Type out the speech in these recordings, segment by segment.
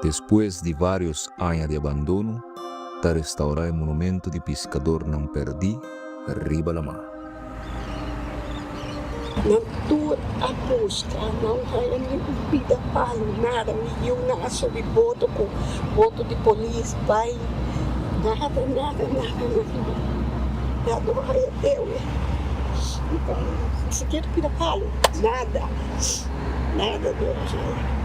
Despues di vários aña di abandono, ta restaurá e monumento di piskadornan pèrdí riba lamá. Nan tur a buska, nan haya ni un pida palu, nada. Mi yiunan a subi boto ku boto di polis bai, nada, nada, nada, nada. Nan no haya dewe, ni sikiera pida palu, nada, nada no a haya.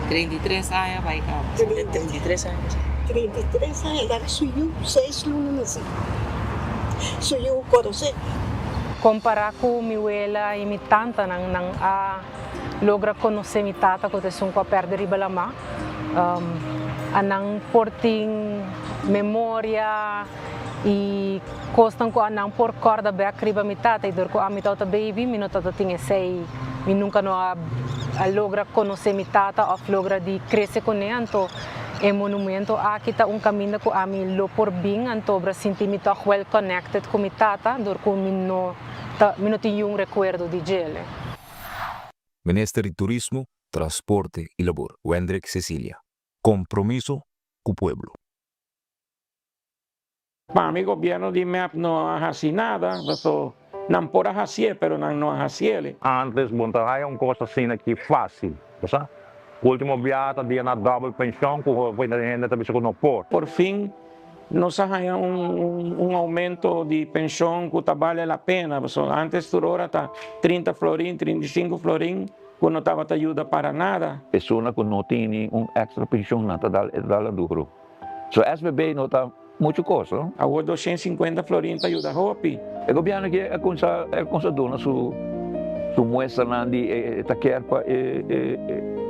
33 aña bai kaba. 33 aña. 33 aña, laga su yu seis luna nasi. Su yu konosé. Kompará ku mi wela i mi tantanan, nan a logra konosé mi tata ku ta esun ku a pèrdè riba lamá. A nan por tin memoria i kosnan ku a nan por kòrda bèk riba mi tata i dor ku ami tabata baby mi no tabata tin esei, mi nunka no a logra konosé mi tata òf logra di krese kuné anto E monumento aki ta un kaminda ku ami lo por bin antobra sinti mi tòg well connected ku mi tata dor ku mi no ta mi no tin yun rekuerdo di djele. Minister di Turismo, Transporte y Labor, Wendrick Cecilia. Compromiso cu pueblo. Pa mi gobierno di mep no a haci nada, paso nan por a hacié pero nan no a haciele. Antes bo no ta haya un cos asina aki facil, bo sa. Ultimo biaha ta dia na double pension cu hopi hende ta bisa cu no por. Por fin nos a haya un aumento di pension cu ta bale la pena, pasobra antes tur ora ta 30 florin, 35 florin cu no tabata yuda para nada. Persona cu no tini un extra pension nan ta dal duro. So SBB no ta mucho cos, no? Awor 250 florin ta yuda hopi. E gobierno aki a cuminsa a cuminsa duna su su muestranan di e ta kier pa e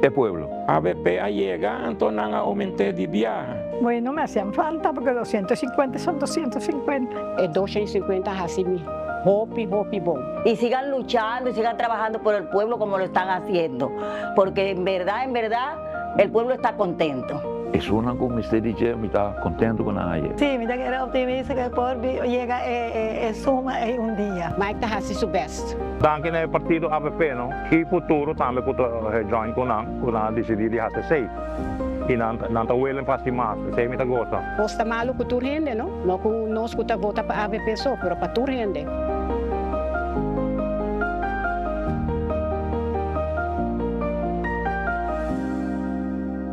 e pueblo. Avp a yega anto nan a aumente di biaha. Bueno, me hacían falta porque 250 son 250. E 250 a haci mi hopi hopi bon. Y sigan luchando y sigan trabajando por el pueblo como lo están haciendo, porque en verdad, en verdad el pueblo está contento. Esunnan ku mester di dje mi ta kontentu ku nan haye. Sí, mi ta kere optimista ku por yega e suma ei un dia. Mike ta hasi su best. Danki na e partido avp no y futuro tambe cu ta join cu nan cu nan a dicidi di haci esey y nan nan ta willing pa haci mas esey mi ta goza. Cos ta malo cu tur hende no, no cu nos cu ta vota pa avp so, pero pa tur hende.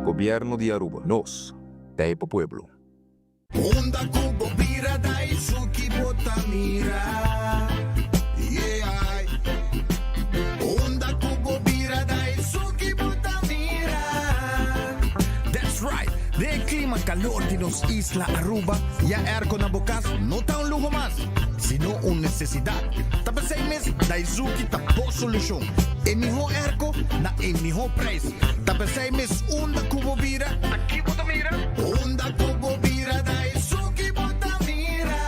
Gobierno di Aruba, nos ta e pa pueblo. Unda ku bo bira da esun ki bo ta mira, yeah. Unda ku bo bira da esun ki bo ta mira. That's right! Den e klima kalor di nos isla Aruba, ya airco na bo kas no ta un luho mas, sino un nesesidat. Ta p'esei mes Daizuki ta bo solushon. E mihó airco na e mihó prijs. Ta p'esei mes unda ku bo bira, ta ki bo ta mira? Unda ku bo bira ta esun ki bo ta mira.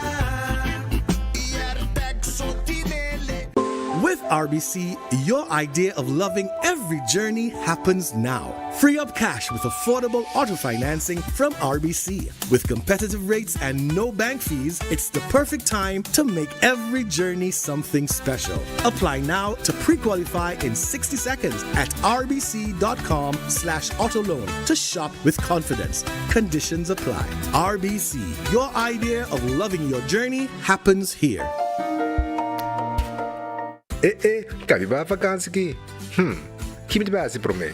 Airtag so tinele. With RBC, your idea of loving every journey happens now. Free up cash with affordable auto financing from RBC. With competitive rates and no bank fees, it's the perfect time to make every journey something special. Apply now to pre-qualify in 60 seconds at rbc.com slash autoloan to shop with confidence. Conditions apply. RBC, your idea of loving your journey happens here. Eh eh, kabi ba vakansi ki? Hm, ki mi ta bai hasi promé?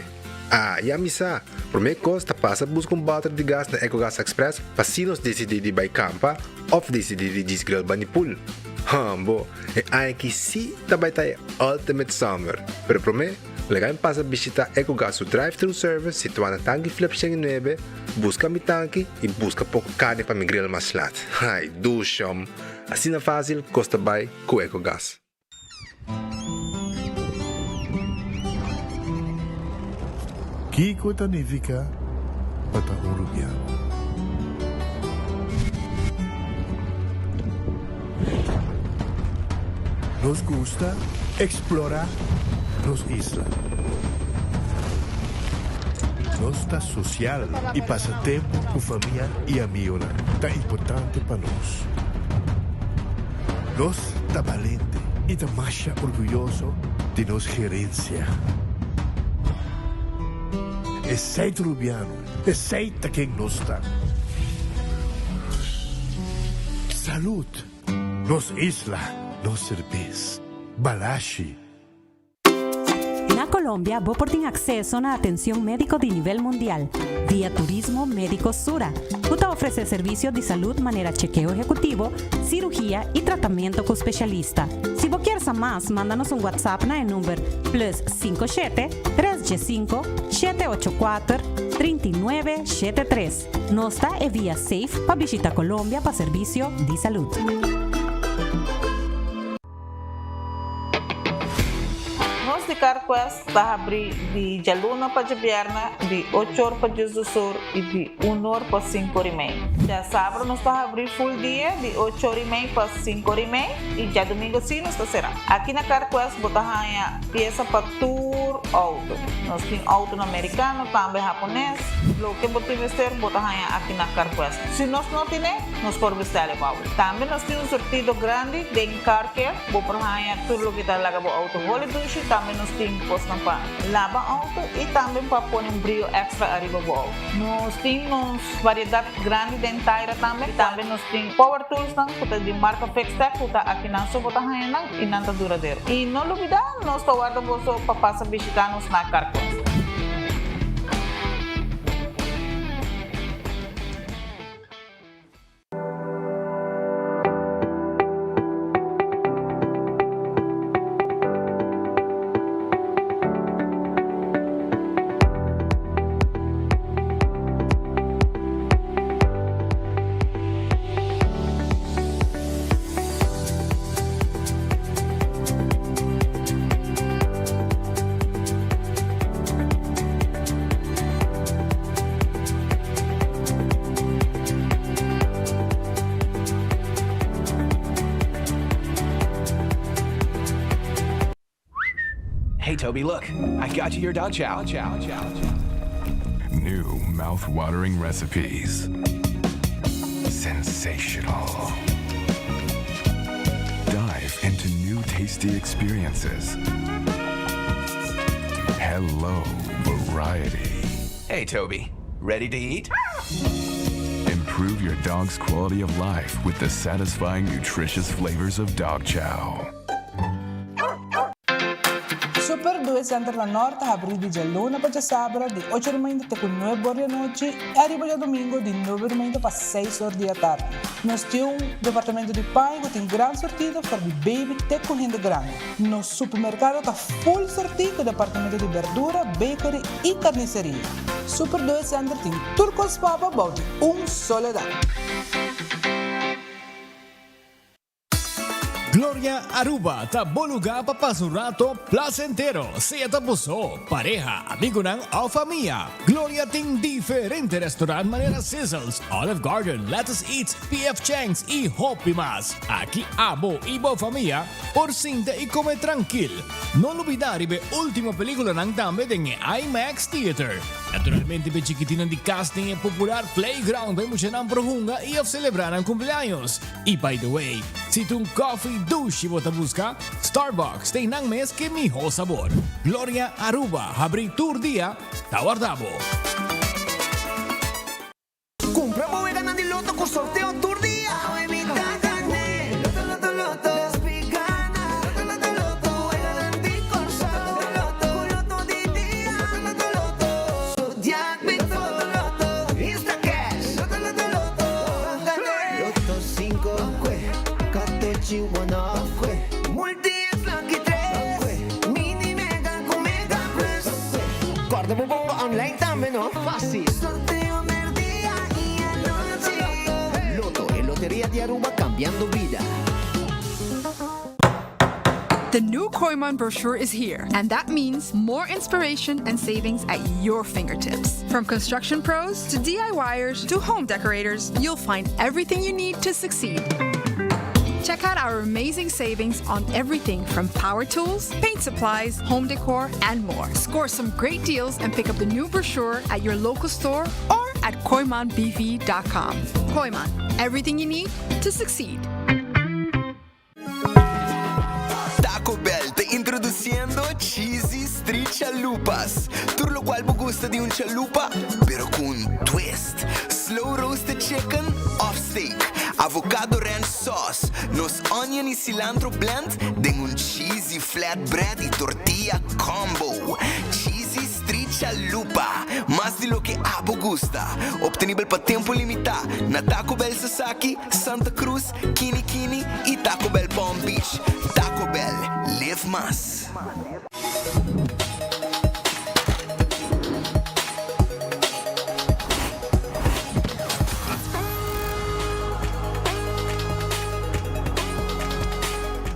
Ah, ya mi sa! Promé kos ta pasa buska un bòter di gas na Ecogas Express pa si nos disidí di bai kampa òf disidí di djis grill bani pool. Hòmbo, e aña aki sí ta bai ta e ultimate summer! Pero promé, laga mi pasa bishitá Ecogas su drive-thru service situá na Tanki Flip 109, buska mi tanki i buska poko karni pa mi grill mas lat. Ai, dushòm! Asina fásil kos ta bai ku Ecogas. Kiko ta nifiká pa ta un rubiano? Nos gusta eksplorá nos isla. Nos ta sosial i pasa tempu ku famia i amigonan ta importante pa nos. Nos ta balente i ta masha orguyoso di nos gerensia. Esei ta Rubiano, esei ta ken nos ta. Salud! Nos isla, nos serbes. Balashi. Na Colombia bo por tin acceso na atencion medico di nivel mundial via Turismo Medico Sura, cu ta ofrece servicio di salud manera chekeo ehecutivo, cirugia y tratamento cu specialista. Si bo kier sa mas, manda nos un WhatsApp na e number plus 57 315 784 39 73. Nos ta e via safe pa bishita Colombia pa servicio di salud. Nos di CarQuest ta habrí di djaluna pa djabièrnè di ocho or pa diesdos or i di un or pa sinku or i mei. Djasabra nos ta habrí full dia di ocho or i mei pa sinku or i mei i djadumingu sí nos ta será. Aki na CarQuest bo ta haña piesa pa tur outo. Nos tin outonan merikano, tambe hapones. Loke bo tin mester bo ta haña aki na CarQuest. Si nos no tine, nos por bestèl e pa bo. Tambe nos tin un surtido grandi den Car Care. Bo por haña tur loke ta laga bo auto holi dushi, tambe nos tin kosnan pa laba auto i tambe pa pone un brio extra ariba bo auto. Nos tin nos variedat grandi den taira tambe, tambe nos tin power toolsnan ku ta di marka Fixtech ku ta akinan so bo ta haña nan i nan ta duradero. I no lubida nos ta warda boso pa pasa bishita nos na Carquest. Hey Toby, look, I got you your dog chow. Chow, chow, chow. New mouth-watering recipes. Sensational. Dive into new tasty experiences. Hello, variety. Hey Toby, ready to eat? Improve your dog's quality of life with the satisfying, nutritious flavors of dog chow. Super Due Center na Nort ta habrí di djaluna pa djasabra di ocho di mainta te ku nuebe or di anochi i ariba djadumingu di nuebe di mainta pa seis or di atardi. Nos tin un departamento di paña ku tin gran surtido for di baby te ku hende grandi. Nos supermerkado ta full surtí ku departamento di berdura, bakery i karniseria. Super Due Center tin tur kos pa bo bou di un solo dak. Gloria Aruba ta bo lugar pa pasa un rato placentero, sea ta bo so, pareha, amigonan of famia. Gloria tin diferente restaurant manera Sizzles, Olive Garden, Lettuce Eats, PF Chang's y hopi mas. Aki abo y bo famia por sinta y come trankil. No lubida riba e ultimo peliculanan tambe den e IMAX Theater. Naturalmente p'e chikitinnan di cas tin e popular playground pa e muchanan por hunga y of celebra nan cumpleaños. Y by the way, si ta un coffee dushi bo ta busca, Starbucks ta einan mes ke miho sabor. Gloria Aruba habri tur dia, ta warda bo. Kumpra bo weganan di loto ku sorteo tur dia. Awe mi ta gané. Loto loto loto. Despi gana. Loto loto loto. Weganan di Kòrsou. Loto loto. Ku loto di dia. Loto loto loto. Zodiac Big Four. Loto loto. Instacash. Loto loto loto. Bo gané. Loto sinku. Katochi one off. Multi X lucky tres. Mini mega ku mega plus. Kòrda bo bonga online tambe no. Fácil. Sorteo merdia y anochi. Lotto, e loteria di Aruba cambiando bida. The new Kooyman brochure is here, and that means more inspiration and savings at your fingertips. From construction pros to DIYers to home decorators, you'll find everything you need to succeed. Check out our amazing savings on everything from power tools, paint supplies, home decor, and more. Score some great deals and pick up the new brochure at your local store or at kooymanbv.com. Kooyman, everything you need to succeed. Taco Bell ta introduciendo Cheesy. Street Chalupas. Tur locual bo gusta di un chalupa, pero cu un twist. Slow roasted chicken of steak, avocado ranch sauce, nos onion y cilantro blend den un cheesy flatbread y tortilla combo. Cheesy Street Chalupa, mas di loke abo gusta. Obtenibel pa tempo limita na Taco Bell Sasaki, Santa Cruz, Kini Kini y Taco Bell Palm Beach. Taco Bell, live mas.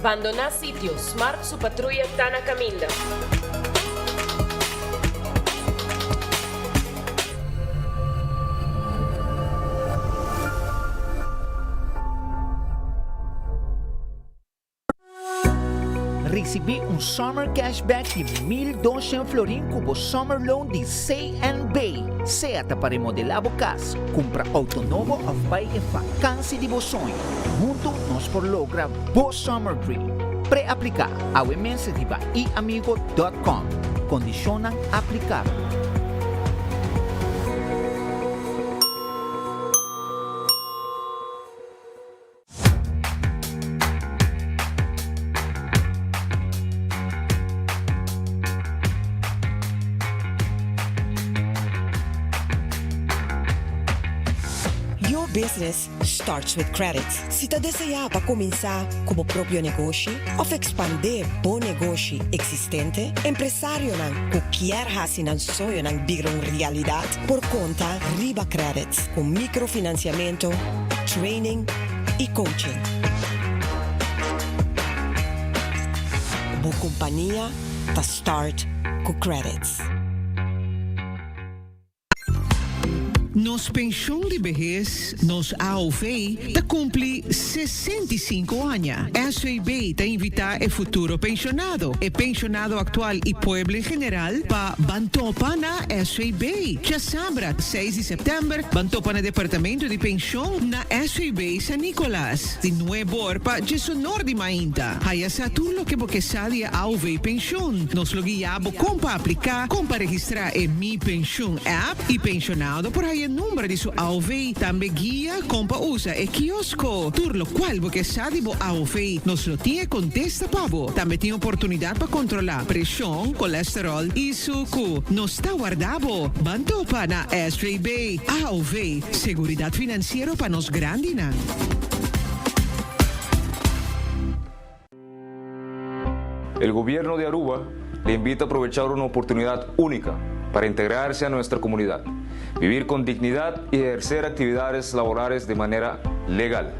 Bandoná sitio, Smart su patruya ta na kaminda. Risibí un Summer Cashback di 1200 florin ku bo Summer Loan di CNB. Sea ta pa remodelá bo kas, kumpra outo nobo òf bai e fakansi di bo soño. Huntu nos por logra bo Summer Dream. Pre-apliká awe mes riba iamigo dòt kòm. Kondishonnan aplikabel. Your business starts with credit. Si ta deseá pa kuminsá ku bo propio negoshi òf ekspandé bo negoshi eksistente, empresarionan ku kier hasi nan soñonan bira un realidat por konta riba Credits ku mikrofinansiamentu, training i coaching. Bo kompania ta start ku Credits. Nos penshon di behes, nos AOV, ta kumpli 65 aña. SVB ta invitá e futuro penshonado, e penshonado aktual i pueblo en general pa ban topa na SVB. Djasabra, seis di sèptèmber, ban topa na departamento di penshon na SVB San Nicolas, di nueb'or pa djesonor di mainta. Haya sa tur loke bo ke sa di e AOV penshon. Nos lo guia bo kon pa apliká, kon pa registrá e Mi Penshun app i penshonado por haya number di su AOV. Tambe guia kon pa usa e kiosko. Tur lokual bo ke sa di bo AOV, nos lo tin e kontesta pa bo. Tambe tin oportunidat pa kontrolá preshon, kolesteròl i suku. Nos ta warda bo! Ban topa na SVB. AOV, seguridat finansiero pa nos grandinan. El gobierno de Aruba le invita a aprovechar una oportunidad única para integrarse a nuestra comunidad, vivir con dignidad y ejercer actividades laborales de manera legal.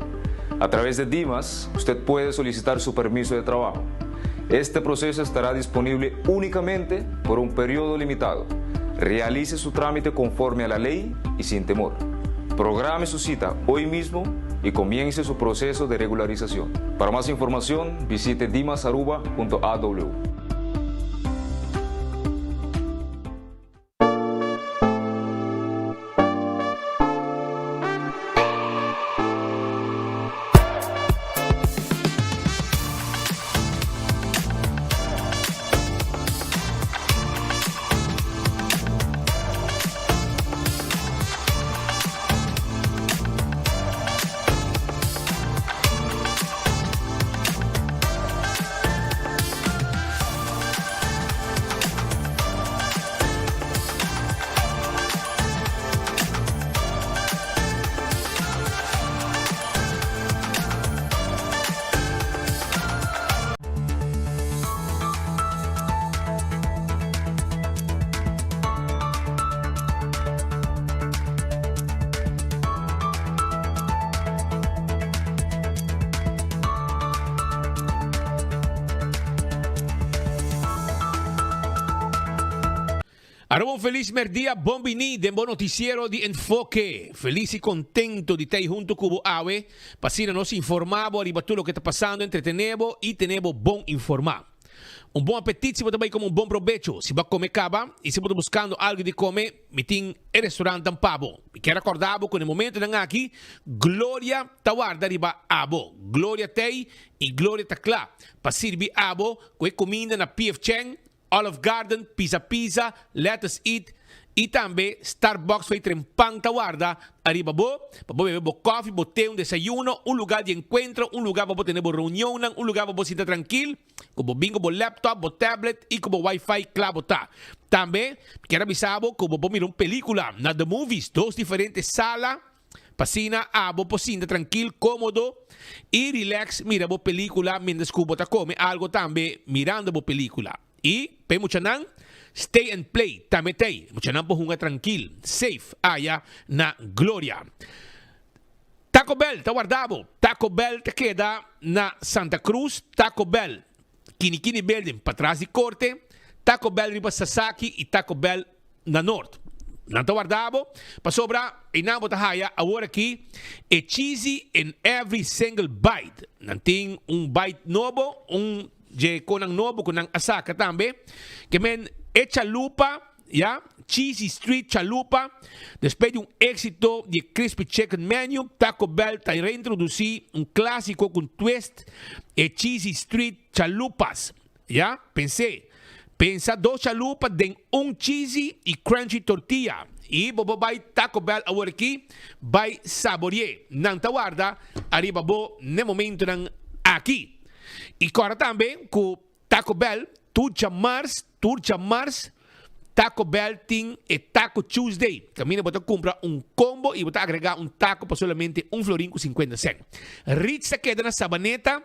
A través de Dimas, usted puede solicitar su permiso de trabajo. Este proceso estará disponible únicamente por un periodo limitado. Realice su trámite conforme a la ley y sin temor. Programe su cita hoy mismo y comience su proceso de regularización. Para más información, visite dimasaruba.aw. Aruba un felis merdia, bon bini den bo noticiero di Enfoke. Felis y contento di ta hunto cu bo awe, pa asina nos informa bo ariba tur loke ta pasando, entretene bo y tene bo bon informa. Un bon apetit si bo ta bai come un bon probecho. Si bo a come caba y si bo ta buscando algo di come, mi tin e restaurantnan pa bo. Mi kier acorda bo cu na e momentonan aki Gloria ta warda riba abo. Gloria t'ey y Gloria ta cla pa sirbi abo cu e cuminda na PF Chang. Olive Garden, Pizza Pizza, Let Us Eat y tambe Starbucks fey trempan ta warda ariba bo pa bo bebe bo koffie, bo te, un desayuno, un lugar di encuentro, un lugar pa bo tene bo reunionnan, un lugar pa bo sinta trankil cu bo bin cu bo laptop, bo tablet y cu bo wifi cla bo ta. Tambe kier a bisa bo cu bo por mira un pelicula na The Movies, dos diferente sala. P'asina abo por sinta trankil, kómodo i rilèks mira bo pelíkula miéntras ku bo ta kome algo tambe mirando bo pelíkula. I pa e muchanan, Stay and Play tambe t'ei. Muchanan por hunga trankil, safe, aya na Gloria. Taco Bell ta warda bo. Taco Bell ta keda na Santa Cruz. Taco Bell, Kini Kini Building, patras di Korte. Taco Bell riba Sasaki i Taco Bell na Noord. Nan ta warda bo, pasobra einan bo ta haya awor aki e cheesy in every single bite. Nan tin un bite nobo, un dje konan nobo ku nan a saka tambe, ke men e chalupa, ya, Cheesy Street Chalupa. Despues di un éxito di e Crispy Chicken Menu, Taco Bell ta reintroduci un clásico ku un twist, e Cheesy Street Chalupas. Ya, pens'é. Pensa dos chalupa den un cheesy i crunchy tortilla i bo por bai Taco Bell awor aki bai sabori'é. Nan ta warda ariba bo n'e momentonan aki. I kòrda tambe ku Taco Bell tur djamars, tur djamars Taco Bell tin e Taco Tuesday kaminda bo ta kumpra un combo i bo ta agregá un taco pa solamente un florin ku sinkuenta sènt. Ritz ta keda na Sabaneta.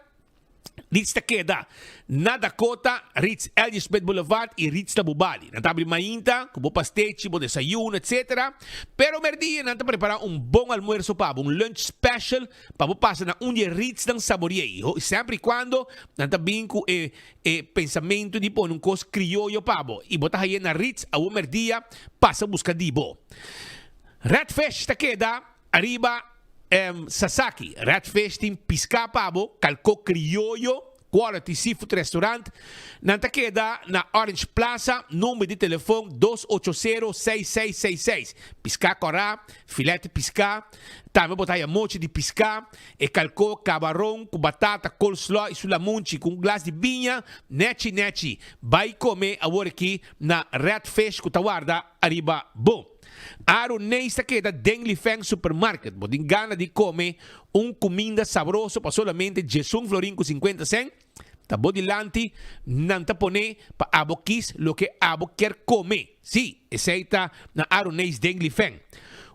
Ritz ta keda na Dakota, Ritz L.J. Smith Boulevard y Ritz ta Bubali. Nan ta abri mainta cu bo pastechi, bo desayuno, etc. Pero merdia nan ta prepara un bon almuerzo pa bo, un lunch special pa bo pasa na un di e Ritznan saboria y semper y cuando nan ta bin cu e e pensamento di pone un cos crioyo pa bo y bo ta haye na Ritz awo merdia pasa busca di bo. Red Fish ta keda Ariba Sasaki, Red Fish tin piská pa bo, kalkó krioyo, Quality Seafood Restaurant. Nan ta keda na Orange Plaza, number di telefon dos ocho sero seis seis seis seis. Piská kòrá, filet di piská, tambe bo ta haya mochi di piská, e kalkó kabaron ku batata, coleslaw i su lamunchi ku un glas di biña, nechi nechi. Bai kome awor aki na Red Fish ku ta warda ariba bo. Aaron Neis ta keda den Lifeng Supermarket. Bo tin gana di kome un kuminda sabroso pa solamente djesun florin ku sinkuenta sèn? Ta bo dilanti nan ta pone pa abo kis loke abo kier kome. Sí, esei ta na Aaron Neis den Lifeng.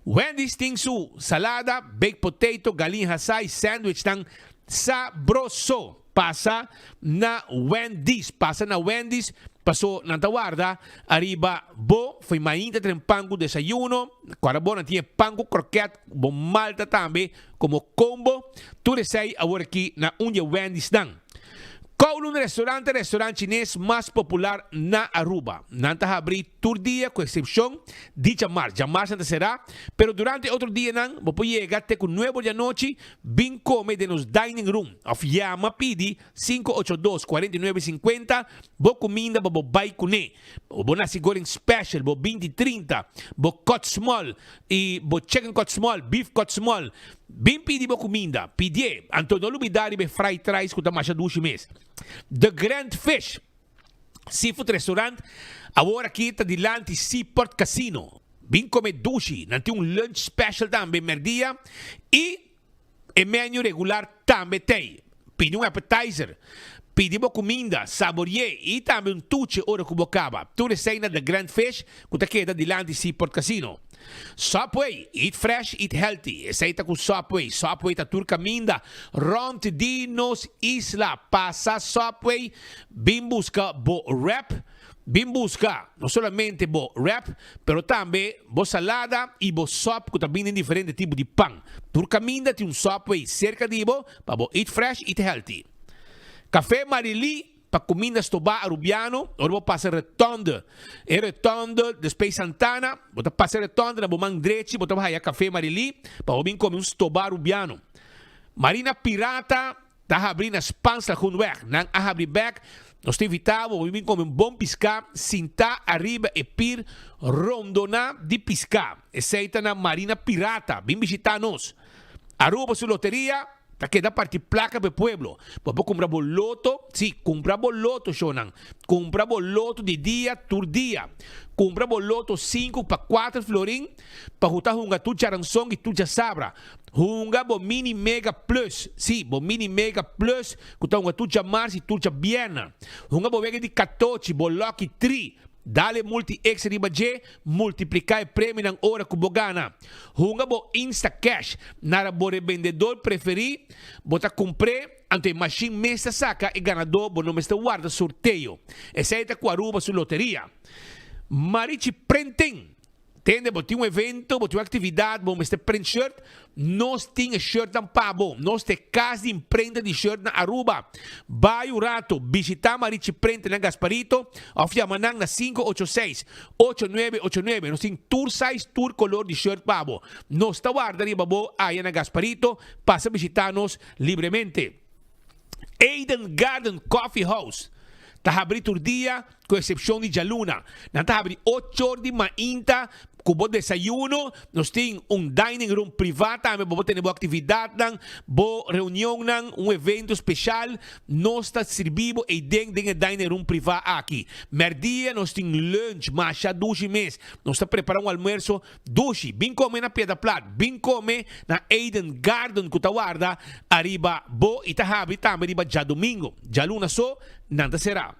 Wendy's tin su salada, baked potato, galin hasá i sandwichnan sabroso. Pasa na Wendy's, pasa na Wendy's, paso nan ta warda ariba bo fo'i mainta tren pan ku desayuno, kòrda bo nan tin e pan ku kroket, bo malta tambe komo kombo, tur esei awor aki na un di e Wendy'snan. Kowloon Restaurant ta e restaurant chines mas popular na Aruba. Nan ta habri tur dia ku eksepshon di djamars. Djamars nan ta será, pero durante e otro dianan bo por yega te ku nuebe or di anochi Bin come den nos dining room of yama pidi 582 49 50 bo cuminda pa bo bay cune. Bo nasi goreng special, bo binti trinta, bo cut small y bo chicken cut small, beef cut small. Bin pidi bo cuminda, pidié. Anto no lubida riba e fried rice cu ta masha dushi mes. The Grand Fish Seafood Restaurant awor aki ta dilanti Seaport Casino. Bin come dushi, nan tin un lunch special tambe merdia y e menu regular tambe t'ey. Pidi un appetizer, pidi bo cuminda, sabori'e y tambe un tuche ora cu bo caba. Tur esey na The Grand Fish cu ta keda dilanti Seaport Casino. Subway, eat fresh, eat healthy. Esey ta cu Subway. Subway ta tur caminda rond di nos isla. Pasa Subway, bin busca bo wrap. Bin buska no solamente bo wrap, pero tambe bo salada i bo sòp ku ta bini den diferente tipo di pan. Tur kaminda tin un Subway serka di bo pa bo eat fresh, eat healthy. Café Marilí pa kuminda stobá Arubiano, ora bo pasa rotonde, e rotonde despues Santana, bo ta pasa e rotonde na bo man drechi bo ta haya Café Marilí pa bo bin kome un stobá Arubiano. Marina Pirata Ta habri na Spaans Lagoenweg. Nan a habri bek. Nos ta invita bo pa bin come un bon pisca sinta ariba e pir rondona di pisca. Esey ta na Marina Pirata. Bin bishita nos. Aruba su loteria. Ta keda parti plaka pa e pueblo. Bo por kumpra bo loto, sí, kumpra bo loto, shownan. Kumpra bo loto di dia tur dia. Kumpra bo loto sinku pa kuater florin pa ku ta hunga tur djaranson i tur djasabra. Hunga bo mini mega plus, sí, bo mini mega plus ku ta hunga tur djamars i tur djabièrnè. Hunga bo wega di katochi, bo lucky tri. Dale multi extra riba dje, multipliká e premionan ora ku bo gana. Hunga bo Instacash nara bo rebendedor preferí, bo ta kumpr'é, anto e mashin mes ta saka e ganadó, bo no mester warda sorteo. Esei ta ku Aruba su loteria. Marichi Printing Tende, bo tin un evento, bo tin un actividad, bo mester print shirt, nos tin e shirtnan pa bo. Nos ta e cas di imprenta di shirt na Aruba. Bay un rato, bishita Marichi Print na Gasparito of yama nan na 586 8989. Nos tin tur size, tur color di shirt pa bo. Nos ta warda riba bo aya na Gasparito, pasa bishita nos libremente. Eden Garden Coffee House ta habri tur dia ku eksepshon di djaluna. Nan ta habri ocho or di mainta ku bo desayuno. Nos tin un dining room privá tambe pa bo tene bo aktividatnan, bo reunionnan, un evento speshal. Nos ta sirbi bo eiden den e dining room privá aki. Mèrdia nos tin lunch masha dushi mes. Nos ta prepará un almuerso Dushi, bin come na Piedra Plat, bin come na Eden Garden cu ta warda ariba bo y ta habri tambe riba djadomingo. Djaluna so nan ta cera.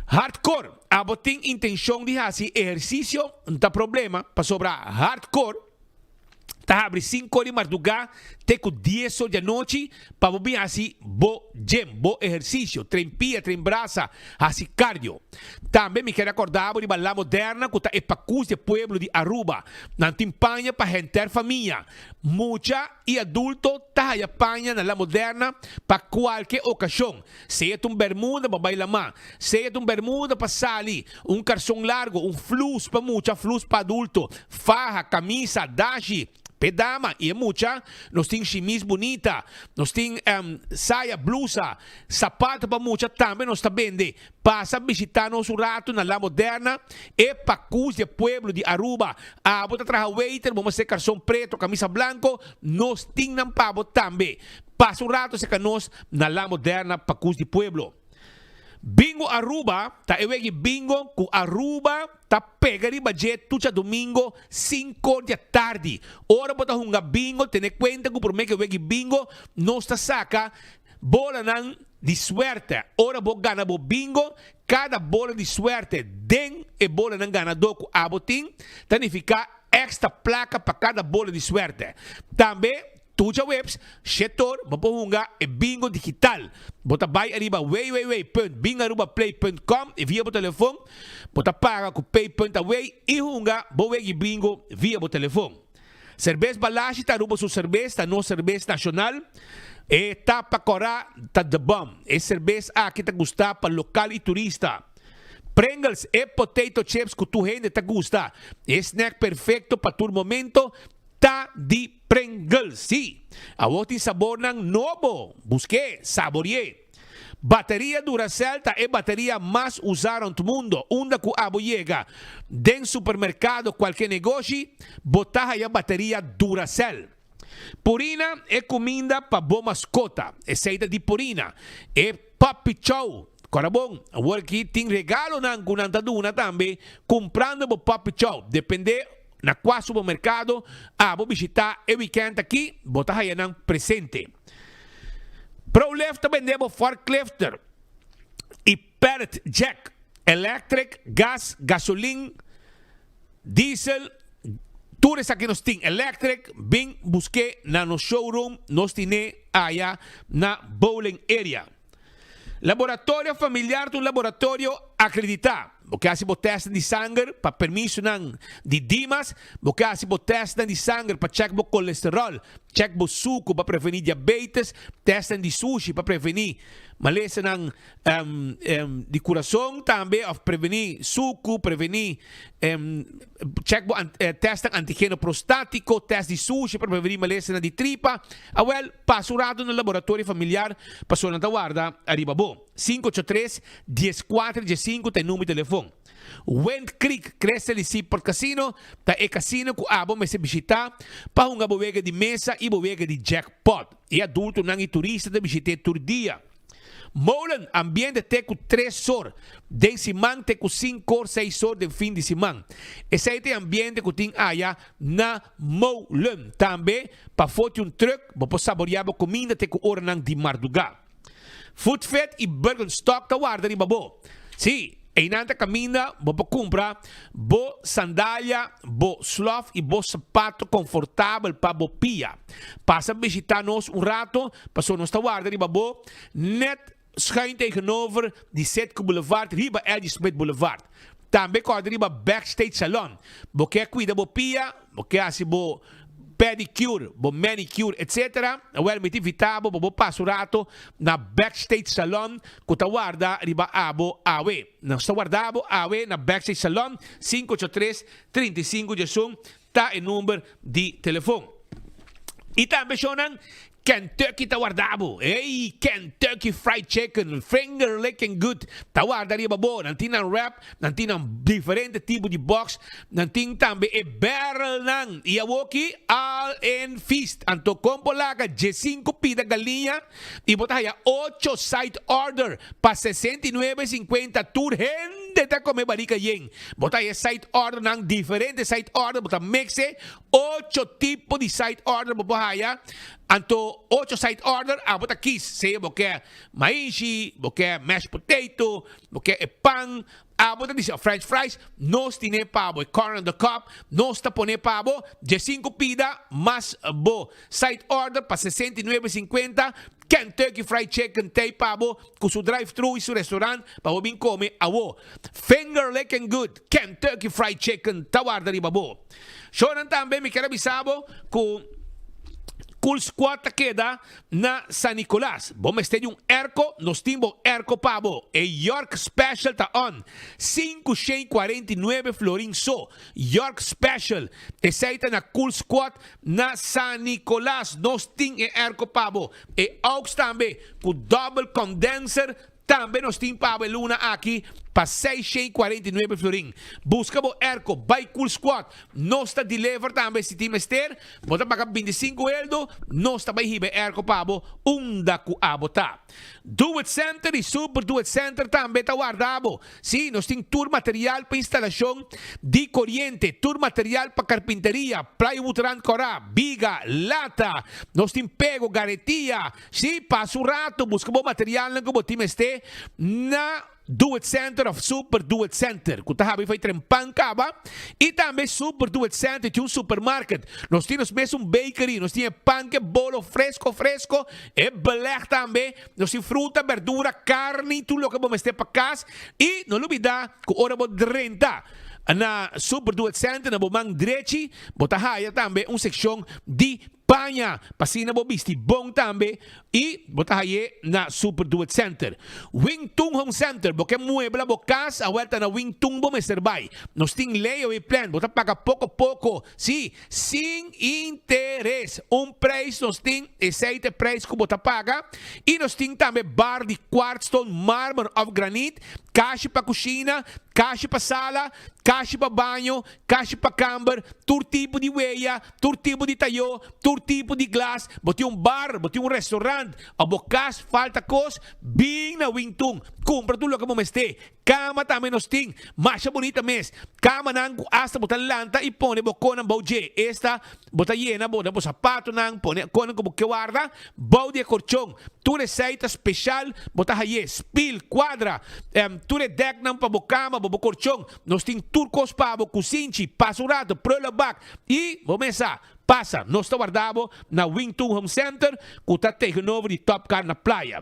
Hardcore, abo tin intencion di haci ehercicio? Nta problema, pasobra Hardcore ta habri cinco di marduga te cu dies or di anochi pa bo bin haci bo gym, bo ehercicio, train pia, train brasa, haci cardio. Tambe mi kere acorda bo riba La Moderna cu ta e pacus di e pueblo di Aruba. Nan tin paña pa henter famia. Mucha y adulto ta haya paña na La Moderna pa cualke ocasion. Sea ta un bermuda pa bay lama, sea ta un bermuda pa sali, un carson largo, un flus pa mucha, flus pa adulto, faha, camisa, dashi. P'e dama y e mucha nos tin shimis bunita, nos tin saya, blusa, sapato pa mucha tambe nos ta bende. Pasa bishita nos un rato na La Moderna, e pacus di e pueblo di Aruba. Abo ta traha waiter, bo mester carson preto, camisa blanco, nos tin nan pa bo tambe. Pasa un rato cerca nos na La Moderna, pacus di pueblo. Bingo Aruba ta e wegi bingo cu Aruba ta pega riba dje tur djadomingo cinco di atardi. Ora bo ta hunga bingo tene cuenta cu prome ke wegi bingo nos ta saca bolanan di suerte. Ora bo gana bo bingo cada bola di suerte den e bolanan ganador cu abo tin ta nifica extra placa pa cada bola di suerte. Tambe Tur djaweps, shetor, bo por hunga e bingo digital. Bo ta bai ariba www.bingarubaplay.com i via bo telefon bo ta paga ku pay punt away i hunga bo wegi bingo via bo telefon. Serbes Balashi ta Aruba su serbes, ta nos serbes nashonal. E tapa kòrá ta the bomb. E serbes aki ta gustá pa lokal i turista. Pringles, e potato chips ku tur hende ta gusta. E snack perfekto pa tur momento. Ta di Pringles, sí! Awor tin sabornan nobo! Busk'é, sabori'é! Bateria Duracell ta e bateria mas usá rond mundo. Unda ku abo yega, den supermerkado, kualke negoshi, bo ta haya bateria Duracell. Purina, e kuminda pa bo maskota. Esei ta di Purina. E Puppy Chow. Kora bon, awor aki tin regalonan ku nan ta duna tambe kumprando bo Puppy Chow. Dependé. Na kua supermerkado abo bishitá e wikènt akí, bo ta haya nan presente. Prolift ta bende bo forklifter i pallet jack, electric, gas, gasolin, diesel, tur esaki nos tin. Electric, bin busk'é na nos showroom, nos tin'é aya na Bowling Area. Laboratorio Familiar ta un laboratorio akreditá. Bo ke hasi bo tèstnan di sanger pa permisonan di Dimas. Bo ke hasi bo tèstnan di sanger pa chèk bo kolesteròl, chèk bo suku pa prevení diabetes, tèstnan di sushi pa prevení malesanan di kurason tambe òf prevení suku, prevení chèk bo tèstnan antigeno prostátiko, tèst di sushi pa prevení malesanan di tripa. Awèl, pasa un ratu na laboratorio familiar pasobra nan ta warda ariba bo. 583 14 15 ta e number di telefon. Wind Creek Crystal y Seaport Casino ta e casino cu abo mester bishita pa hunga bo wega di mesa y bo wega di jackpot. E adultonan y turista ta bishit'é tur dia. Molen, ambiente te cu tres or den siman te cu cinco or, seis or den fin di siman. Esey ta e ambiente cu tin aya na Molen. Tambe pafó tin un truck bo por saborea bo cuminda te cu oranan di marduga. Foodfit y Birkenstock ta warda riba bo. Sí, eynan ta caminda bo por cumpra bo sandalia, bo slof y bo sapato confortabel pa bo pia. Pasa bishita nos un rato, pasobra nos ta warda riba bo net schuin tegenover di Citgo Boulevard riba Eddie Smith Boulevard. Tambe corda riba Backstage Salon. Bo ke cuida bo pia, bo ke haci bo pedicure, bo manicure etc. Awel mi ta invita bo pa bo pasa un rato na Backstage Salon cu ta warda riba abo awe. Nos ta warda bo awe na Backstage Salon, 583 35 diesun ta e number di telefon. Y tambe shownan Kentucky ta warda bo. Ey, Kentucky Fried Chicken, finger licking good, ta warda riba bo. Nan tin nan wrap, nan tin nan diferente tipo di box, nan tin tambe e barrelnan. Y awoki, all in feast. Anto con por laga diescinco pida galiña y bo ta haya ocho side order pa 69.50. Tur hende ta come barica yen. Bo ta haya side ordernan, diferente side order, bo ta mix e. Ocho tipo di side order bo por haya, anto ocho side order abo ta kies, sea bo ke maishi, bo ke mashed potato, bo ke e pan, abo ta disi french fries, nos tine pa bo e corn on the cob, nos ta pone pa bo, diesinco pida mas bo side order pa 69.50, Kentucky Fried Chicken t'ei pa bo ku su drive thru i su restaurant pa bo bin kome awo. Finger licking good Kentucky Fried Chicken ta warda riba bo. Shownan tambe mi kier a bisa bo ku Cool Squad ta keda na San Nicolas. Bo mester di un airco, nos tin bo airco pa bo. E York Special ta on, 549 florin so. York Special, esei ta na Cool Squad Na San Nicolas nos tin e airco pa bo. E aux tambe cu double condenser tambe nos tin pa bo e luna aki pa 649 florin. Busca bo airco bay Cool Squad. Nos ta deliver tambe si tin mester. Bo ta paga 25 eldo, nos ta bay hiba e airco pa bo unda cu abo ta. Do It Center y Super Do It Center tambe ta warda bo. Sí, nos tin tur material pa instalashon di koriente, tur material pa karpinteria, plywood rand kòrá, biga, lata. Nos tin pego, garetia. Sí, pasa un rato buska bo materialnan ku bo tin mester na Do It Center òf Super Do It Center, ku ta habri for e trempan kaba. I tambe Super Do It Center tin un supermarket. Nos tin nos mes un bakery, nos tin e pan ku e bolo fresko fresko, e beleg tambe. Nos tin fruta, berdura, carni, tur loke bo mester pa cas. Y no lubida cu ora bo drenta na Super Do It Center na bo man drechi bo ta haya tambe un seccion di paña pa asina bo bisti bon tambe y bo ta haye na Super Do It Center. Wing Tun Home Center, bo ke muebla bo cas awel ta na Wing Tun bo mester bay. Nos tin layaway plan, bo ta paga poco poco, si. Sin interes. Un prijs nos tin, esei ta e prijs ku bo ta paga. I nos tin tambe bar di kwartstone, marmer òf granit, kashi pa kushina, kashi pa sala, kashi pa baño, kashi pa kamber, tur tipo di weya, tur tipo di tayó, tur tipo di glas. Bo tin un bar, bo tin un restaurant òf bo kas falta kos, bin na Wingtun, kumpra tur loke bo mester. Kama tambe nos tin, masha bunita mes. Kamanan ku asta bo ta lanta i pone bo konan bou dje. Esta, bo ta yena bo na bo sapatonan, pone konan ku bo ke warda bou di e korchon. Tur esei ta speshal, bo ta haye spil, kuadra, tur e dèknan pa bo kama, bo bo korchon. Nos tin tur kos pa bo, kusinchi, pasa un rato, prullenbak i bo mesa. Pasa, nos ta warda bo na Wingtun Home Center ku ta tegenover di Top Car na Playa.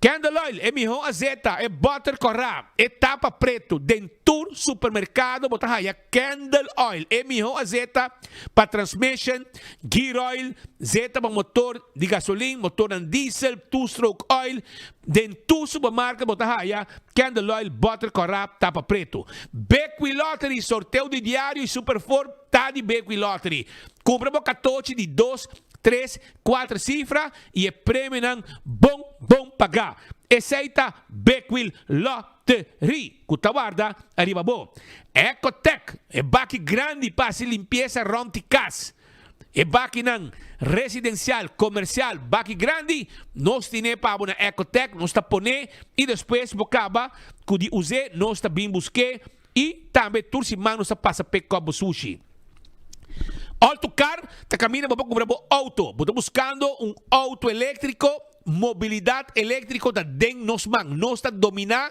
Candle oil, e mihó azeta, e butter kòrá, e tapa pretu. Den tur supermerkado bo ta haya candle oil, e mihó azeta pa transmission, gear oil, zeta pa motor di gasolin, motornan diesel, two stroke oil. Den tur supermarket bo ta haya candle oil, butter kòrá, tapa pretu. Bequi Lottery, sorteo di diario y Super Four ta di Bequi Lottery. Kumpra bo katochi di dos, tres, kuater sifra y e premionan bon bon pagá. Esei ta Big Wheel Lottery ku ta warda ariba bo. Ecotec, e baki grandi pa hasi limpiesa rònt di kas. E bakinan residensial, komersial, baki grandi, nos tine pa bo na Ecotec, nos ta pone i despues bo kaba ku di us'é nos ta bin busk'é i tambe tur siman nos ta pasa p'e kòp bo sushi. Alto Car ta kaminda bo pa kumpra bo outo. Bo ta buskando un outo eléktriko? Mobilidat eléktriko ta den nos man. Nos ta dominá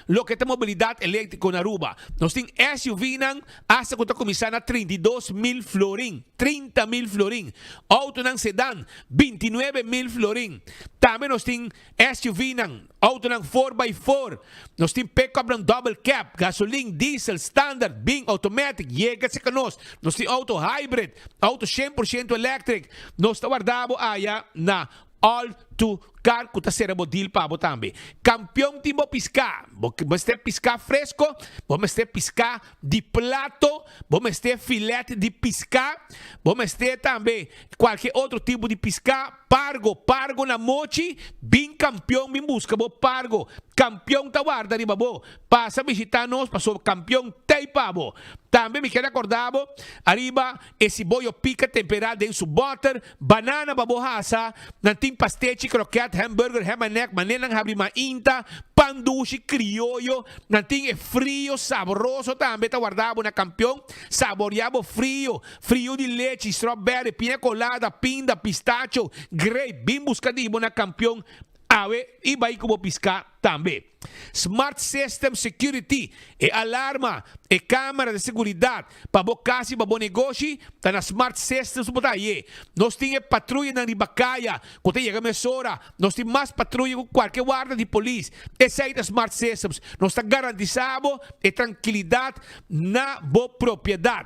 loke ta mobilidat eléktriko na Aruba. Nos tin SUVnan asta ku ta kuminsá na 32 mil florin, 30 mil florin. Outonan sedan, 29 mil florin. Tambe nos tin SUVnan, outonan 4x4. Nos tin pick-upnan double cab, gasolin, diesel, standard, bin, automatic, yega serka nos. Nos tin outo hybrid, outo 100% electric. Nos ta warda bo aya na All to Car ku ta sera bo deal pa bo tambe. Kampion tin bo piská. Bo mester piská fresko, bo mester piská di plato, bo mester filet di piská, bo mester tambe kualke otro tipo di piská, pargo, pargo na mochi, bin Kampion bin buska bo pargo. Kampion ta warda riba bo. Pasa bishitá nos pasobra Kampion t'ei pa bo. Tambe mi kere akorda bo ariba e siboyo pika temperá den su bòter, banana pa bo hasa, nan tin pastechi, kroket, hamburger, ham and egg, manera nan habri mainta, pan dushi, krioyo, nan tin e frio sabroso tambe ta warda bo na Kampion, saborea bo frio, frio di lechi, strawberry, piña colada, pinda, pistacho, grape, bin buska di bo na Kampion awe i bai ku bo piská tambe. Smart System Security, e alarma, e camera di seguridad pa bo cas y pa bo negoshi ta na Smart Systems bo ta haye. Nos tin e patruyanan riba caya cu ta yega mesora. Nos tin mas patruya cu cualke warda di polis. Esey ta Smart Systems. Nos ta garantisa bo e trankilidad na bo propiedad.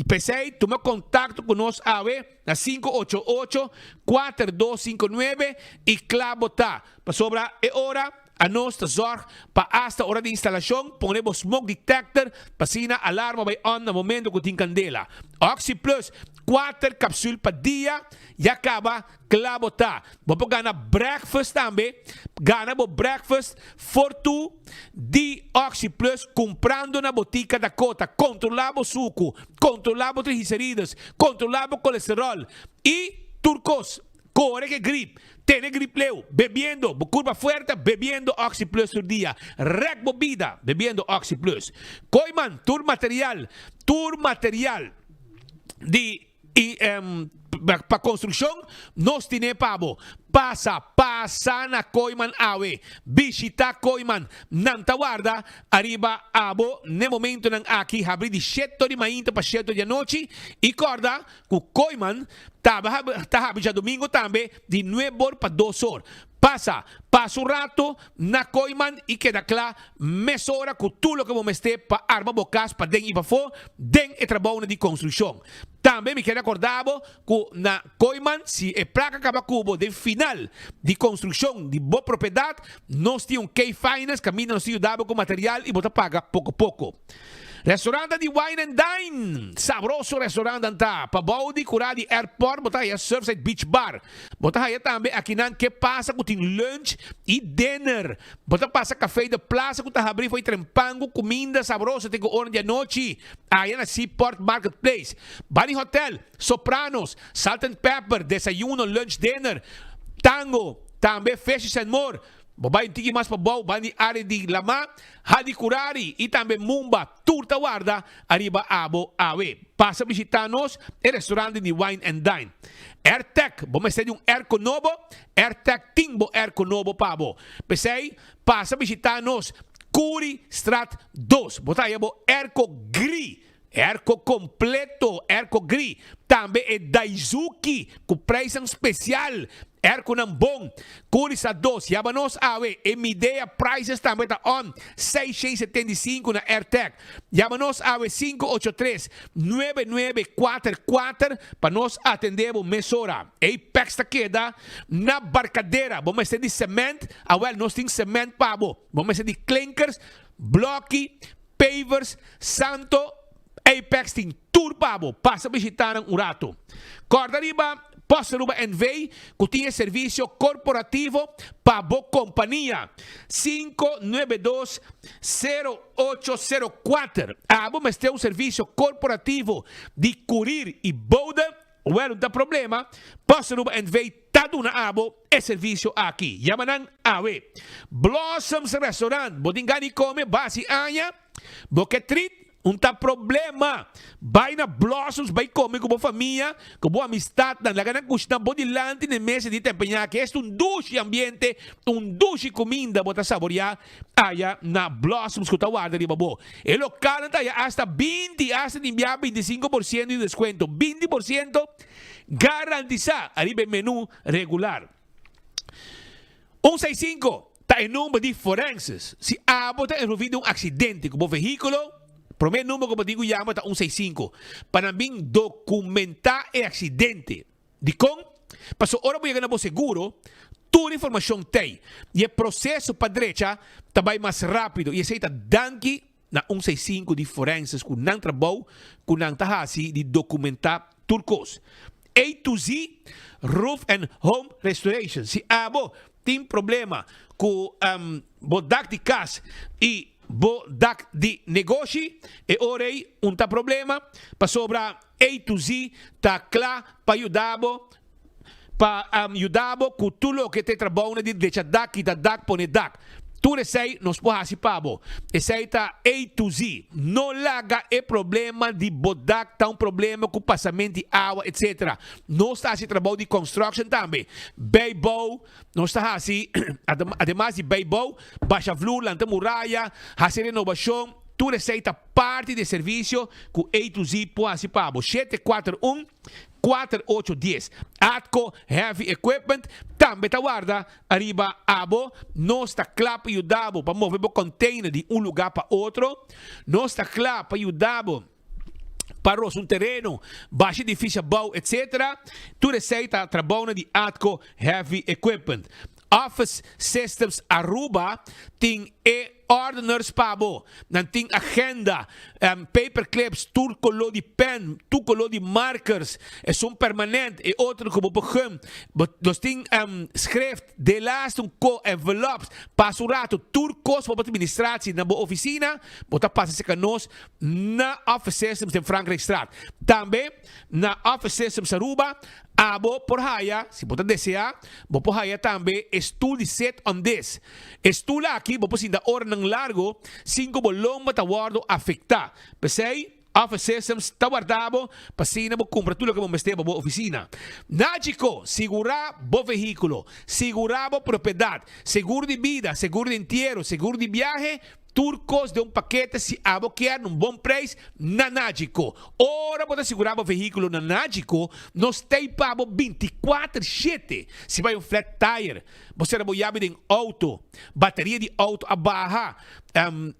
P'esey tuma contacto cu nos awe na 588 4259 y cla bo ta. Pasobra e ora a nos ta zorg pa asta ora di instalashon pone bo smoke detector pa asina alarma bai on na momento ku tin kandela. Oxi Plus, kuater kapsul pa dia, ya kaba kla bo ta. Bo por gana breakfast tambe, gana bo breakfast for tu di Oxi Plus kumprando na Botica Dakota. Kontrolá bo suku, kontrolá bo triglicerides, kontrolá bo kolesterol i tur kos. Kore ke grip, tene grip leu, bebiendo bo kurpa fuerte, bebiendo Oxi Plus tur dia. Rèk bo bida bebiendo Oxi Plus. Kooiman, tur material, tur material di pa konstrukshon nos tine pa bo. Pasa, pasa na Kooiman awe. Bishita Kooiman. Nan ta warda ariba abo n'e momentonan aki habri di sheto di mainta pa sheto di anochi i kòrda Ku Kooiman ta ta habi djadumingu tambe di nuebor pa dos or. Pasa, pasa un rato na Kooiman i keda kla mesora ku tur loke bo mester pa arma bo kas paden i pafó den e trabounan di konstrukshon. Tambe mi kere akorda bo ku na Kooiman si e plaka kaba ku bo den final di konstrukshon di bo propiedat nos tin un K-Finance kaminda nos ta yuda bo ku material i bo ta paga poko poko. Restaurantnan di Wine and Dine, Sabroso restaurantnan ta pabou di kura di airport, bo ta haya Surfside Beach Bar. Bo ta haya tambe akinan Ke Pasa ku tin lunch i dinner. Bo ta pasa Café de Plaza ku ta habri fo'i trempan ku kuminda sabroso te ku ora di anochi aya na Seaport Marketplace. Bani Hotel, Sopranos, Salt and Pepper, desayuno, lunch, dinner, tango, tambe Fishes and More. Bo bai un tiki mas pabou, bai di área di lamá, Hadicurari i tambe Mumba, tur ta warda ariba abo awe. Pasa bishitá nos e restaurante di Wine and Dine. Airtec, bo mester di un airco nobo? Airtec tin bo airco nobo pa bo. P'esei, pasa bishitá nos Curi Straat 2. Bo ta haya bo airco gri Airco completo, airco gri, tambe e Daizuki cu prijsnan special, airconan bon. Curisa 2, yaba nos awe, e Midea prices tambe ta on, 675 na Airtec. Yaba nos awe 583 9944 pa nos atende bo mesora. Apex ta keda na Barcadera, bo mester di cement, awel nos tin cement pa bo. Bo mester di klinkers, bloki, Pavers, Santo, Apex tin tur pa bo. Pasa bishita nan un rato. Corda riba. Post Aruba NV ku tin e servisio korporativo pa bo kompania. 592 0804. Abo mester un servisio korporativo di kurir i bode? Wèl un ta problema, Post Aruba NV ta duna abo e servisio aki. Yama nan awe. Blossoms Restaurant, bo tin gana di kome basi aña? Bo ke trit? Un ta problema. Bai na Blossoms bai come cu bo famia, cu bo amistadnan. Laga nan cushina bo dilanti na e mesa di tempeñaki. Esta un dushi ambiente, un dushi cuminda bo ta saborea aya na Blossoms cu ta warda riba bo. E localnan ta aya hasta 20, hasta tin bia 25 por ciento di descuento. 20 por ciento garantisa ariba e menu regular. 165 ta e number di forenses. Si abo ta envolvi den un accidente cu bo vehiculo, prome number cu bo tin cu yama ta 165 pa nan bin documenta e accidente. Dicon? Pasobra ora bo yega na bo seguro, tur informacion t'ey y e proceso pa drecha ta bay mas rapido y esey ta danki na 165 di forenses cu nan trabou cu nan ta haci di documenta tur cos. A to Z Roof and Home Restoration Si abo tin problema cu bo dak di cas y bo dak di negoshi, e ora ey un ta problema pasobra A to Z ta cla pa yuda bo pa yuda bo ku tur loke ta e trabounan di drecha dak, kita dak, pone dak. Tur esei nos por hasi pa bo. Esei ta A to Z. No laga e problema di bo dak ta un problema ku pasamento di awa etc. Nos ta hasi trabou di construction tambe. Bijbouw nos ta hasi, ademas di bijbouw, basha vloer, lanta muraya, hasi renobashon, tur esei ta parti di e servisio ku A to Z por hasi pa bo. 741. 4 8 dies. Atco Heavy Equipment tambe ta warda ariba abo. Nos ta kla pa yuda bo pa move bo container di un luga pa otro. Nos ta kla pa yuda bo pa rosa un tereno, basha edificio abou, etc. Tur esey ta trabounan di Atco Heavy Equipment. Office Systems Aruba tin e ordeners pa bo. Nan tin agenda, paper clips, tur color di pen, tur color di markers, esun permanent, e otro cu bo por gum. Nos tin schrift, de laatste un co, envelops, pasa un rato, tur cos pa bo administratie na bo oficina, bo ta pasa cerca nos na Office Systems den Frankrijkstraat. Tambe na Office Systems Aruba Abo por haya, si bo ta deseá, bo por haya tambe e stul di sit on this. E stul aki bo por sinta oranan largo sin ku bo lomba ta wòrdu afektá. P'esei, Office Systems ta warda bo pa asina bo kumpra tur loke bo mester pa bo ofisina. Nagico, sigurá bo vehíkulo, sigurá bo propiedat, seguro di bida, seguro di entiero, seguro di biahe, Tur kos den un pakete si abo kier na un bon prijs na Nagico. Ora bo ta sigura bo vehículo na Nagico, nos t'ei pa bo bintikuater shete. Si bai un flat tire, bo sera bo yabi den auto, bateria di auto a baha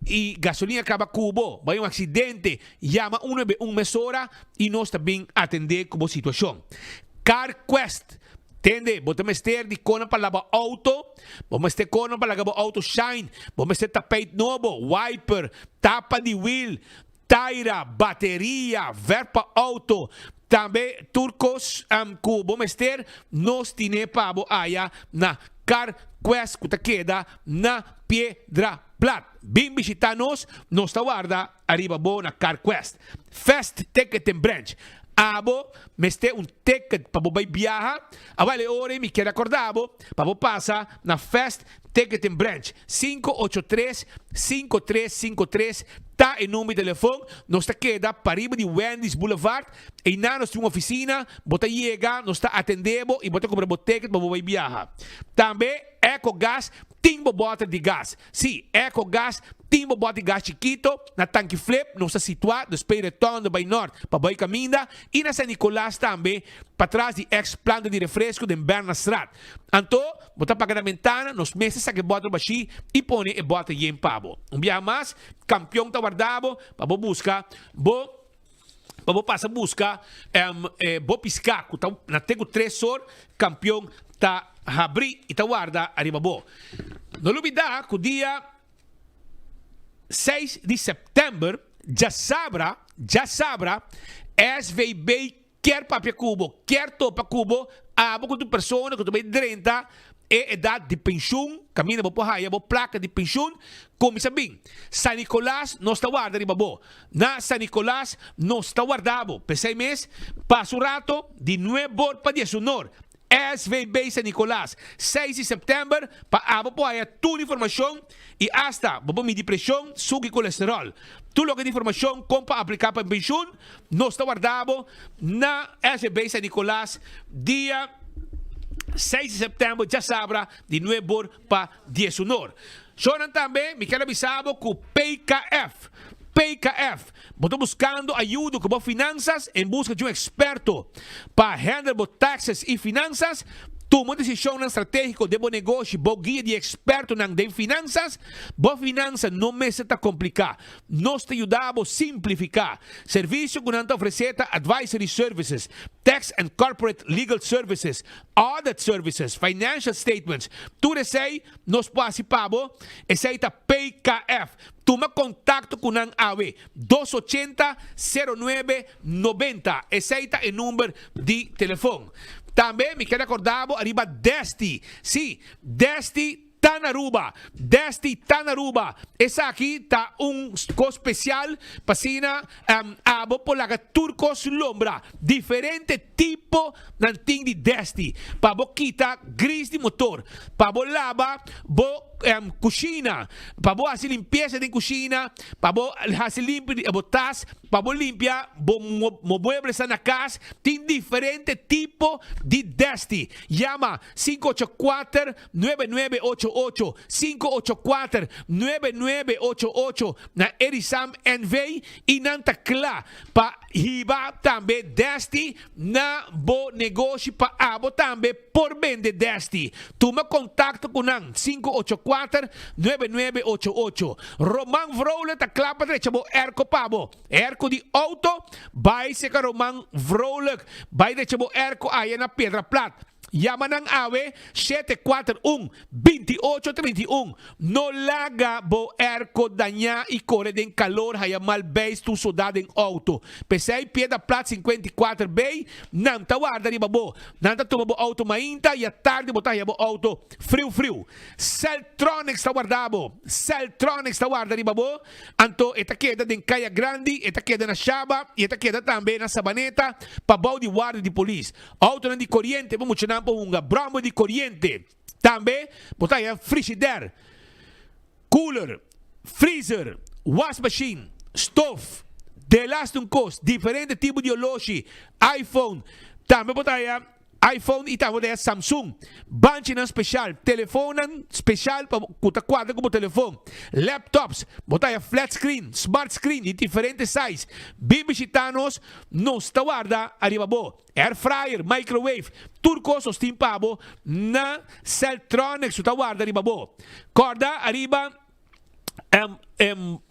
y gasolina a kaba ku bo, bai un aksidente, yama 191 mesora y nos ta bin atende ku bo situashon. CarQuest. Tende, bo ta mester di konan pa laba auto, bo mester konan pa laga bo auto shine, bo mester tapijt nobo, wiper, tapa di wiel, taira, bateria, verf pa auto, tambe tur kos ku bo mester, nos tine pa bo aya na Car Quest ku ta keda na Piedra Plat. Bin bishita nos, nos ta warda ariba bo na Car Quest. Fast Ticketing Branch. Abo mester un ticket pa bo bai biaha? Awel e ora ei mi kier acorda bo pa bo pasa na Fast Ticketing Branch. 583 5353 ta e number di telefon. Nos ta keda pariba di Wendy's Boulevard. Einan nos tin un oficina. Bo ta yega, nos ta atende bo y bo ta cumpra bo ticket pa bo bai biaha. Tambe Ecogas tin bo boter di gas. Sí, Ecogas tin bo bòt di gas chikito na Tanki Flip, nos ta situá despues retondo bai nòrt pa bai kaminda i na San Nicolas tambe patras di ex planta di refresco den Bernardstraat. Anto, bo ta paga na bentana, nos mes ta saka e bòter bashí i pone e bòter yen pa bo. Un biaha mas, Kampion ta warda bo pa bo buska bo pa bo pasa buska e bo piská ku ta na te ku tres or Kampion ta habrí i ta warda ariba bo. No lubidá ku dia 6 di sèptèmber djasabra djasabra SVB. Kier papia ku bo, kier topa ku bo, abo ku tu persona ku ta bai drenta e edat di penshun, kaminda bo por haya bo plaka di penshun, kuminsá bin. San Nicolas nos ta warda riba bo. Na San Nicolas nos ta warda bo. P'esei mes, pasa un rato di nuebor pa diesunor, SVB San Nicolas, seis di sèptèmber, pa abo por haya tur informashon i asta bo por midi preshon, suku i kolesteròl. Tur loke di informashon kon pa apliká pa penshun, nos ta warda bo na SVB San Nicolas dia seis di sèptèmber djasabra di nuebor pa diesunor. Shownan tambe mi kier a bisa bo ku PKF, PKF, bo ta buskando ayudo ku bo finansas en buska di un eksperto pa handle bo taxes i finansas, tuma desishonnan stratégiko den bo negoshi bou guia di ekspertonan den finansas. Bo finansa no mester ta kompliká. Nos ta yuda bo simplifiká. Servisio ku nan ta ofresé ta advisory services, tax and corporate legal services, audit services, financial statements, tur esei nos por hasi pa bo, esei ta PKF. Tuma kontakto ku nan awe, dos ochenta, sero nuebe, nobenta, esei ta e number di telefon. Tambe mi ke rekorda bo ariba Desti, si, Desti ta na Aruba, Desti ta na Aruba, esaki ta un kos spesial pa asina abo por laga tur kos lombra, diferente tipo nan tin di Desti, pa bo kita gris di motor, pa bo laba bo kushina, pa bo hasi limpiesa den kushina, pa bo hasi limpi bo tas, Pa bo limpia bo mueblesnan na kas tin diferente tipo di desti. Yama sinku ocho kuater, nuebe nuebe ocho ocho, sinku ocho kuater, nuebe nuebe ocho ocho na Erisam NV i nan ta kla pa hiba tambe desti na bo negoshi pa abo tambe por bende desti. Tuma kontakto ku nan sinku ocho kuater, nuebe nuebe ocho ocho. Roman Vrolijk ta kla pa drecha bo erko pa bo. Erko di outo, bai seka Roman Vrolijk. Bai drecha bo erko aya na Piedra Plat. Yama nan awe shete kuater un, binti ocho trinta i un. No laga bo erko dañá i kore den kalor haya mal beis tur sodá den outo. P'esei Piedra Plat 54 B nan ta warda riba bo. Nan ta tuma bo outo mainta i atardi bo ta haya bo outo friu friu. Celtronics ta warda bo. Celtronics ta warda riba bo. Anto e ta keda den Kaya Grandi, e ta keda na Shaba i e ta keda tambe na Sabaneta pa bou di warda di polis. Outonan di koriente bo muchanan por hunga bromber di koriente. Tambe bo ta haya frishider, cooler, freezer, wasmachine, stof, delaste un kos, diferente tipo di oloshi, iPhone. Tambe bo ta haya iPhone y tambe bo ta haya Samsung. Banchinan special, telefonnan special pa cu ta cuadra cu bo telefon, laptops, bo ta haya flat screen, smart screen di diferente size. Bin bishita nos, nos ta warda ariba bo. Air fryer, microwave, tur cos nos tin pa bo na Celtronics cu ta warda riba bo. Corda ariba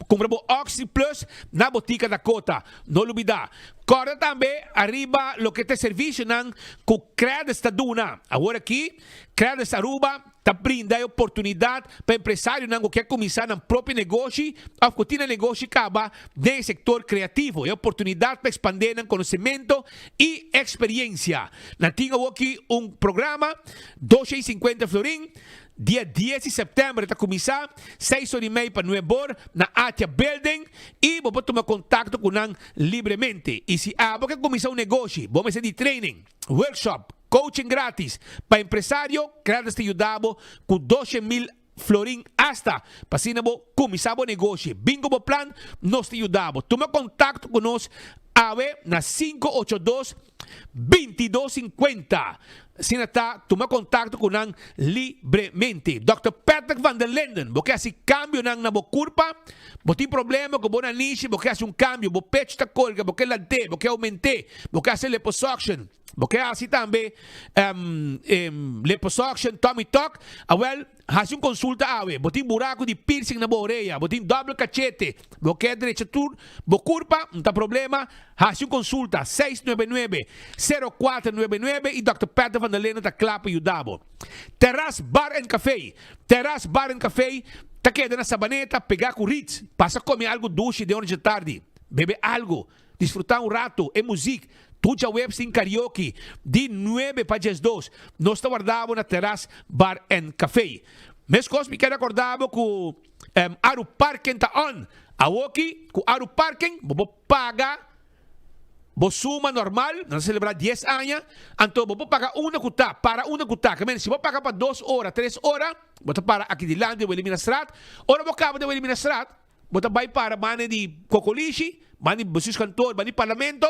Cumpra bo Oxy Plus na Botica Dakota. No lubida. Corda tambe ariba loke ta e servicionan cu Credis ta duna. Awor aki Credis Aruba ta brinda e oportunidad pa empresarionan cu kier cuminsa nan propio negoshi of cu tin nan negoshi caba den e sector creativo. E oportunidad pa expande nan conocemento y experiencia. Nan tin awor aki un programa, 250 florin. Dia dies di sèptèmber ta kuminsá, seis or i mei pa nuebor na Atia Building i bo por tuma kontakto ku nan libremente. I si abo ke kuminsá un negoshi, bo mester di training, workshop, coaching gratis pa empresario, Credits ta yuda bo ku 200,000 florin asta pa asina bo kuminsá bo negoshi. Bin ku bo plan, nos ta yuda bo. Tuma kontakto ku nos awe na 582. 22 50. Asina ta, tuma kontakto ku nan libremente. Dòkter Patrick van der Linden, bo ke hasi kambionan na bo kurpa? Bo tin problema ku bo nanishi, bo ke hasi un kambio, bo pechu ta kolga, bo ke lant'é, bo ke oument'é, bo ke hasi liposuction, bo ke hasi tambe liposuction, tummy tuck, awèl, Hasi un konsulta awe. Bo tin buraku di piercing na bo orea, bo tin dòbel kachete, bo ke drecha tur bo kurpa, no ta problema, hasi un konsulta seis nuebe nuebe, sero kuater nuebe nuebe i Dòkter Peter van der Linden ta kla pa yuda bo. Terras Bar and Café Terras Bar and Café ta keda na Sabaneta pegá ku Ritz. Pasa kome algu dushi den ora dje tardi, bebe algu, disfrutá un ratu e muzik. Tur djaweps tin karaoke di nuebe pa diesdos. Nos ta warda bo na Terras Bar and Café. Meskos mi kier rakorda bo ku Aru Parken ta on. Awoki ku Aru Parken bo por paga bo suma normal, nan ta selebrá dies aña, anto bo por paga unda ku ta, para unda ku ta. Ke si bo paga pa dos ora, tres ora, bo ta para aki dilanti di Wilhelminastraat. Ora bo kaba di Wilhelminastraat, bo ta bai para banda di Kokolishi, banda di Bestuurskantoor, banda di Parlamento,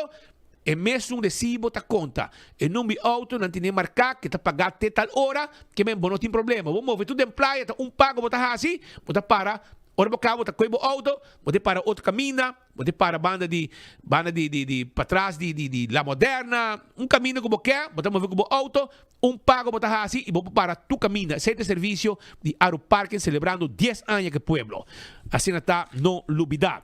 e mesun resibo ta konta. E number di outo nan tene marká ke ta pagá te tal ora, ke men bo no tin problema. Bo move tur den playa, ta un pago bo ta hasi, bo ta para, ora bo kaba bo ta kohe bo outo, bo ta para otro kaminda. Bo tin para banda di banda di di di patras di di di La Moderna, un kaminda ku bo ke, bo ta move ku bo outo, un pago bo ta hasi i bo por para tur kaminda. Esei ta e servisio di Aru Parking selebrando dies aña ku e pueblo. Asina ta, no lubida.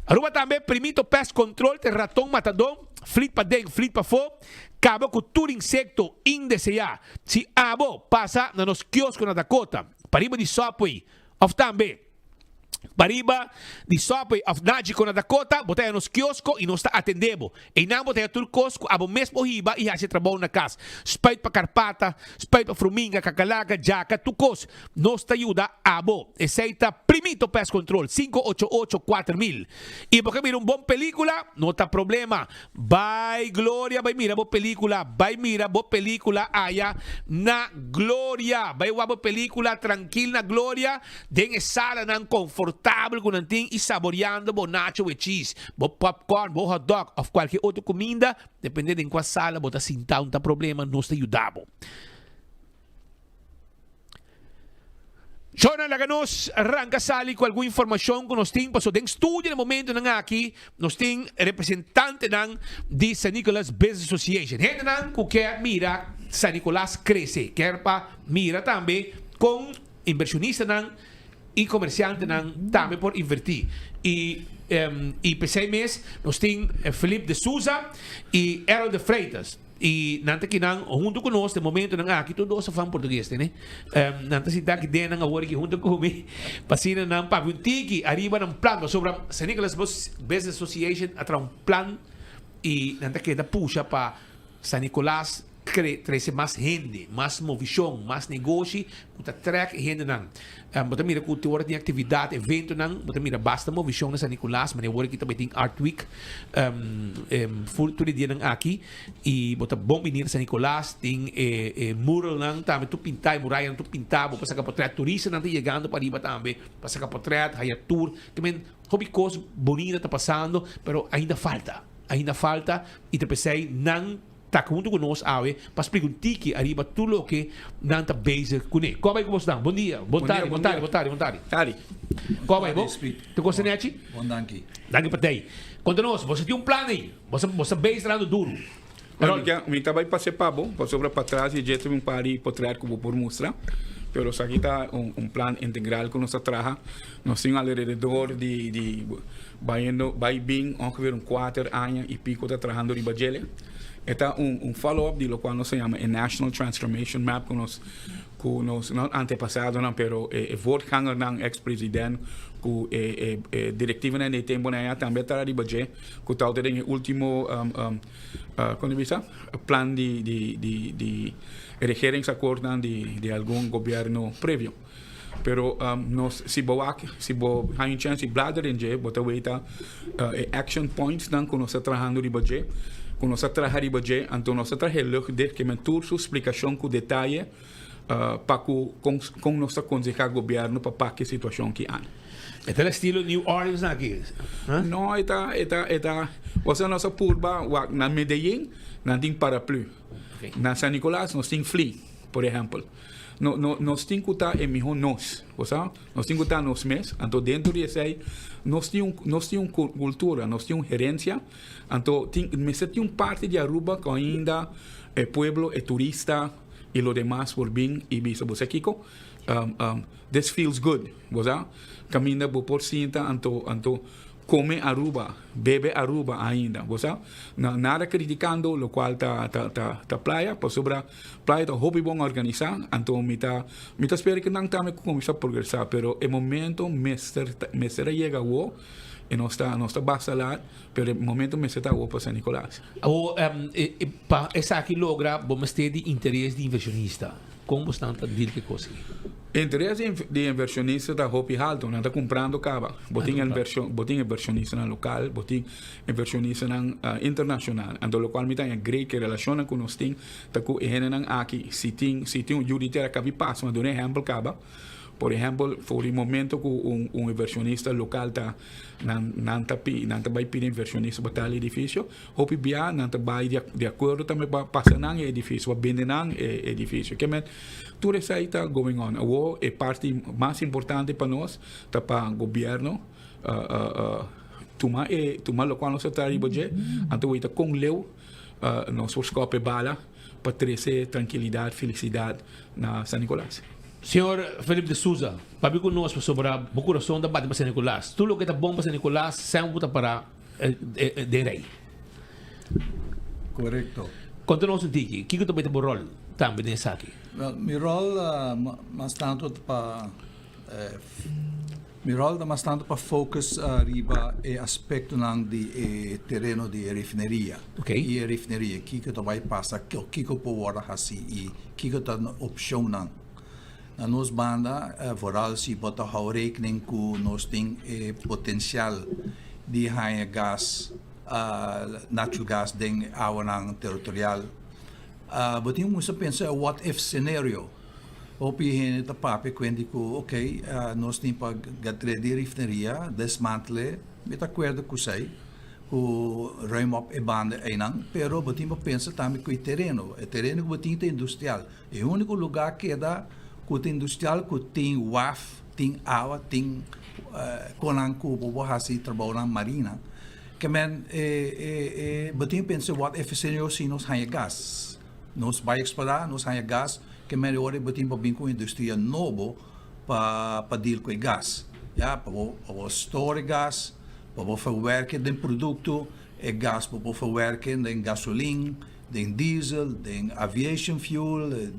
Aruba tambe Primito Pest Control ta e raton matadó, flit paden, flit pafó, kaba ku tur insekto indeseá. Si abo pasa na nos kiosko na Dakota, pariba di Subway òf tambe. Pariba di Subway of Nagico na Dakota, bo ta haña nos kiosko i nos ta atendé bo. Einan bo ta haña tur kos ku abo mes por hiba i hasi e trabou na kas. Spuit pa karpata, spuit pa fruminga, kakalaka, djaka, tur kos. Nos ta yuda abo. Esei ta Primito Pest Control, 588 4000. I bo ke mira un bon pelikula? No ta problema. Bai Gloria bai mira bo pelicula bai mira bo pelicula aya na Gloria bai wak bo pelicula trankil na Gloria den e salanan confortabel cu nan tin y saboreando bo nacho with cheese bo popcorn bo hotdog of cualkier otro cuminda depende den cua sala bo ta sinta un ta problema nos ta yuda bo. Shona, laga nos ranka sali ku algun informashon ku nos tin, paso den studio na momentonan aki nos tin representantenan di San Nicolas Business Association, hendenan ku kier mira San Nicolas krese, kier pa mira tambe kon inbershonistanan i komersiantenan tambe por invertí. I i p'esei mes nos tin Philip de Souza i Errol de Freitas. I nan ta kinan huntu ku nos den momentonan aki, tur dos ta fan portugues tene. Nan ta sinta aki den nan awor aki huntu ku mi, pa asina nan papia un tiki ariba nan plan, pasobra San Nicolas Business Association a traha un plan i nan ta keda pusha pa San Nicolas kre trese mas hende, mas movishon, mas negoshi ku ta trèk e hendenan. Bo ta mira ku te ora tin aktividat, eventonan, bo ta mira basta movishon na San Nicolas, manera awor aki tambe tin Art Week ful tur e dianan aki i bo ta bon bini na San Nicolas, tin e e muralnan tambe tur pintá, e murayanan tur pintá, bo por saka potrèt, turistanan ta yegando pariba tambe pa saka potrèt, haya tur, te men hopi kos bonita ta pasando, pero ainda falta, ainda falta i ta p'esei nan. Ta huntu ku nos awe pa splika un tiki ariba tur loke nan ta bezig kuné. Kòb bai ku bosnan? Bon dia, bon tardi, bon tardi, bon tardi, bon tardi. Tardi. Kòb bai bo? Tur kos ta nechi? Bon danki. Danki pa tei. Konta nos, boso tin un plan ei? Boso boso ta bezig trahando duru. Bueno, mi ta mi ta bai pase pa bo, pasobra patras di dje tin un par di potret ku bo por mustra. Pero esaki ta un un plan integral ku nos ta traha. Nos tin alrededor di di Bayendo bay bin ongeveer un kuater aña y pico ta trahando riba djele. E ta un un follow up di locual nos ta yama e National Transformation Map cu nos cu nos no antepasadonan pero e e voortgangernan ex president cu e e e directivanan di e temponan aya tambe a traha riba dje cu ta den e ultimo con ta bisa plan di di di di regeringsakkoordnan di di algun gobierno previo. Pero nos si bo wak, si bo haña un chance di blader den dje, bo ta weta e action points nan ku nos ta trahando riba dje, ku nos a traha riba dje, anto nos a traha e luchtdicht ke men tur su splikashon ku detaye pa ku kon kon nos ta konsehá gobièrnu pa pak e situashon ki an. E ta estilo New Orleans nan aki? No, e ta e ta e ta, osea nos a purba wak na Medellin nan tin paraplu, na San Nicolas nos tin fli, por ehèmpel. No, no, nos tin ku ta e mihó nos, bo sa? Nos tin ku ta nos mes, anto dentro di esei nos tin un, nos tin un kultura, nos tin un herensia, anto tin, mester tin un parti di Aruba ku ainda e pueblo, e turista i lo demas por bin i bisa, bo sa kiko? This feels good, bo sa? Kaminda bo por sinta anto, anto Come Aruba, bebe Aruba ainda, bo sa? Na, nada criticando locual ta, ta, ta, ta playa, pasobra playa ta hopi bon organisa, anto mi ta, mi ta spera cu nan tambe cuminsa progresa, pero e momento mester, mester a yega awo. Y nos ta nos ta basta laat, pero e momento mester ta awor pa San Nicolas. Awor, pa esaki logra bo mester di interes di inversionista. Con bosnan ta deal cu e cos aki? Interes di inversionista ta hopi halto, nan ta cumprando caba. Bo tin inversion, bo tin inversionistanan local, bo tin inversionistanan internacional. Anto locual mi ta haña great cu e relacionnan cu nos tin ta cu e hendenan aki, si tin si tin un yu di tera cabi pasa, mi a duna un ehempel caba. Por ehempel, for di momento cu un un inversionista local ta nan nan ta pi nan ta bay pidi inversionista pa tal edificio, hopi bia nan ta bay di di acuerdo tambe pa pasa nan e edificio, pa bende nan e edificio. Ke men tur esey ta going on. Awor e parti mas importante pa nos ta pa gobierno tuma e tuma locual nos ta traha riba dje, anto wou ta con leu nos por scop e bala pa trece trankilidad, felicidad na San Nicolas. Señor Philip de Souza, papia cu nos pasobra bo curason ta bati pa San Nicolas. Tur loke ta bon pa San Nicolas semper bo ta para den rey. Corecto. Conta nos un tiki, kico ta bay ta bo rol tambe den esaki? Wel, mi rol mas tanto ta pa Mi ròl ta mas tantu pa focus riba e aspektonan di e tereno di e refineria i e refineria, kiko ta bai pasa, kiko por wòrdu hasi i kiko ta opshonnan. Na nos banda, vooral si bo ta hou rekening ku nos tin e potensial di haña gas, natural gas den awanan teritorial, bo tin ku kuminsá pensa e what if scenario. Hopi hende ta papia kuenti ku ok, nos tin pa gatre di rifneria, desmantle, mi ta akuerdo ku esei, ku ruim op e banda einan, pero bo tin pa pensa tambe ku e tereno, e tereno ku bo tin ta industrial, e uniko lugar keda ku ta industrial ku tin waf, tin awa, tin konan ku bo por hasi trabounan marina, ke men bo tin pensa what if si nos haña gas. Nos bai eksplorá, nos haña gas, ke meri ora bo tin pa bin ku un industria nobo pa pa deal ku e gas. Ya, pa bo pa bo store e gas, pa bo verwerke den produkto, e gas bo por verwerke den gasolin, den diesel, den aviation fuel,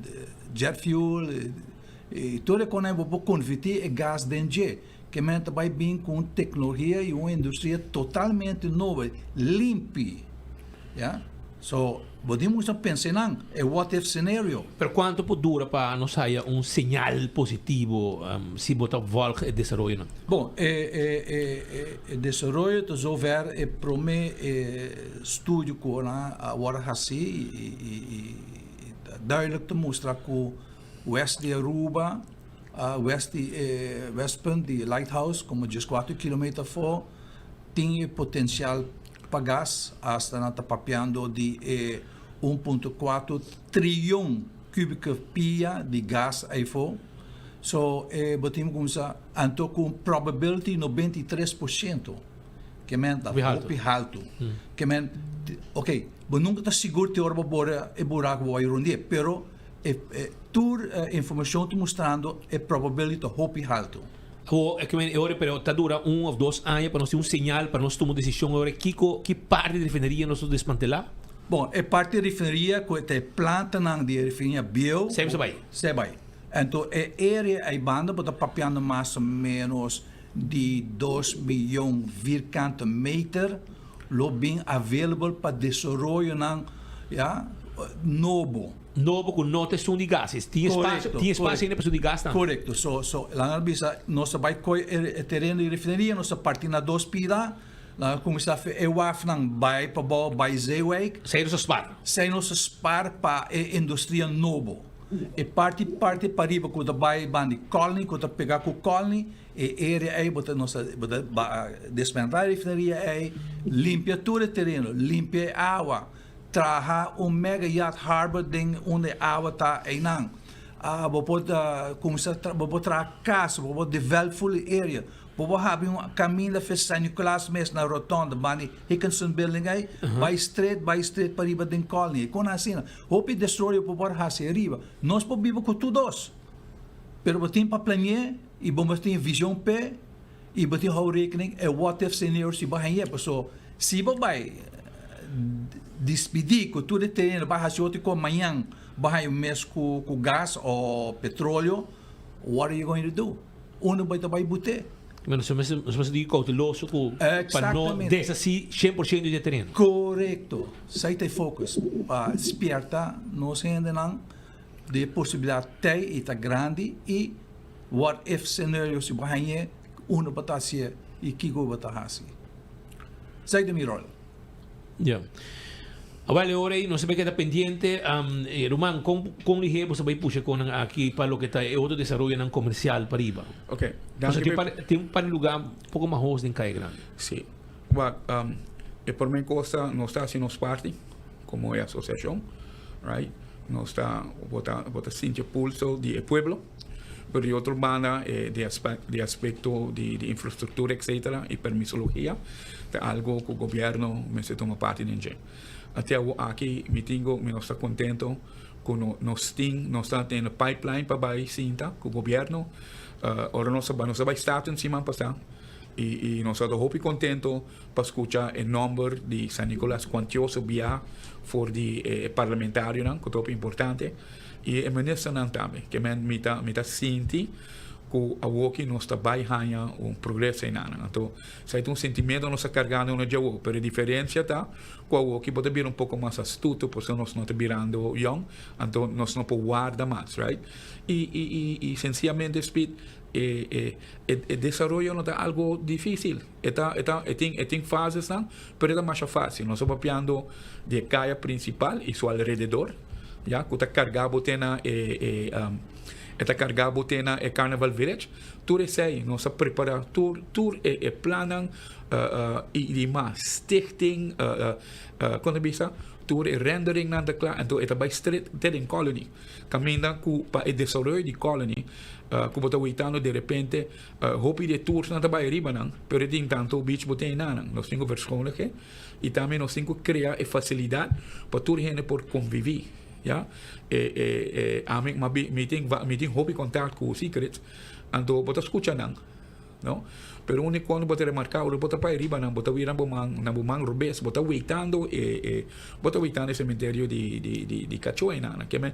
jet fuel, i tur e konai bo por konvertí e gas den dje. Ke meri ta bai bin ku un teknologia i un industria totalmente nobo, limpi. Ya. So, bo tin mucha pensa nan, e what if scenario. Pero cuanto por dura pa nos haya un señal positivo si bo ta volg e desaroyonan? Bon, e e e e desaroyo ta zover e prome e studio cu nan a worde haci y y y ta duidelijk ta mustra cu west di Aruba, west di e westpunt di lighthouse como diescuatro kilometer afo tin e potencial Pa gas, hasta nan ta papiando di e un punto kuater triyon kubike pia di gas ayfo. So e bo tin kuminsa anto ku un probability 93%, ke men ta hopi haltu. Ke men, ok, bo nunka ta sigur te ora bo bora e buraku bo bai rond'é, pero e tur informashon ta mustrando e probability ta hopi haltu. Awor, e kimen e ora pero ta dura un of dos aña pa nos tin un señal pa nos tuma un desishon e ora kiko ki parti di refineria nos lo desmantelá? Bon, e parti di refineria ku ta e plantanan di e refineria bieu. Sey sa bai. Sey bai. Anto e area ei banda bo ta papiando mas o menos di dos miyon vierkante meter lo bin available pa desaroyonan ya nobo. Nobo ku no ta esun di gas. Tin espasio, tin espasio ainda pa esun di gas tambe. Korekto. So, so lan a bisa nos ta bai koi e tereno di refineria, nos ta parti na dos pida, lan a kuminsá fe e wafnan bai pabou bai Zeewijk. Sei nos a spar. Sei nos a spar pa e industria nobo. E parti parti pariba ku ta bai bandi Colony, ku ta pega ku Colony, e area ei bo ta nos ta bo ta desmantelá e refineria ei, limpia tur e tereno, limpia e awa. Traha un mega yacht harbor den unda e awa ta einan. Bo por cuminsa bo por traha cas, bo por develop full e area. Bo por habri un caminda fe San Nicolas mes na rotonde banda di Hickinson building ei, bay straight bay straight pariba den Colony. E con asina. Hopi destroyo bo por haci ariba. Nos por biba cu tur dos. Pero bo tin pa planie y bo mester tin vision p'e y bo tin hou rekening e what if scenario si bo hañ'e. Paso si bo bay dispidí ku tur e tereno bai hasi otro kos mañan bo haña un mes ku gas o petroleo, what are you going to do? Unda bo ta bai but'é? Nos mester nos mester di cauteloso cu pa no deshaci 100% di e tereno. Corecto. Esey ta e focus, pa spierta nos hendenan di e posibilidad tey y ta grandi y what if scenario si bo hañ'e unda bo ta haci'e y kico bo ta haci. Esey ta mi rol. Ya. Awel e ora ei nos a bai keda pendiente. Ruman, kon kon lihé boso bai pusha konnan aki pa loke ta e otro desaroyonan komersial pariba? Ok, danki. Tin par tin par lugá poko mahos den Kaya Grandi. Sí. Wak, e promé kos ta nos ta hasi nos parti komo e asosiashon, right? Nos ta bo ta bo ta sinti e pulso di e pueblo. Pero di otro banda e di di aspecto di di infrastructura etcetera y permisologia ta algo cu gobierno mester tuma parti den dje. Ate awo aki mi tin cu mi nos ta contento cu no nos tin nos ta den e pipeline pa bay sinta cu gobierno ora nos a bay nos a bay Staten siman pasa y y nos a ta hopi contento pa scucha e nomber di San Nicolas cuantioso bia for di e parlamentarionan cu ta hopi importante. I e ministernan tambe. Ke men mi ta mi ta sinti ku awoki nos ta bai haña un progreso einanan. Anto esei ta un sentimiento nos ta kargando na djawo, pero e diferensia ta ku awoki bo ta bira un poko mas astuto pasobra nos no ta birando yòn, anto nos no por warda mas, right? I i i i sensiyamente Speed e e e desaroyo no ta algo difisil. E ta e ta e tin e tin fasesnan, pero e ta masha fácil. Nos ta papiando di e kaya prinsipal i su alrededor, ya, ku ta kargá bo te na e e e ta kargá bo te na e Carnival Village. Tur esei nos a prepará tur tur e e plannan i di mas stichting kon ta bisa tur e renderingnan ta kla, anto e ta bai stret te den Colony. Kaminda ku pa e desaroyo di Colony ku bo ta weitando derepente Hopi di e toersnan ta bai riba nan, pero e tin tanto beach bo tin einanan. Nos tin ku verschoonlijk e i tambe nos tin ku krea e fasilidat pa tur hende por konviví, ya. E e e ami ma bi mi tin mi tin hopi kontakt ku Secrets, anto bo ta skucha nan, no. Pero uni kuando bo ta remarká ora bo ta bai riba nan bo ta wira bo man na bo man robes bo ta weitando e e bo ta weitando e sementerio di di di di kachó einanan. Ke men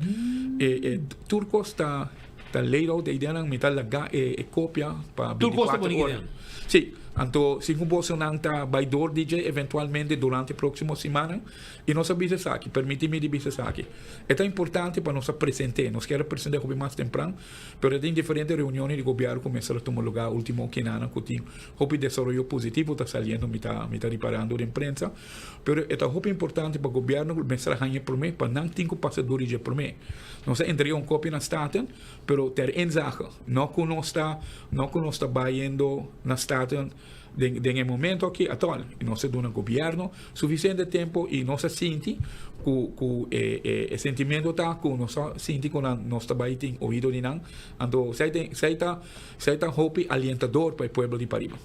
e e tur kos ta. Ta laid out e ideanan, mi ta laga e copia pa Tur cos ta 24 poni ora. idea. Sí, anto si cu bosonan ta bay door di dje eventualmente durante proximo simannan y nos a bisa esaki, permiti mi di bisa esaki. E ta importante pa nos a presente, nos kier a presente hopi mas tempran, pero tin diferente reuniones di gobierno cu mester a tuma lugar ultimo kinanan cu tin hopi desaroyo positivo ta saliendo mi ta mi ta riparando den prensa. Pero e ta hopi importante pa gobierno mester a haña e prome pa nan tin cu pasa dor di dje prome. Nos a entrega un copia na Staten, pero ter inzage. No cu nos ta, no cu nos ta bayendo na Staten den, den e momento aki atol. Y nos a duna gobierno suficiente tempo y nos a sinti cu, cu e, e, e sentimento ta cu nos a sinti cu nan, nos ta bay tin oido di nan. Anto, esey ta, esey ta, esey ta hopi alientador pa e pueblo di pariba.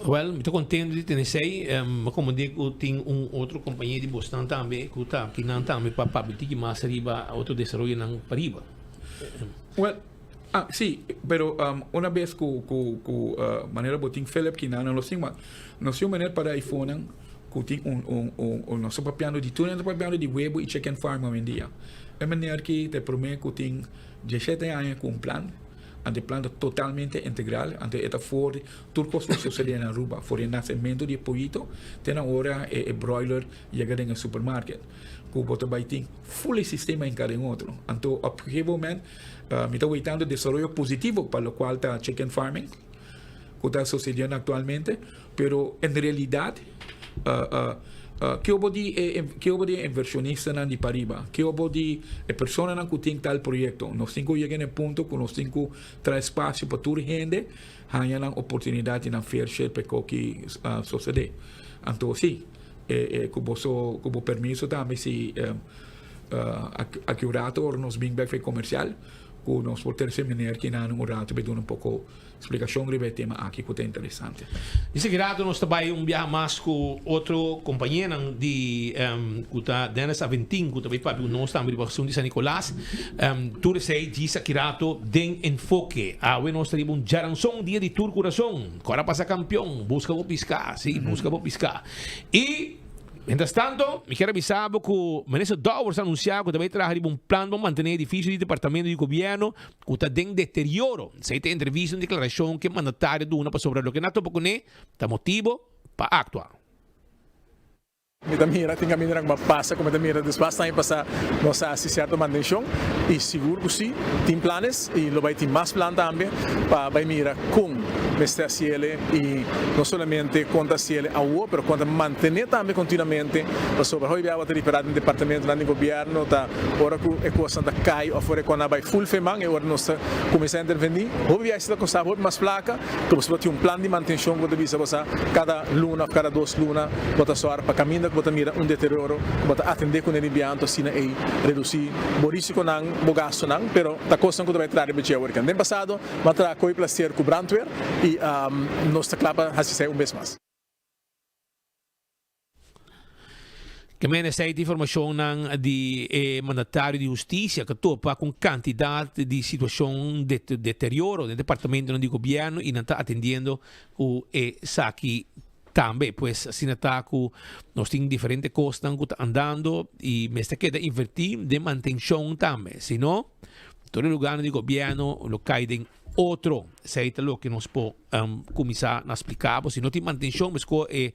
Wel, mi ta contento di tene esey. Mi a comprende cu tin un otro compañía di bosnan tambe cu ta aki nan tambe pa papia tiki mas riba otro desaroyonan pariba. Wel, ah, si, pero una bes cu, cu, cu manera bo tin Philip ki nan lo sin, ma nos tin un manera para iPhonenan cu tin un, un, un, un, nos ta papiando di tur hende ta papiando di webo y chicken farm hoy-en-dia. E manera ki ta e prome cu tin diesshete aña cu un plan, anto e plan ta totalmente integral, anto e ta for di Tur kos lo sucede na Aruba, for e nacemento di e pollito te na ora e broiler yega den e supermarket. Cu bo ta bay tin full e sistema hinca den otro. Anto op gegeven moment mi ta weitando desaroyo positivo pa locual ta chicken farming cu ta sucediendo actualmente, pero en realidad Ke bo di e ke bo di e inversionistanan di pariba? Ke bo di e personanan ku tin tal proyekto? Nos tin ku yega na e punto ku nos tin ku traha espasio pa tur hende haña nan oportunidat i nan fair share pa e koki sosodé. Anto si, e e ku boso ku bo permiso tambe si aki un rato ora nos bin bek for e komersial ku nos por trese meneer kinan un rato pa e duna un poko Splikashon riba e tema aki ku ta interesante. Di seki rato nos ta bai un biaha mas ku otro kompañenan di ku ta Dennis Aventin ku ta bai papia ku nos tambe riba asuntu di San Nicolas. Tur esei djis aki rato den Enfoke. Awe nos ta riba un djaranson dia di tur kurason. Kora pasa kampion, buska bo piská, si, buska bo piská. I. Mientras tanto, mi kier a bisa bo cu Minister Dowers a anuncia cu ta bay traha riba un plan pa mantene edificio di departamento di gobierno cu ta den deterioro. Esey ta entrevista un declaracion cu e mandatario duna pasobra loke nan a topa cune ta motibo pa actua. Mi ta mira tin kamindanan ku a pasa ku mi ta mira despues aña pasá nos a hasi sierto mantenshon i sigur ku si tin planes i lo bai tin mas plan tambe pa bai mira kon mester hasi ele i no solamente kon ta hasi ele awo pero kon ta mantené tambe kontinuamente pasobra hopi biaha bo ta ripará den departamentonan di gobièrnu ta ora ku e kosnan ta kai òf ora e kosnan a bai ful feman e ora nos ta kuminsá intervení hopi biaha esei ta kosta hopi mas plaka. Ku bo tin un plan di mantenshon ku bo ta bisa bo sa kada luna òf kada dos luna bo ta sòru pa kaminda ku bo ta mira un deterioro ku bo ta atendé kuné di biantu asina ei redusí bo risikonan, bo gastunan, pero ta kosnan ku ta bai traha riba dje awor. Den pasado bo a traha koe plaser ku brandweer i nos ta kla pa hasi esei un bes mas. Ke mene esei ta informashonnan di e mandatario di hustisia ku topa ku un kantidat di situashon deterioro den departamentonan di gobièrnu i nan ta atendiendo ku esaki tambe. Pues asina ta ku nos tin diferente kosnan ku ta andando i mester keda invertí den mantenshon tambe. Si no, tur e lugarnan di gobièrnu lo kai den otro. Esei ta loke nos por kuminsá na splika bo. Si no tin mantenshon, meskor e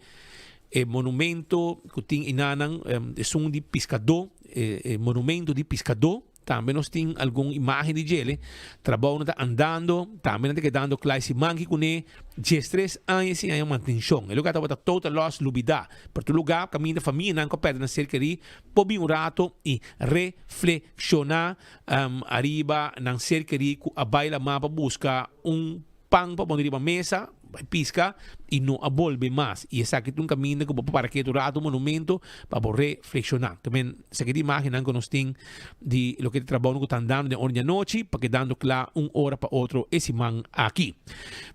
E monumento ku tin inanan esun di piskadó, e monumento di piskadó, tambe nos tin algun imágen di djele. Trabounan ta andando, tambe nan ta kedando kla e siman aki kuné diestres aña sin haña mantenshon. E lugá tabata total loss, lubidá. Pero tur lugá kaminda famianan ku a pèrdè nan ser kerí por bin un rato i reflekshoná ariba nan ser kerí ku a bai lamá pa buska un Pan pa pone riba mesa, bai pisca y no a bolbe mas. Y esaki ta un caminda cu bo por para ketu rato, un monumento pa bo reflexiona. Ta men esaki ta imagennan cu nos tin di loke ta trabounan cu ta andando den ora di anochi pa kedando cla un ora pa otro e siman aki.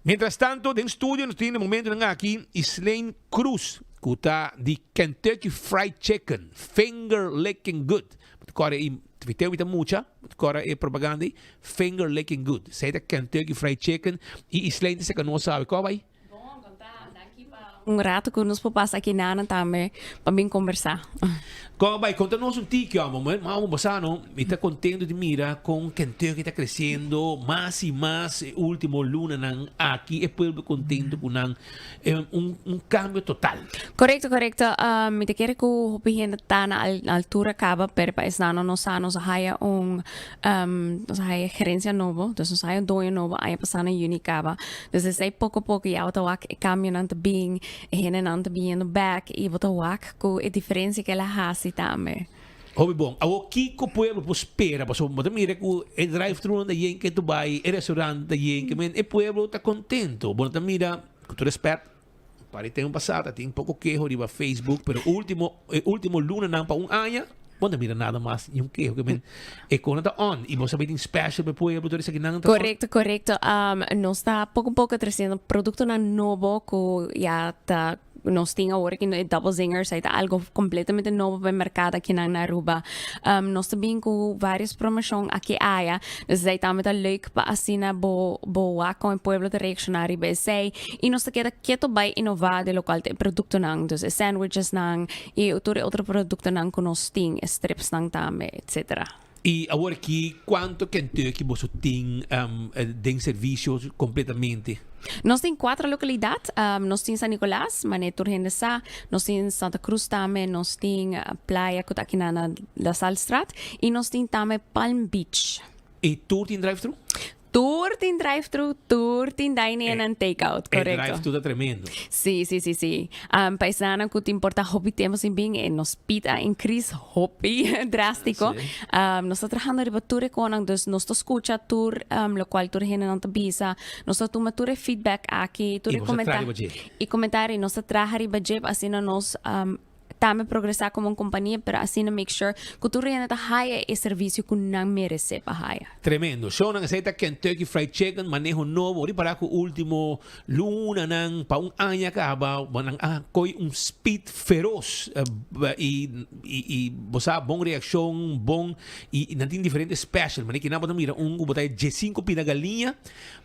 Mientras tanto den studio nos tin den momentonan aki Islaine Cruz cu ta di Kentucky Fried Chicken, Finger Licking Good. Bo ta corda e video mi ta mucha, bo ta corda e propaganda ei? Finger licking good. Esei ta Kentucky Fried Chicken y Islaine ta seca nos sabe. Con bay? Bon, conta. Danki pa un rato cu nos por pasa aki nana tambe pa bin conversa. Con bay? Conta nos un tiki, amo. Mamo, bo sa no, mi ta contento di mira con Kentucky ta creciendo mas y mas e ultimo lunanan aki. E pueblo contento cu nan. Un, un cambio total. Correcto, correcto. Mi ta kere cu hopi hende ta na altura caba, pero pa esnan no sa, nos a haya un Nos a haya gerencia nobo, dus nos a haya un doño nobo aña pasá na juni kaba. Dus esei poko poko ya bo ta wak e kambionan ta bin, e hendenan ta biniendo bek i bo ta wak ku e diferensia ku el a hasi tambe. Hopi bon. Awor kiko pueblo por spera? Pasobra bo ta mira ku e drive-thru-nan ta yen ke tur bai, e restaurant ta yen ke men, e pueblo ta kontento. Bo no ta mira, ku tur respèt, Para e tempo pasá ta tin poko keho riba Facebook, pero último, e último lunanan pa un aña, bo no ta mira nada mas ni un keho. Ke men, e kona ta on i bo sa tin special pa e pueblo, tur esakinan ta on. Korekto, korekto. Nos ta poko poko tresiendo produktonan nobo ku ya ta nos tin awor aki, e double zingers, ei ta algo kompletamente nobo pa e merkado akinan na Aruba. Nos ta bin ku varios promoshon aki aya, dus esei tambe ta leuk pa asina bo bo wak kon e pueblo ta reakshoná riba esei. I nos ta keda keto bai inová den lokual ta e produktonan, dus e sandwichesnan i tur e otro produktonan ku nos tin, e stripsnan tambe, etsetera. I awor aki kuantu Kentucky boso tin den servisio kompletamente? Nos tin kuater lokalidat. Nos tin San Nicolas, manera tur hende sa. Nos tin Santa Cruz tambe, nos tin Playa ku ta aki na La Salstraat i nos tin tambe Palm Beach. I tur tin drive-thru? Tur tin drive-thru, tur tin dine-in en take-out, E korekto. drive-thru ta tremendo. Sí, sí, sí, sí. Um, pa esnan ku tin por ta hopi tempu sin bin, e nos speed a increase hopi drástiko. Sí. Um, nos ta trahando riba tur e konan, dus nos ta skucha tur um, lokual tur hendenan ta bisa. Nos ta tuma tur e feedback aki, tur I e bo sa traha komenta- riba dje. i komentario, nos ta traha riba dje, pa asina nos um, Tambe progresá komo un kompania, pero asina make sure ku tur hende ta haya e servisio ku nan meresé pa haya. Tremendo. Shownan esei ta Kentucky Fried Chicken, maneho nobo. Ripará ku último lunanan pa un aña kaba nan a koi un speed feros i i bo sa bon reakshon, bon i nan tin diferente special. Manera kinan bo ta mira un ku bo ta haya diesinko pida galiña,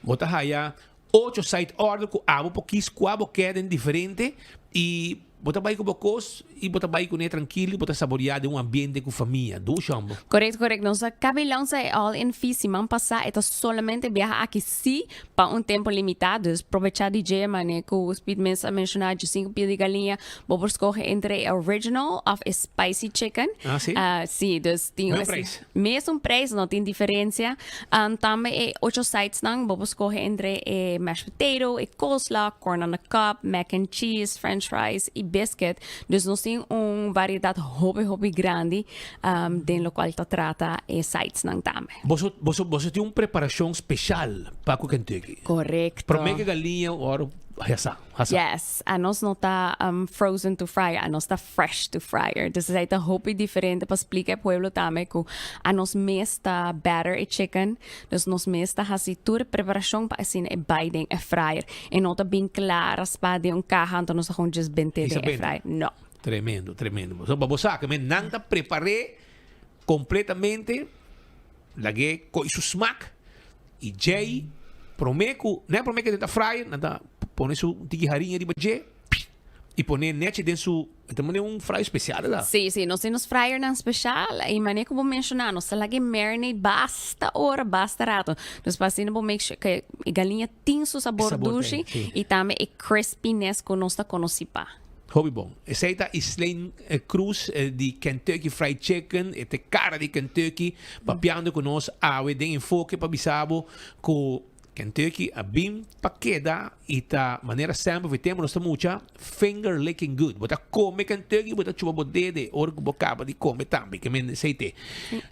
bo ta haya ocho side order ku abo por kis kua bo keda den diferente i. Bo ta bai ku bo kos i bo ta bai kuné trankil i bo ta saboriá den un ambiente ku famia. Dushi homber. Correct, correct. Nos a cabe lansa e all in fee siman pasa. E ta solamente biaha aki si pa un tempo limita. Dus probecha di dje mane cu Speed mes a menciona dje cinco pia di galiña. Bo por scoge entre e original of e spicy chicken. Ah, si? Ah, si. Dus tin Mesun prijs. Mesun prijs, no tin diferencia. Tambe e ocho sides nan, bo por scoge entre e mashed potato, e coleslaw, corn on the cob, mac and cheese, french fries y biscuit. Dus nos tin un variedad hopi hopi grandi den locual ta trata e sides nan tambe. Boso, boso, boso tin un preparacion special pa cu Kentucky. Correcto. Prome cu galiña ora hasa, hasa. Yes, anos no ta frozen to fryer, anos ta fresh to fryer. Dus esei ta hopi diferente pa splika e pueblo tambe ku anos mes ta batter e chicken. Dus nos mes ta hasi tur e preparashon pa asina e bai den e fryer. E no ta bin kla raspá den un kaha anto nos ta gewoon just bent'é den e fryer. No. Tremendo, tremendo. So pa bo sa ke men nan ta prepar'é kompletamente lag'é koi su smak i djei promé ku, nè promé ku den ta fryer nan ta pone su tiki hariña riba dje. Y pone nechi den su, e ta mane un fryer special eda. Sí, sí, nos tin nos fryernan special y mane cu bo menciona, nos ta laga e marinate basta ora, basta rato. Dus pa asina bo make sure cu e galiña tin su sabor Sabor dushi tin, sí. y tambe e crispiness cu nos ta conoci pa. Hopi bon. Esey ta Islaine Cruz di Kentucky Fried Chicken, e ta e cara di Kentucky, papiando cu nos awe den Enfoke pa bisa bo cu Kentucky a bin pa keda y ta manera semper for tempo nos ta mucha finger licking good. Bo ta come Kentucky bo ta chupa bo dede ora cu bo caba di come tambe. Ke men esey te.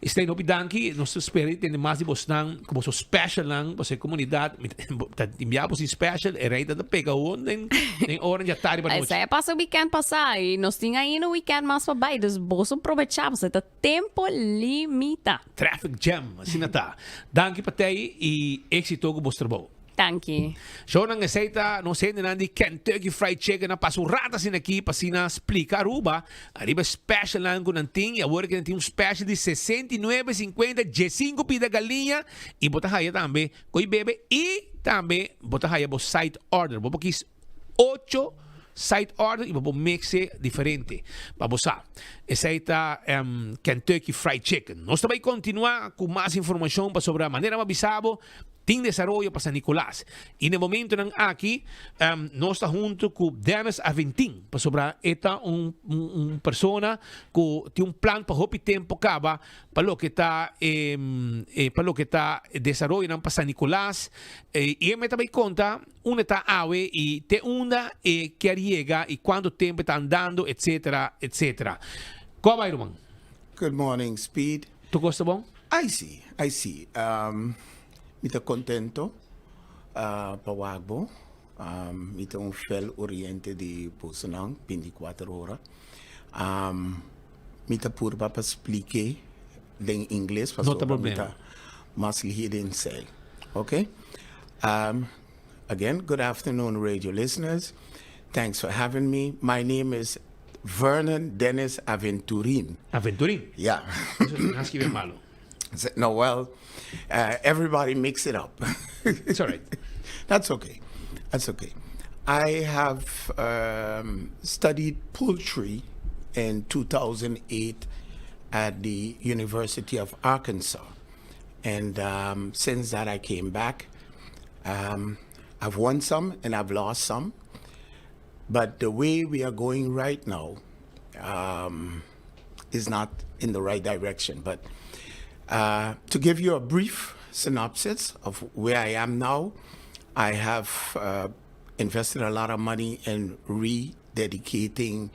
Stein hopi danki. Nos ta spera di tende mas di bosnan cu boso specialnan boso e comunidad. Mi ta inbia bo sin special e rey ta ta pega awor den den ora dja tardi pa nochi. Esey a pasa weekend pasa y nos tin ainda un weekend mas pa bay dus boso probecha pasobra ta Tempo limita. Traffic jam, asina ta. Danki pa tei y exito cu bos trabou. Danki. Shownan esey ta nos hendenan di Kentucky Fried Chicken a pasa un rato asina aki pa asina splica Aruba ariba e specialnan cu nan tin y awor cu nan tin un special di 69.50 diesinco pida galiña y bo ta haya tambe coy bebe y tambe bo ta haya bo side order bo por kies ocho side order y bo por mix e diferente pa bo sa. Esey ta Kentucky Fried Chicken. Nos ta bay continua cu mas informacion pasobra manera bo a bisa bo tin desaroyo pa San Nicolas. Y na e momentonan aki nos ta hunto cu Dennis Aventin pasobra e ta un un persona cu tin un plan pa hopi tempo caba pa loke ta e pa loke ta desaroyonan pa San Nicolas y e me ta bay conta Unda ta awe y te unda e kier yega y cuanto tempo e ta andando etc. Etc. Cu a bay ruman? Good morning Speed. Tur cos ta bon? Ay si, ay si. Mi ta contento pa wak bo. Mi ta un fiel oriente di bosonan binticuater ora. Mi ta purba pa spliké den ingles pasobra mi ta mas lihe den esei. Ok? Again, good afternoon radio listeners. Thanks for having me. My name is Vernon Dennis Aventurin. Aventurin? Yeah. Nan skibi malo. No, well, everybody mix it up. It's all right. That's okay. That's okay. I have studied poultry in 2008 at the University of Arkansas. And since that I came back, I've won some and I've lost some. But the way we are going right now is not in the right direction. But to give you a brief synopsis of where I am now, I have invested a lot of money in rededicating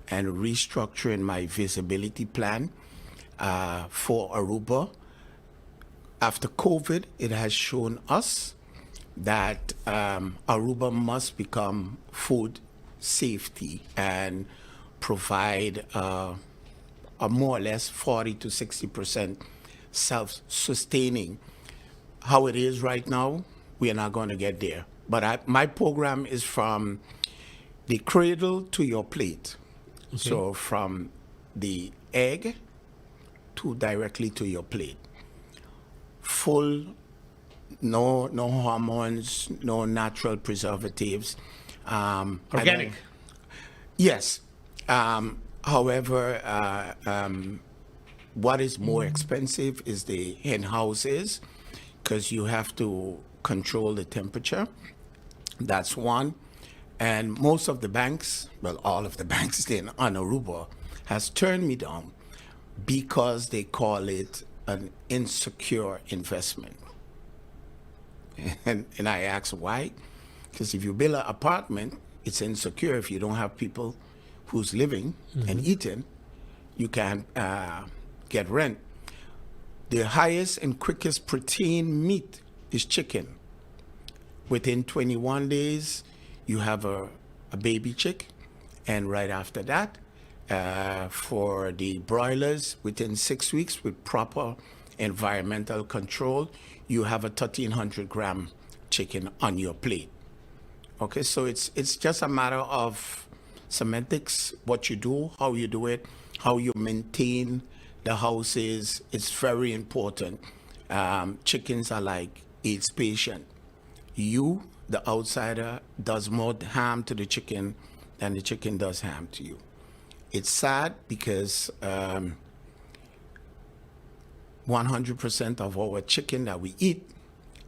and restructuring my visibility plan for Aruba. After COVID, it has shown us that Aruba must become food safety and provide a more or less 40 to 60% self-sustaining. How it is right now, we are not going to get there. But I, my program is from the cradle to your plate. Okay. So from the egg to directly to your plate. Full, no, no hormones, no natural preservatives. Organic. Yes. However, what is more expensive is the hen houses because you have to control the temperature. That's one. And most of the banks, well, all of the banks in on Aruba has turned me down because they call it an insecure investment. And I ask why? Because if you build an apartment, it's insecure if you don't have people who's living and eating, you can't get rent. The highest and quickest protein meat is chicken. Within 21 days, you have a baby chick. And right after that, for the broilers, within 6 weeks with proper environmental control, you have a 1300 gram chicken on your plate. Okay, so it's just a matter of semantics, what you do, how you do it, how you maintain the houses. It's very important. Chickens are like AIDS patient. You, the outsider, does more harm to the chicken than the chicken does harm to you. It's sad because 100% of our chicken that we eat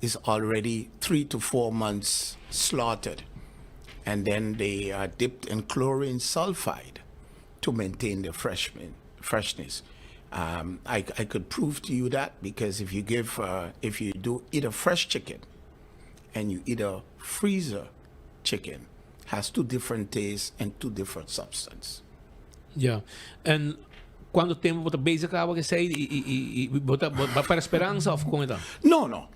is already 3 to 4 months slaughtered. And then they are dipped in chlorine sulfide to maintain the freshness. I could prove to you that because if you do eat a fresh chicken and you eat a freezer chicken, has two different tastes and two different substance. Ja. En cuanto tempo bo ta bezig caba cu esey y bo ta pa speransa of con ta? No.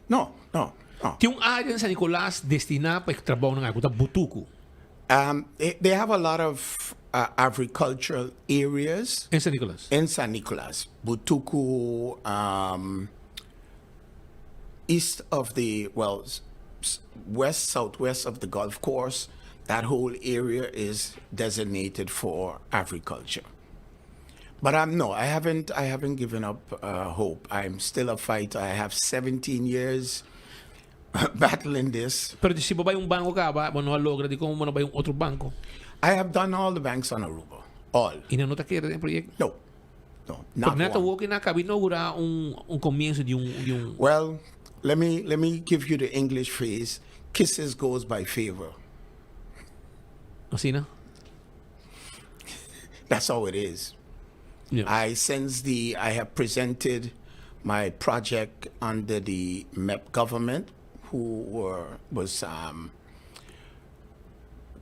Tin un area na San Nicolas destina pa trabou na ta Butucu. They have a lot of agricultural areas In San Nicolas. In San Nicolas, Butucu, east of the, well, west, southwest of the golf course, that whole area is designated for agriculture. But no, I haven't given up hope. I'm still a fighter. I have 17 years battling this. Pero si bo a bay un banco caba, bo no a logra di con bo no a bay un otro banco. I have done all the banks on Aruba, all. Y nan no ta kere e proyecto? No, not Pero one. no cu nan a caba inaugura un comienso di un Well, let me give you the English phrase: "Kisses goes by favor." Asina, no? That's how it is. I since the I have presented my project under the MEP government, who were was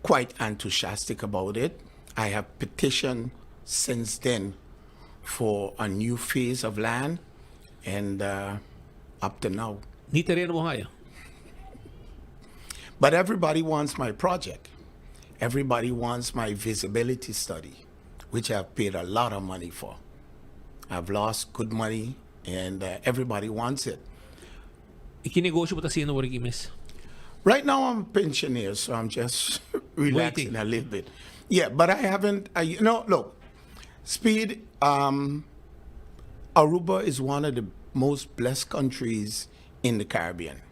quite enthusiastic about it. I have petitioned since then for a new phase of land, and up to now. Ni tereno bo a haya. But everybody wants my project. Everybody wants my feasibility study, which I've paid a lot of money for. I've lost good money, and everybody wants it. Y ki negoshi bo ta haciendo awor aki mes? Right now, I'm a pensioner, so I'm just relaxing Waiting. A little bit. Yeah, but I haven't. I, you know, look, Speed. Aruba is one of the most blessed countries in the Caribbean.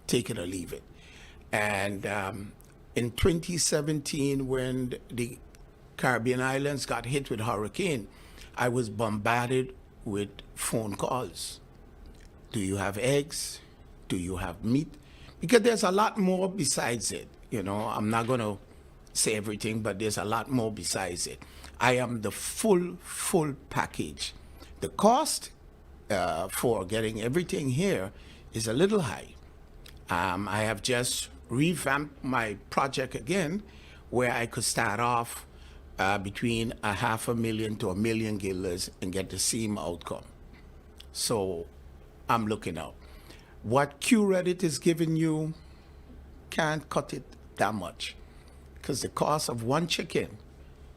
Take it or leave it. And in 2017, when the Caribbean islands got hit with hurricane, I was bombarded with phone calls. Do you have eggs? Do you have meat? Because there's a lot more besides it. I'm not going to say everything, but there's a lot more besides it. I am the full, full package. The cost for getting everything here is a little high. I have just revamped my project again where I could start off between a half a million to a million guilders and get the same outcome. So I'm looking out. What Qredit is giving you can't cut it that much because the cost of one chicken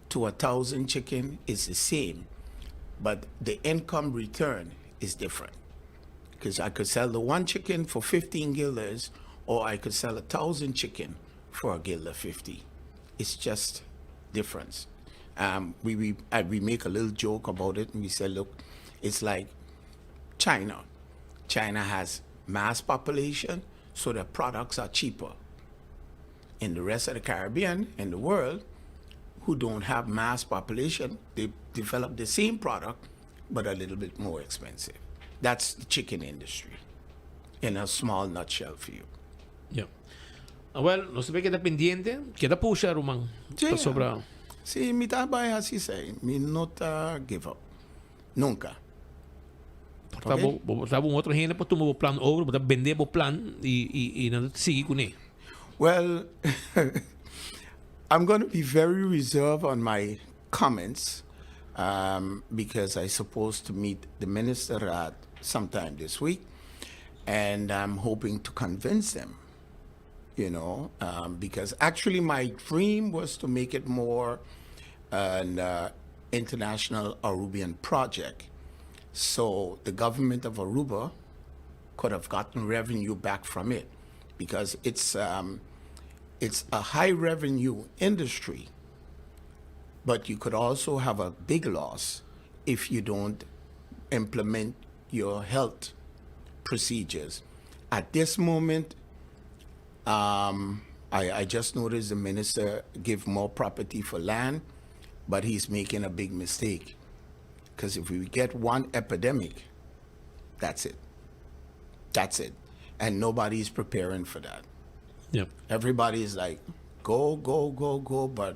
to 1,000 chicken is the same, but the income return is different. Because I could sell the one chicken for 15 guilders, or I could sell 1,000 chicken for a guilder 50. It's just difference. We make a little joke about it and we say, "Look, it's like China." China has mass population, so their products are cheaper. In the rest of the Caribbean and the world, who don't have mass population, they develop the same product, but a little bit more expensive. That's the chicken industry in a small nutshell for you. Ja. Ah, well, nos ta keda pendiente, keda pusha, ruman. Sí. Sobra. Sí, mi ta bay asina esey. Mi no ta give up. Nunca. Ta Ok? bo, ta un otro hende pa tuma e plan over, bo bende e plan y nan sigui cu ne. Well, I'm going to be very reserved on my comments because I'm supposed to meet the minister at sometime this week, and I'm hoping to convince them. Because actually my dream was to make it more an international Arubian project, so the government of Aruba could have gotten revenue back from it, because it's a high revenue industry, but you could also have a big loss if you don't implement your health procedures. At this moment, I just noticed the minister give more property for land, but he's making a big mistake. Because if we get one epidemic, that's it. That's it. And nobody's preparing for that. Everybody is like, "Go, go, go, go." But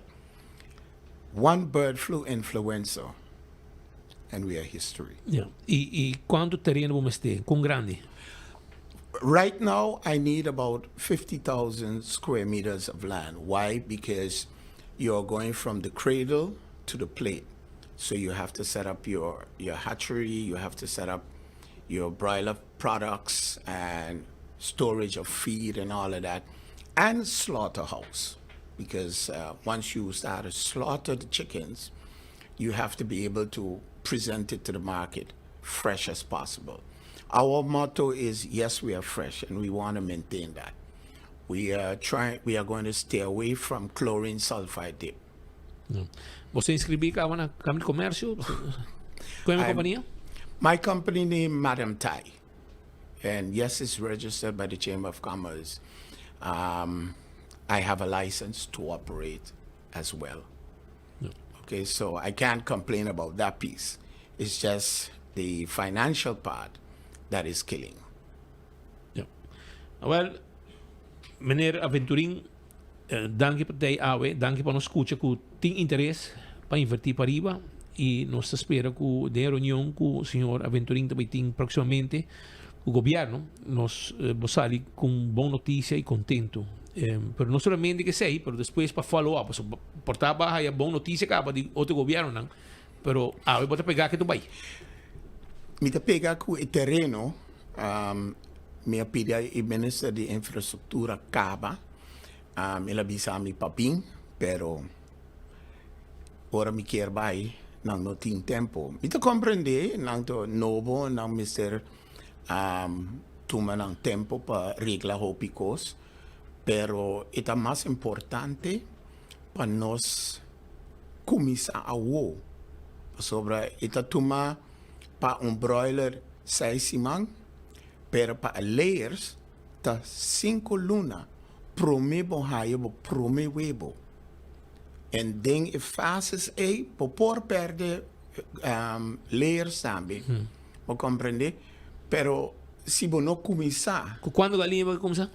one bird flu influenza, and we are history. Yeah. Y cuanto tereno bo mester? Con grandi? Right now, I need about 50,000 square meters of land. Why? Because you're going from the cradle to the plate. So you have to set up your hatchery, you have to set up your broiler products and storage of feed and all of that, and slaughterhouse. Because once you start to slaughter the chickens, you have to be able to present it to the market fresh as possible. Our motto is "Yes, we are fresh," and we want to maintain that. We are trying. We are going to stay away from chlorine sulfide dip. Bo a inscribi caba na Camara di Comercio? Cua ta e compania? My company name Madam Tai, and yes, it's registered by the Chamber of Commerce. I have a license to operate as well. Okay, so I can't complain about that piece. It's just the financial part that is killing. Well, meneer Aventurin, danki pa awe, danki pa nos scucha cu tin interes pa inverti pariba y nos ta spera cu e reunion cu señor Aventurin tambe tin proximamente cu gobierno, nos eh, sali cu bon noticia y contento. Pero no solamente cu esey, pero despues pa follow up, so, por ta e bon noticia caba di otro gobierno, no? Pero ah, bo ta pega cu tur bay. Mi ta pega cu e tereno, mi a pidi e minister di infrastructura caba, el a bisa mi pa bin, pero ora mi kier bay, nan no tin tempo. Mi ta comprende, nan ta nobo, nan mester tuma nan tempo pa regla hopi cos, pero ta mas importante pa nos cuminsa awo. Sobre e ta tuma pa un broiler 6 siman, pero pa layers ta 5 luna prome bo haya bo prome webo. En den e fases ey bo por perde layers tambe. Bo comprende? Pero si bo no cuminsa. Cuanto galiña bo ta cuminsa?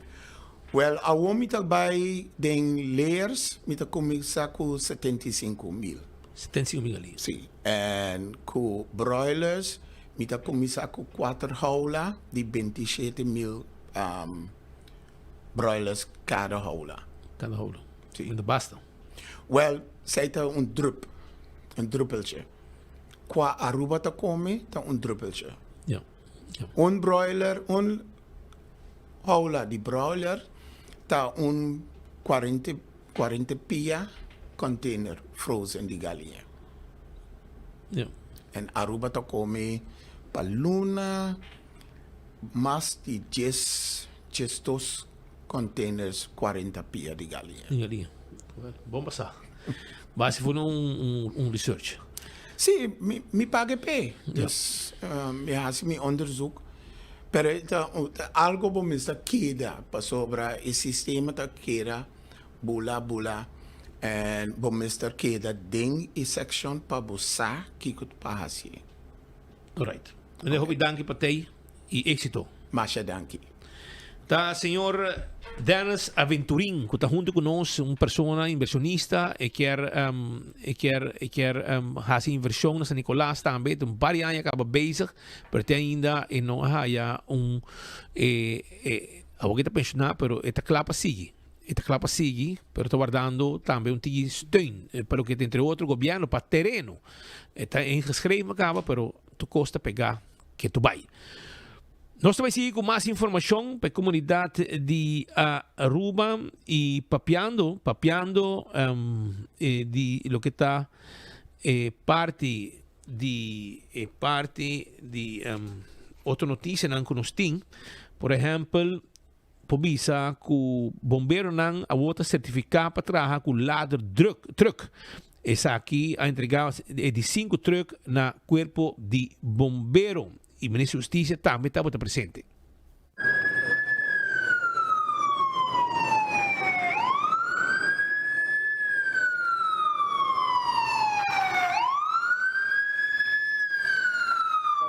Well, awo mi ta bay den layers, mi ta cuminsa cu 75 mil. 75 mil galiña. Si. En cu broilers, mi ta cuminsa cu 4 haula di 27 mil broilers cada haula. Cada haula. Si. Ta basta. Well, esey ta un drup, un druppeltje. Qua Aruba ta come, ta un druppeltje. Un broiler, un haula di broiler, ta un 40, 40 pia container frozen di galiña. En Aruba ta come pa luna mas di 10, 12 containers 40 pia di galiña. Di galiña. Bon pasa. Mas esey ta un research. Si, mi paga p'e. Dus mi haci mi onderzoek. Pero ta algo bo mester keda pasobra e sistema ta keda bula bula. En bo mester keda den e section pa bo sa kiko pa haci. Alright. Meneer hopi danki pa tey y exito. Masha danki. Ta señor Dennis Aventurin cu ta hunto cu nos, un persona inversionista, e kier e kier e kier haci inversion na San Nicolas tambe, ta un par di aña caba bezig, pero te ainda e no a haya un e e awor ke ta pensiona pero e ta cla pa sigui. E ta kla pa sigui, pero ta wardando tambe un tiki steun pa loke ta entre otro gobierno pa tereno. E ta ingeschreven kaba, pero tur kos ta pegá ke tu bai. Nos ta bai sigui ku mas informashon pa e komunidat di Aruba i papiando, papiando di loke ta e parti di e parti di otro notisianan ku nos tin. Por ehèmpel. Por bisa ku bomberonan awor ta sertifiká pa traha ku lader truck. Esaki a entregá e di sinku truck na kuerpo di bombero i Minister di Hustisia tambe tabata presente.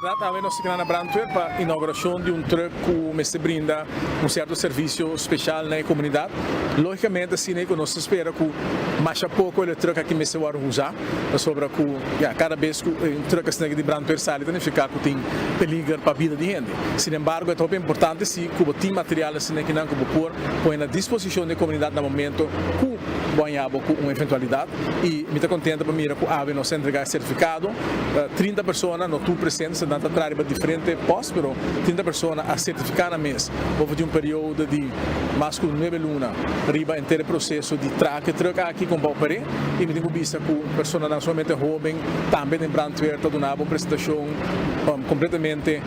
Bèrdat awe nos ta keda na brandweer pa inaugurashon di un truck ku mester brinda un sierto servisio speshal na e komunidat. Lógikamente asina ei ku nos ta spera ku masha poko el e trùk aki mester wòrdu usá pasobra ku ya kada bes ku un trùk asina di brandweer sali ta nifiká ku tin peliger pa bida di hende. Sinembargo e ta hopi importante si ku bo tin material asina akinan ku bo por pone na disposishon di e komunidat na momento ku bo haña bo ku un eventualidat i mi ta kontento pa mira ku awe nos a entregá e sertifikado. 30 persona, no tur presente, nan ta traha riba diferente pòst, pero 30 persona a sertifiká nan mes over di un periodo di mas ku nuebe luna riba henter e proseso di traha ku e trùk aki kon pa oper'é. I mi tin ku bisa ku personanan sumamente hóben tambe den brandweer ta duna bo un presentashon kompletamente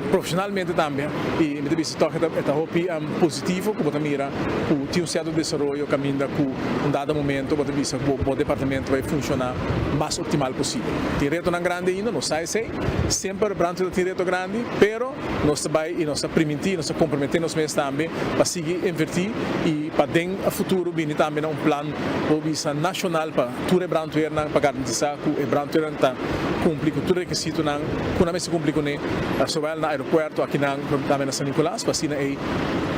profeshonalmente tambe i mi ta bisa tòg e ta hopi positivo ku bo ta mira ku tin un sierto desaroyo kaminda ku un dado momento bo ta bisa ku bo departamento bai funshoná mas optimal posibel. Tin retonan grandi ainda, nos sa esei. Semper brandweer ta tin reto grandi, pero nos ta bai i nos ta primintí, nos ta komprometé nos mes tambe pa sigui invertí i pa den futuro bini tambe na un plan bo bisa nashonal pa tur e brandweernan pa garantisá ku e brandweernan ta kumpli ku tur rekisitonan ku nan mester kumpli kuné, sowel na aeropuerto akinan pero tambe na San Nicolas pa asina ei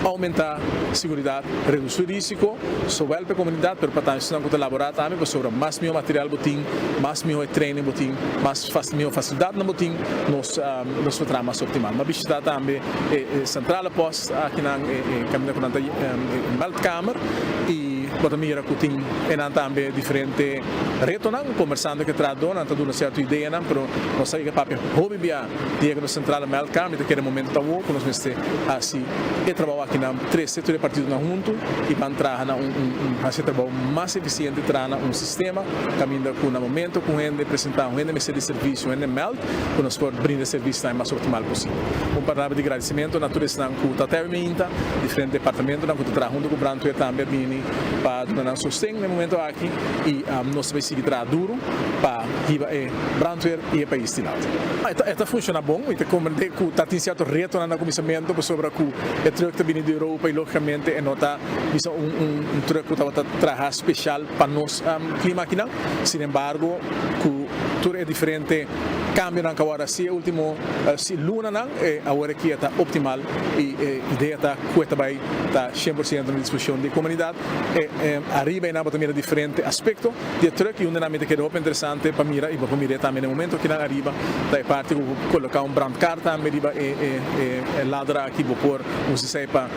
oumentá siguridat, redusí risiko. Zowel pa e komunidat pero pa tambe esnan ku ta laborá tambe pasobra mas mihó material bo tin, mas mihó e training bo tin, mas mihó fasilidatnan bo tin, nos nos por traha mas optimal. M'a bishitá tambe e centrale post akinan e kaminda ku nan ta e meldkamer i bo ta mira ku tin einan tambe diferente retonan, kombersando ku e trahadónan ta duna sierto ideanan pero nos ta yega papia hopi bia. Dia ku nos entra na meldkamer mi ta kere momento ta awor ku nos mester hasi e trabou akinan trese tur e partidonan huntu i ban traha na un un hasi e trabou mas efisiente traha na un sistema kaminda ku na momento ku un hende presenta un hende mester di servisio un hende meld ku nos por brinda e servisio nan e mas optimal posibel. Un palabra di gradisimentu na tur esnan ku ta tèbi meinta diferente departamentonan ku ta traha huntu ku brandweer tambe a bini pa duna nan sosten na e momento aki i nos ta bai sigui traha duru pa hiba e brandweer i e pais dilanti. E ta funciona bon, mi ta comprende cu ta tin cierto retonan na cuminsamentu pasobra cu e truck ta bini di Europa y logicamente e no ta bisa un un truck cu tabata traha special pa nos clima akinan. Sin embargo cu tur e diferente cambionan cu a worde haci e ultimo lunanan e awor aki e ta optimal y e idea ta cu e ta bay ta 100% na disposicion di e comunidad. E ariba eynan bo ta mira diferente aspecto. Di e truck y unda nan mi ta keda hopi interesante pa mira y bo por mir'é tambe na e momento kinan ariba ta e parti cu bo por coloca un brandkaart tambe riba e e ladder aki bo por usa esey pa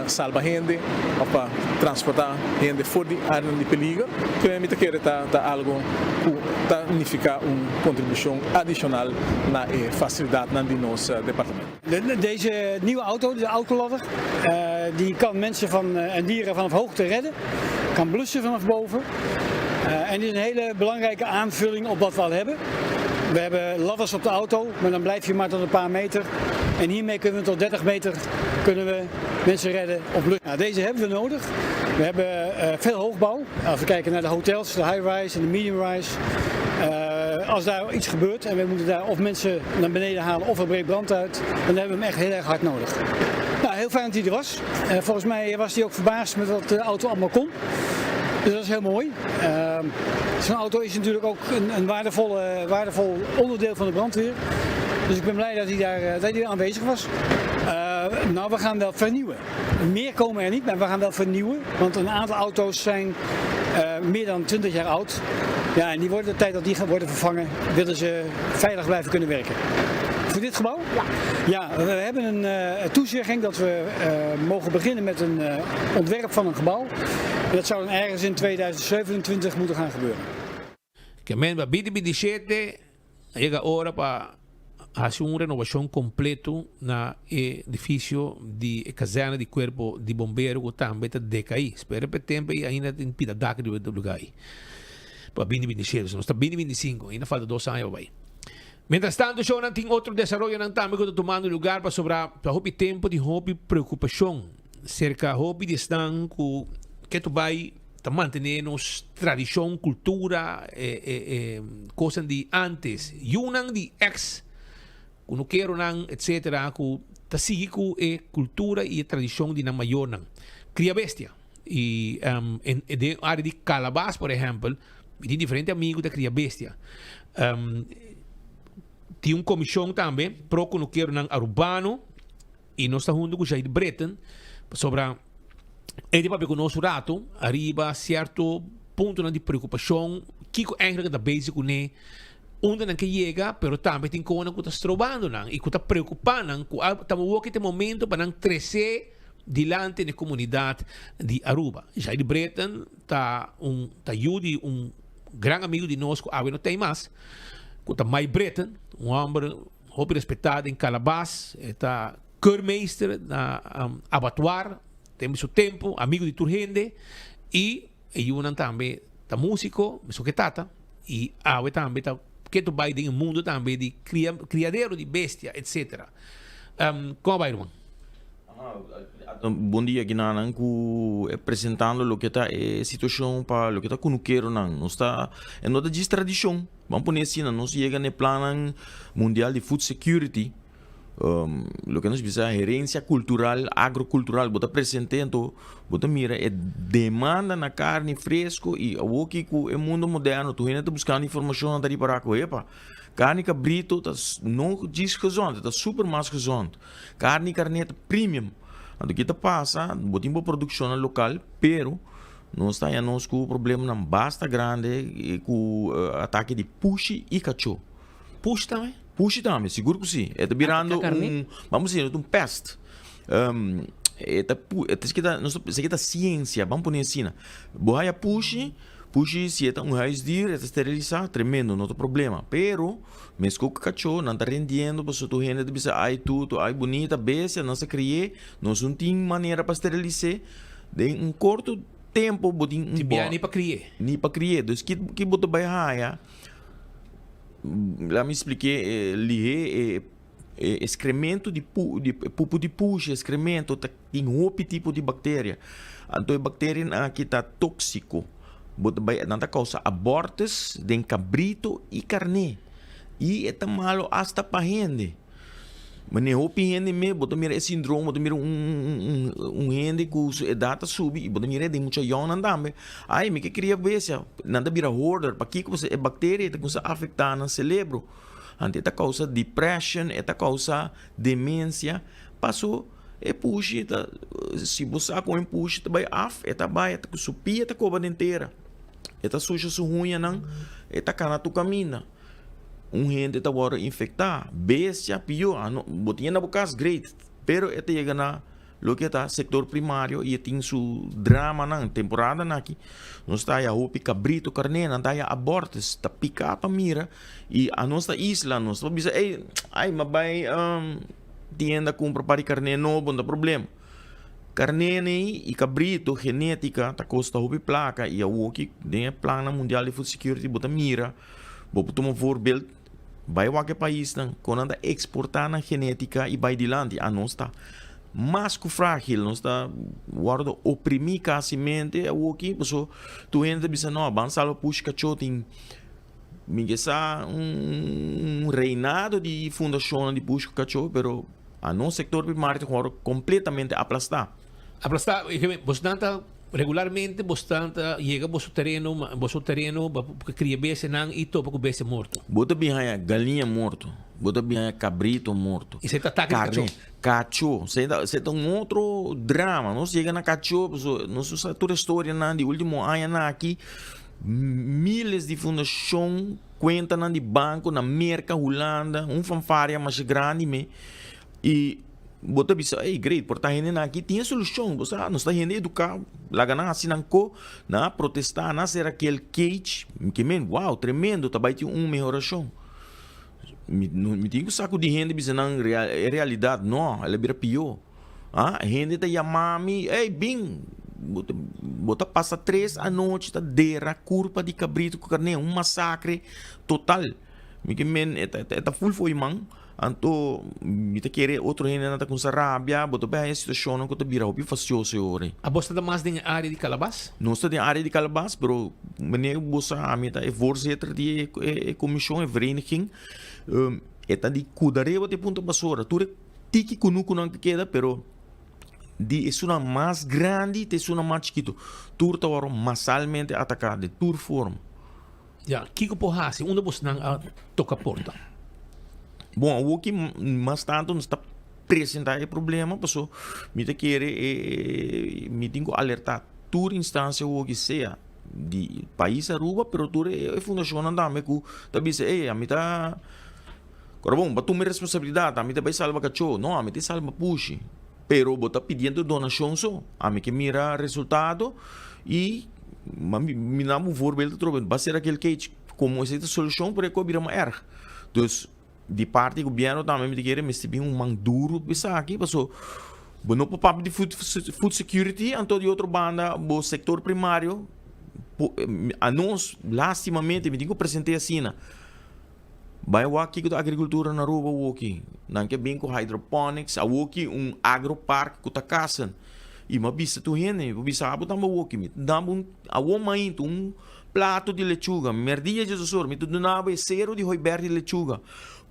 salba hende of pa transporta hende for di areanan di peliger. Creo mi ta kere ta ta algo cu ta nifica un contribucion adicional na e facilidadnan di nos departamento. Deze nieuwe auto, de autoladder, die kan mensen van, en dieren vanaf hoogte redden. Kan blussen vanaf boven. En is een hele belangrijke aanvulling op wat we al hebben. We hebben ladders op de auto, maar dan blijf je maar tot een paar meter. En hiermee kunnen we tot 30 meter kunnen we mensen redden of blussen. Nou, deze hebben we nodig. We hebben veel hoogbouw. Als we kijken naar de hotels, de high-rise en de medium-rise. Uh, als daar iets gebeurt en we moeten daar of mensen naar beneden halen of er breekt brand uit, dan hebben we hem echt heel erg hard nodig. Nou, heel fijn dat hij er was. Uh, volgens mij was hij ook verbaasd met wat de auto allemaal kon. Dus dat is heel mooi. Ehm, zo'n auto is natuurlijk ook een, een waardevolle, waardevol onderdeel van de brandweer. Dus ik ben blij dat hij daar eh, dat hij aanwezig was. Eh, nou, we gaan wel vernieuwen. Meer komen er niet, maar we gaan wel vernieuwen. Want een aantal auto's zijn eh, meer dan 20 jaar oud. Ja, en die worden de tijd dat die gaan worden vervangen, willen ze veilig blijven kunnen werken. Voor dit gebouw? Ja. Ja, we hebben een uh, toezegging dat we uh, mogen beginnen met een uh, ontwerp van een gebouw. En dat zou dan ergens in 2027 moeten gaan gebeuren. Ke men pa 2027 a yega ora pa hasi un renovacion completo na e edificio di e kazerne di cuerpo di bombero cu tambe ta decaí. Spera pa e tempo ei ainda tin pida dak riba e lugar ei. Pa 2027, so nos ta 2025, ainda falta dos aña pa bai. Mientras tanto shownan tin otro desaroyonan tambe cu ta tumando lugar pasobra pa hopi tempo tin hopi preocupacion cerca hopi di esnan cu ke tu bai ta mantené nos tradishon, kultura, e kosnan di ántes. Yunan di èks kunukeronan etsetera ku ta sigui ku e kultura i e tradishon di nan mayornan. Kria bestia. I den área di Kalabas por ehèmpel mi tin diferente amigu ta kria bestia. Tin un komishon tambe pro kunukeronan arubano. I nos ta huntu ku Jair Britten pasobra e ta papia ku nos un ratu ariba sierto puntonan di preokupashon, kiko eigenlijk ta bezig kuné, unda nan ke yega, pero tambe tin konan ku ta strobando nan i ku ta preokupá nan ku a ta woki te momento pa nan tresé dilanti na e komunidat di Aruba. Jair Britten ta un ta yu di un gran amigu di nos ku awe no ta ei mas, ku ta Mike Britten, un hòmber Hopi respetá den Calabas, e ta keurmeester na abatuar den su tempu, amigu di tur hende i e yunan tambe ta músiko, mesun ku e tata, i awe tambe ta ketu bai den e mundu tambe di kria kriadero di bestia etsetera. Kon a bai ruman? Bon dia ginanan ku e presentando loke ta e situashon pa loke ta kunukeronan. Nos ta e no ta djis tradishon. Ban pone asina nos yega na e plannan mundial di food security loke nos bisa herencia cultural agrocultural bo ta presente anto bo ta mira e demanda na carni fresco y awoki cu e mundo moderno tur hende ta buscando informacion nan ta ripara cu epa carni cabrito ta no djis gezond ta super mas gezond carni carne ta premium anto ki ta pasa bo tin bo produccionnan local pero Nos ta haña nos ku problemanan basta grande ku atake di pushi i kachó. Pushi tambe? Pushi tambe, sigur ku si. E ta birando un, bamos disi, un pèst. E ta e ta esaki ta siensia, bamos pone asina. Bo haña pushi, pushi si e ta un huisdier, e ta sterilisá, tremendo, no ta problema. Pero, meskos ku kachó, nan ta rendiendo pasobra tur hende ta bisa ai tutu, ai bunita bestia, nan sa kri'é, nos no tin manera pa sterilis'é. Den un korto tempo bo tin un Ti bia ni pa kri'é. Ni pa kri'é. Dus ki ki bo ta bai haya, laat mi spliké lihé e e eskremento di pu di pupu di pushi, eskremento ta tin hopi tipo di bakteria. Anto e bakterianan aki ta tóksiko. Bo ta bai nan ta kousa abortus den kabrito i karné. I e ta malo asta pa hende. Mane hopi hende me bo ta mira e sindroom, bo ta mira un un hende ku su edat ta subi i bo ta mira den mucha yòngnan tambe. Ai mi ke kria bestia, nan ta bira hoorder. Pakiko? Pasobra e bakteria ta kuminsá afektá nan selebro. Anto e ta kousa depression, e ta kousa demensia. Paso e pushi ta, si bo sa kon e pushi ta bai af, e ta bai ku su pia ta koba den tera. E ta susha su huñanan, e ta kana tur kaminda. Un hende ta wòrdu infektá, bestia pió, ano bo tin e na bo kas great, pero e ta yega na loke ta sektor primario i e tin su dramanan. Temporadanan aki nos ta haya hopi kabrito, karné, nan ta haya abortus, ta piká pa mira i anos ta isla, nos ta bisa ey ay mi a bai tienda kumpra par di karné nobo, no ta problema. Karné nei i kabrito genétika ta kosta hopi plaka i awoki den e plannan mundial di food security bo ta mira. Bo por tuma voorbeeld, bai wak e paisnan kon nan ta eksportá nan genétika i bai dilanti. Anos ta mas ku frágil, nos ta wòrdu oprimí kasimente awoki, pasobra tur hende ta bisa no, ban salba pushi kachó tin mi ke sa un reinado di fundashonnan di pushi ku kachó, pero anos sektor primario ta wòrdu kompletamente aplastá. Aplastá, bosnan ta. Regularmente bosnan ta yega boso tereno, boso tereno pa cria bestianan y topa cu bestia morto. Bo ta bin haña galiña morto, bo ta bin haña cabrito morto. Y esey ta atake di cacho. Cacho, esey ta, esey ta un otro drama. Nos yega na cacho, pasobra nos no sa tur e storianan di ultimo añanan aki. Miles di fundacion, cuentanan di banco na Merca, Hulanda, un fanfaria masha grandi me. Y bo ta bisa, ey, great, por ta hendenan aki tin e solucion. Bo sa, nos ta hende educa, laga nan haci nan co, nan a protesta, nan a cera kel cage. Mi ke men, wow, tremendo, ta bay tin un mehoracion. Mi, mi tin cu sa cu di hende bisa nan e realidad, no, el a bira pio. Ah, hende ta yama mi, ey, bin, bo ta, bo ta pasa tres anochi ta dera curpa di cabrito cu carne, un masacre total. Mi ke men, e ta, e ta full fo'i man. Anto mi ta kere otro hendenan ta kumsa rabia, bo ta bai haña situashonnan ku ta bira hopi fastioso e ora ei. Abos ta mas den e área di Kalabas? Nos ta den área di Kalabas, pero meneer bo sa ami ta e voorzitter di e komishon, e vereniging. E ta di kuda riba te punto basora. Tur e tiki kunukunan ku keda, pero di esunnan mas grandi te esunnan mas chikitu, tur ta wòrdu masalmente ataká den tur forma. Ya, kiko por hasi? Unda bosnan a toka porta? Bon, awor ki mas tantu nos ta presentá e problema, paso mi ta kere e mi tin ku alertá tur instansia awor ki sea di pais Aruba, pero tur e fundashonnan tambe ku ta bisa, ey, ami ta, ora bon, bo a tuma e responsabilidat, ami ta bai salba kachó, no, ami ta salba pushi, pero bo ta pidiendo donashon so, ami ke mira resultado i. Ma mi na un voorbeeld atrobe, ba sera kel cage como esey ta solucion pero e ko bira mas erg. Dus di parti gobierno tambe mi ta kere mester bin un man duro pa esaki paso bo no por papia di food food security anto di otro banda bo sector primario anos lastimamente mi tin ku presente asina. Bai wak kiko ta agricultura na Aruba awoki. Nan ke bin ku hydroponics, awoki un agropark ku ta kasen. I mi a bisa tur hende, mi por bisa abo tambe awoki, mi ta dabo un awo mainta un plato di lechuga, merdia djesosora mi ta duna bo e sero di hoiberg di lechuga.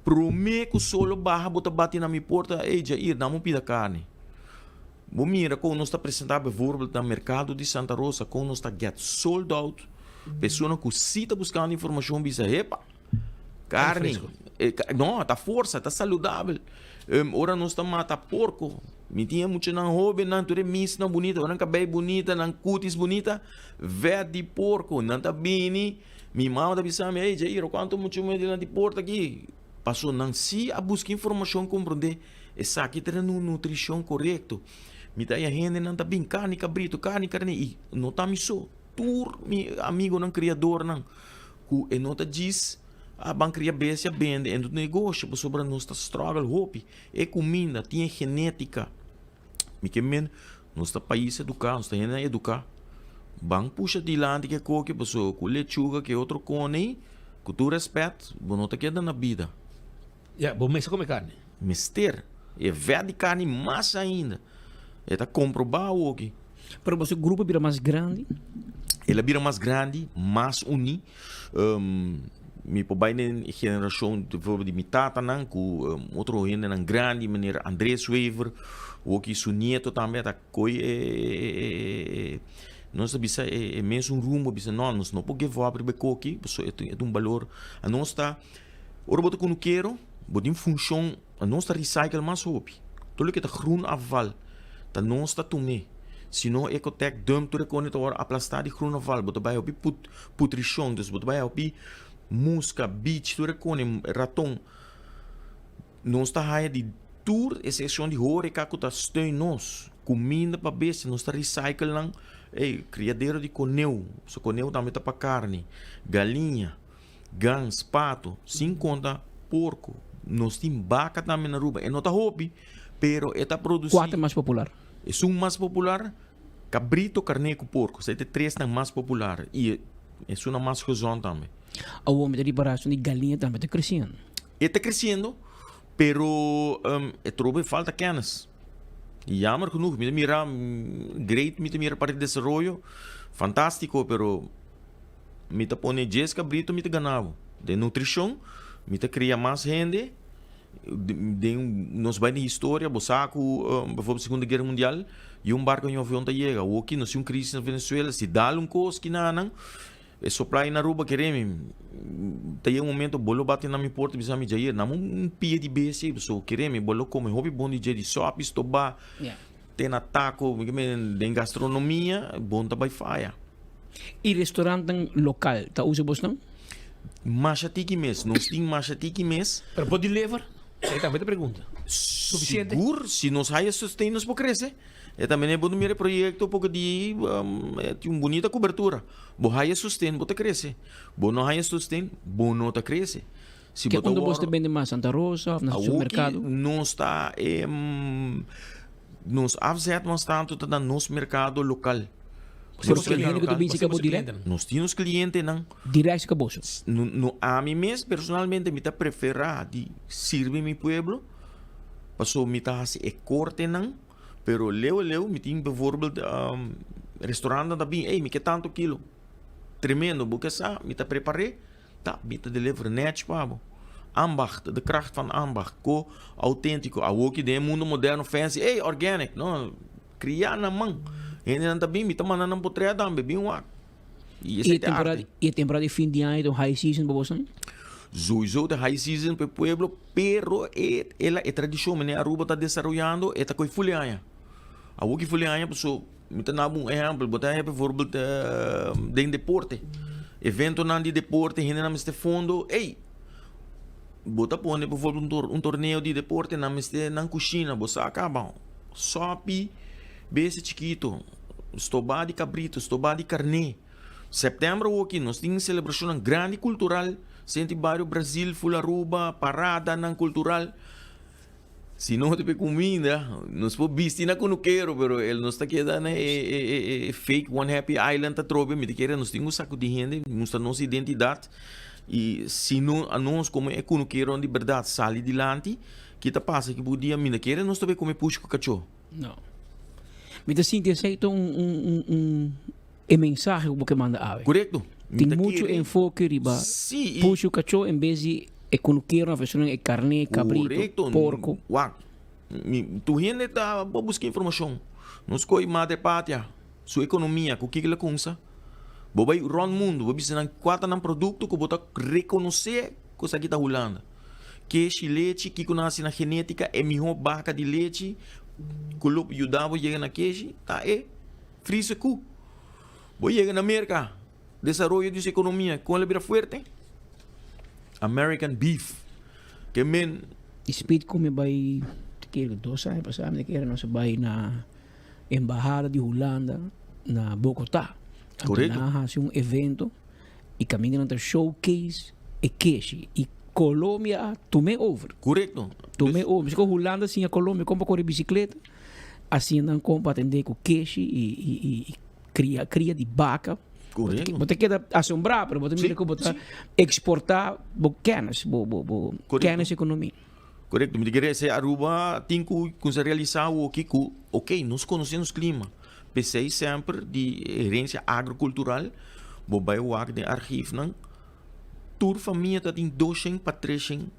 Prome ku solo baha bo ta bati na mi porta, ey Jair, dame un pida karni. Bo mira kon nos ta presentá bijvoorbeeld na merkado di Santa Rosa, kon nos ta get sold out. Persona ku si ta buskando informashon bisa, hepa, karni, no, ta forsa, ta saludabel. Ora nos ta mata porko, mi tin e muchanan hóbennan, tur e misnan bunita, nan kabei bunita, nan kutis bunita, vèt di porko, nan ta bini, mi mama ta bisa mi, ey Jairo, kuantu mucha muhé dilanti porta aki? Paso nan si a buska informashon komprondé. Esaki ta un nutrishon korekto. Mi ta haña hendenan ta bin karni kabritu, karni karné i no ta mi so. Tur mi amigonan kriadornan ku e no ta djis a ban kria bestia bende e no ta negoshi pasobra nos ta struggle hopi. E kuminda tin e genétika. Mi ke men nos ta pais eduká, nos ta hendenan eduká. Ban pusha dilanti ke koki pasobra ku lechuga ke otro kone ku tur rèspèt bo no ta keda na bida. Ya, bo mester come carni. Mester. E vet di carni mas ainda. E ta comproba awoki. Pero boso grupo a bira mas grandi? El a bira mas grandi, mas uní. Mi por bai den e generacion bijvoorbeeld di mi tatanan cu otro hendenan grandi, meneer Andres Wever, awoki su nieto tambe a ta coy e, nos ta bisa e mesun rumbo, bisa no, nos no por give up riba e koki, pasobra e ta un balor. Anos ta. Ora bo ta kunukero, bo tin funshon, nos ta recycle mas hopi. Tur loke ta groen afval, ta nos ta tum'é. Si no Ecotec dump tur e kone ta wòrdu aplastá di groen afval. Bo ta bai hopi putrishon, dus bo ta bai hopi muska, bich, tur e kone, raton. Nos ta haya di tur e sekshon di horeka ku ta steun nos. Kuminda pa bestia, nos ta recycle nan. Ey, kriadero di koneu, so koneu tambe ta pa karni, galiña. Gans, pato, sin konta porko. Nos tin baka tambe na Aruba. E no ta hopi, pero e ta produsí. Kua ta mas popular? Esun mas popular, kabrito, karné ku porko. Esei ta e tresnan mas popular i esunnan mas gezond tambe. Awor mi ta ripará esun di galiña tambe ta kresiendo. E ta kresiendo, pero e trobe falta kennis. Jammer genoeg, mi ta mira great, mi ta mira parti di desaroyo, fantástiko, pero. Mi ta pone djes kabrito mi ta gana bo. Den nutrishon mi ta kria mas hende den Nos bai den historia, bo sa ku bijvoorbeeld Segunda Guera Mundial, y un barco y un avion ta yega. Awoki nos tin un crisis na Venezuela, si dal un cos kinanan, e supply na Aruba kere mi, ta yega un momento bo lo bati na mi porta y bisa mi, Jair, nami un pia di bestia, pasobra kere mi, bo lo come hopi bon di dje, di sopi, stobá, te na taco, mi ke men den gastronomia, bon ta bai faya. Y restaurantnan local ta usa bosnan? Masha tiki mes, nos tin masha tiki mes. Pero por deliver? E tambe ta pregunta. Suficiente? Sigur, si nos haya sustain nos por crece. E tambe ne bo ta mira e proyecto poco di e tin un bunita cobertura. Bo haya sustain bo ta crece. Bo no haya sustain bo no ta crece. Si bo ta Unda bos ta bende mas? Santa Rosa of na supermercado? Awoki nos ta nos afzet mas tanto ta na nos mercado local. Nos cliente ku ta bin sika bo direct? Nos tin nos clientenan. Direct sika boso? No, no, ami mes personalmente mi ta prefera di sirbi mi pueblo, paso mi ta hasi e cortenan, pero leu leu mi tin bijvoorbeeld restaurantnan ta bin, ey mi ke tanto kilo, tremendo, bo ke sa, mi ta prepare, ta, mi ta deliver nèchi pa bo. Ambacht, de kracht van ambacht, ko autentico, awoki den e mundo moderno fancy, ey organic, no. Kriá na man. Hendenan ta bin, mi ta manda nan potrea tambe, bin wak. I esei ta arte. I e temporada di fin di aña ta un high season pa boso? Sowieso ta high season pa e pueblo, pero e e tradishon manera Aruba ta desaroyando e ta koe ful e aña. Awor ki ful e aña paso mi ta daba un ehèmpel, bo ta haña bijvoorbeeld den deporte, eventonan di deporte hendenan mester fondo, ey bo ta pone bijvoorbeeld un torneo di deporte nan mester nan kushina, bo sa kaba. Sopi bese chikito, stobá di kabrito, stobá di karné. Sèptèmber awoki nos tin selebrashonnan grandi kultural, senti bario Brazil, ful Aruba, paradanan kultural. Si no ta p'e kuminda, nos por bisti na kunukero, pero el nos ta keda na e fake One Happy Island atrobe. Mi ta kere nos tin ku sakudí hende, mustra nos identidat. I si no anos komo e kunukeronan di bèrdat sali dilanti, Ki ta pasa ki bo dia mi na kere nos ta bay come pushi cu cacho. No. Mi ta sinti esey ta un un un un e mensahe cu bo ke manda awe. Corecto. Mi Tin ta mucho kere. enfoke riba Si, i. pushi cu cacho en bes di e cunukeronan of esunnan e carne, cabrito, Corecto. porco. Wak, mi, tur hende ta bo busca informacion. Nos coy Madre Patria, su economia, cu kiko la cunsa. Bo bay rond mundo, bo bisa nan cua ta nan producto cu bo ta reconoce cu esaki ta Hulanda. Keshi lechi, kiko nan hasi na genetica, e miho baka di lechi ku lo yuda bo yega na keshi ta e Friese koe. Bo yega na Merka, desaroyo di su ekonomia, kon el a bira fuerte? American beef. Ke men. I speed ku mi bai, ta kere dos aña pasá mi ta kere nos a bai na embahada di Hulanda na Bogotá. Anto nan a hasi un evento. I kaminda nan ta showcase e keshi i Colombia a tum'é over. Korekto. Tum'é over. Miskon Hulanda siña Colombia kon pa kore bisikleta, asina nan kon pa atendé ku keshi i i i kria kria di baka. Korekto. Bo ta keda asombrá pero bo ta mira ku bo ta eksportá bo kènis, bo bo bo kènis ekonomia. Korekto. Mi ta kere esei Aruba tin ku kuminsá realisá awoki ku okey nos konosé nos klima. P'esei semper di herensia agrokultural bo bai wak den argifnan tur famia ta tin doshen pa treshen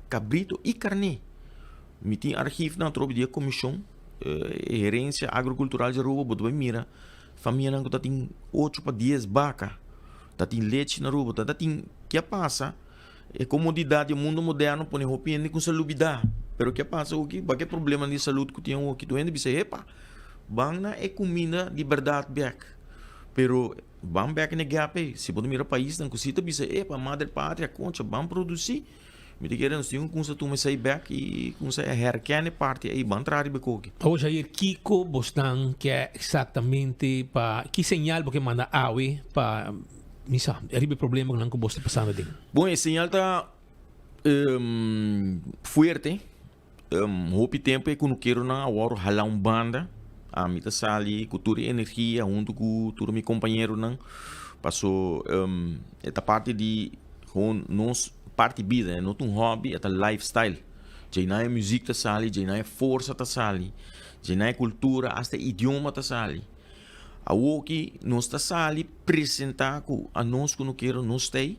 kabrito i karné. Mi tin argifnan atrobe di e komishon herensia agrokultural di Aruba bo ta bai mira famianan ku ta tin ocho pa dies baka ta tin lechi na Aruba ta tin ke a pasa E komodidat di e mundo moderno pone hopi hende kumsa lubidá. Pero ke pasa oki? Bak e problema di salud ku tin awoki? Tur hende bisa, Hepa, ban na e kuminda di bèrdat bèk. Pero ban bèk na e gap ei. Si bo ta mira paisnan ku si ta bisa, Epa, madre patria, koncha, ban produsí. Mi ta kere nos tin ku kumsa tuma esei bèk i kumsa herkèn e parti ei, ban traha riba e koki. Awor Jair, kiko bosnan ke eksaktamente pa, ki señal bo ke manda awe pa Mi sa, e riba e problemanan ku bos ta pasando den. Bon, e señal ta fuerte. Hopi tempu e kunukeronan a wòrdu halá un banda. Ami ta sali ku tur e energia huntu ku tur mi kompañeronan. Paso e ta parti di gewoon nos parti bida. E no ta un hòbi, e ta lifestyle. Djeinan e muzik ta sali, djeinan e forsa ta sali, djeinan e kultura, asta e idioma ta sali. Awoki nos ta sali presenta ku anos ku no kere nos stay,